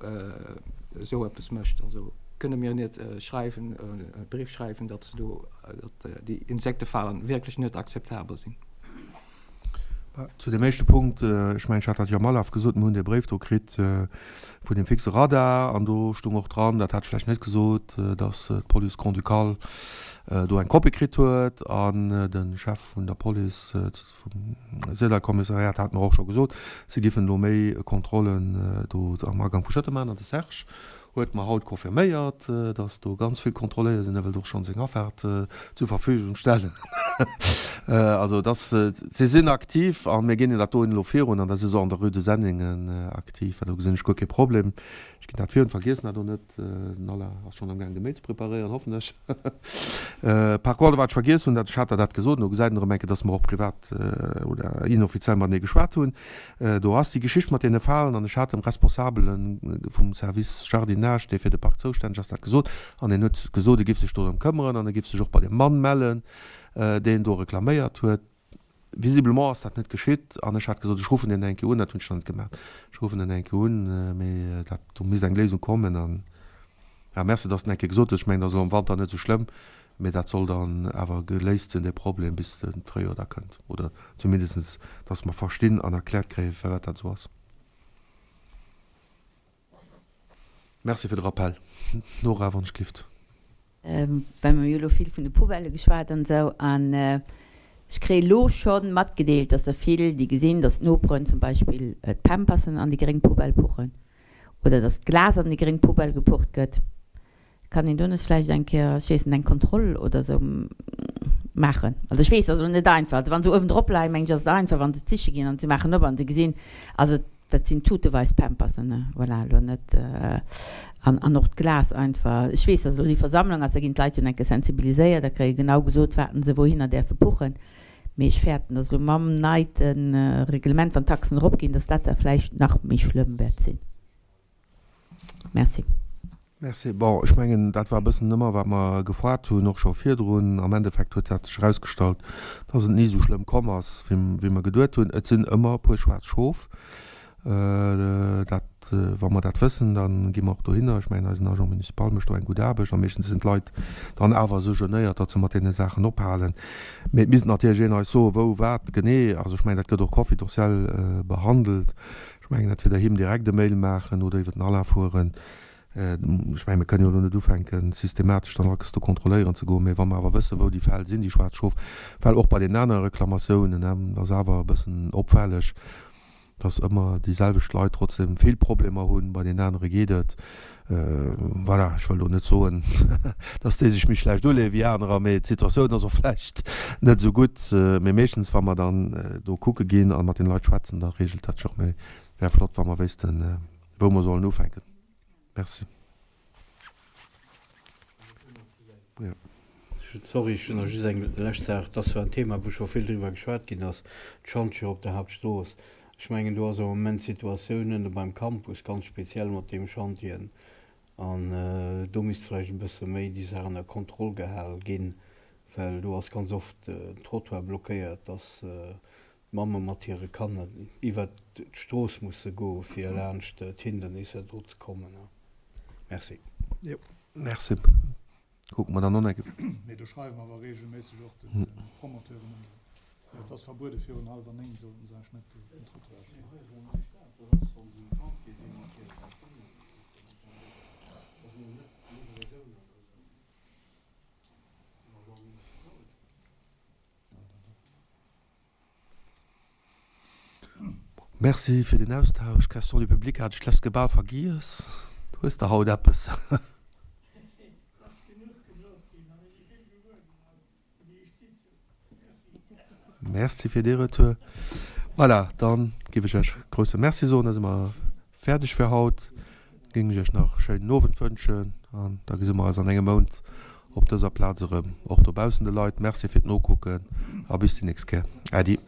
esou eppes mécht. Also kënne mir net schreiwen, e Brief schreiwen, datt se do, datt déi Insektefalen wierklech net akzeptabel sinn. Zu deem éischte Punkt, ech mengen, ech hat dat jo am Alaf gesot, mir hunn dee Bréif do kritt vun deem fixe Radar an do stung och dran, dat hat ech vläicht net gesot, datt d'Police grand-ducale do eng Kopie kritt huet an de Chef vun der Police vum Syrdall-Kommissariat hat mer och scho gesot, si giffen elo méi Kontrollen do am Agang vu Schëtter maachen an de Serge Huet mer haut confirméiert, dass do ganz vill kontrolléiert sinn. E wëllt och schonn seng Afaart zur Verfügung stellen. Also dass, si sinn aktiv a mir ginn dat dohin elo virun an da si se och an der Rue de Senningen aktiv. Do gesinn ech guer kee Problem. Ech ginn dat virun, vergiessen dat och net. Den Alain ass schonn amgaang de Mail ze preparéieren, hoffen ech. Par contre, wat ech vergiess hunn, dat, ech hat der dat gesot, elo gesäit een erëm eng Kéier, dass mer och privat oder inoffiziell matenee geschwat hunn, Do ass déi Geschicht mat deene Falen an ech hat dem Responsabele vum Service Jardinage, dee fir de Park zoustänneg ass, dat gesot an hien huet gesot, e giff sech dorëm këmmeren an e giff sech och bei deem Mann mellen, deen do reklaméiert huet. Visiblement ass dat net geschitt an ech hat gesot, ech ruffen deen eng Kéier un. Dat hunn ech dann net gemaach. Ech ruffen en eng Kéier un, mee dat, do misst eng Léisung kommen an, ja, merci, dass de en eng Kéier gesot hues. Ech mengen, dat ass elo am Wanter net esou schlëmm. Mee dat soll dann awer geléist sinn, dee Problem, bis de Fréijoer da kënnt. Oder zumindest, dass mer verstinn an erkläert kréien, firwat dat esou ass. Merci fir de Rappel. Nora, wann ech glift. Well mer hu jo elo vill vun de Poubellë geschwat an esou. An ech kréie elo scho matgedeelt, dass der vill, déi gesinn, dass d'Noperen zum Beispill d'Pampersen an déi gréng Poubelle puchen oder dass d'Glas an déi gréng Poubelle gepucht gëtt. Kann een do net vläicht eng Kéier, ech weess net, eng Kontroll oder esou maachen? Also ech weess, dat ass elo net einfach. Also wa se uewen drop leien, mengen ech, ass et einfach, wa se siche ginn an se maachen op an se gesinn, also dat sinn tuteweis Pampersen, ne, voilà, elo net, an, an och d'Glas einfach. Ech weess, dass elo déi Versammlung ass, da ginn d'Leit jo eng Kéier sensibiliséiert a kréie genau gesot, wat se wouhinner däerfe puchen. Mee ech fäerten, dass elo mam neite Reglement, wann d'Taxen eropginn, dass dat da vläicht nach méi schlëmm wäert sinn. Merci. Merci. Bon, ech mengen, dat war e bëssen ëmmer, wat mer gefoart hunn, och scho virdrun. Am Endeffekt huet dat sech erausgestallt, dass et ni esou schlëmm komm ass, wéi wéi mer geduet hunn. Et sinn ëmmer e puer schwaarz Schof. Dat, wa mer dat wëssen, da gi mer och dohinner. Ech mengen, eisen Agent municipal mécht do eng gutt Aarbecht a meeschtens sinn d'Leit dann awer esou genéiert, datt se mat deene Saachen ophalen. Mee et misst natierlech een eis soen, wou wat genee. Also ech mengen, dat gëtt och confidentiel behandelt. Ech mengen, entweder him direkt e Mail maachen oder iwwer den Alain fueren. Ech mengen, mir kënnen jo elo net ufänken, systematesch dann alles do kontrolléieren ze goen. Mee wa mer awer wëssen, wou déi Fäll sinn, déi schwaarz Schof, well och bei deenen anere Reklamatiounen, dat ass awer e bëssen opfälleg, dass ëmmer déi selwecht Leit trotzdem vill Problemer hunn, bei deenen anere geet et. Voilà, ech wëll elo net soen, dass déi sech méi schlecht uleeë wéi anerer, mee d'Situatioun ass och vläicht net esou gutt. Mee meeschtens, wa mer dann do kucke ginn a mat den Leit schwätzen, da reegelt dat sech och. Mee wär flott, wa mer wéissten, wou mer sollen ufänken. Merci. Sorry, ech hunn nach just eng lescht Saach. Et ass zwar en Thema, wou scho vill driwwer geschwat ginn ass, d'Schantje op der Haaptstrooss. Ech mengen, do ass am Moment d'Situatioun ënne beim Campus ganz speziell mat deem Schantjen. An do misst vläicht e bësse méi déi Saach ënner Kontroll gehal ginn, well do ass ganz oft den Trottoir blockéiert, dass d'Mamme mat hire Kanner iwwert d'Strooss musse goe fir laanscht d'Hindernisser do ze kommen. Merci. Jo, merci. Kucke mer dann och eng Kéier. Mee do schreiwe mer awer reegelméisseg och de Promoteuren ëmmer, et ass verbuede virun hallwer 9 sollten se eigentlech net um Trottoir stoen. Merci fir den Austausch. Question du public hat ech d'lescht Kéier bal vergiess. Hues de haut eppes? Merci fir dee Retour. Voilà, dann géif ech Iech grousse Merci soen. Da si mer fäerdeg fir haut. Géing ech Iech nach e schéinen Owend wënschen an da gesi mer eis an engem Mount op dëser Plaz erëm. Och dobaussen de Leit Merci fir d'Nokucken a bis déi nächst Kéier. Äddi.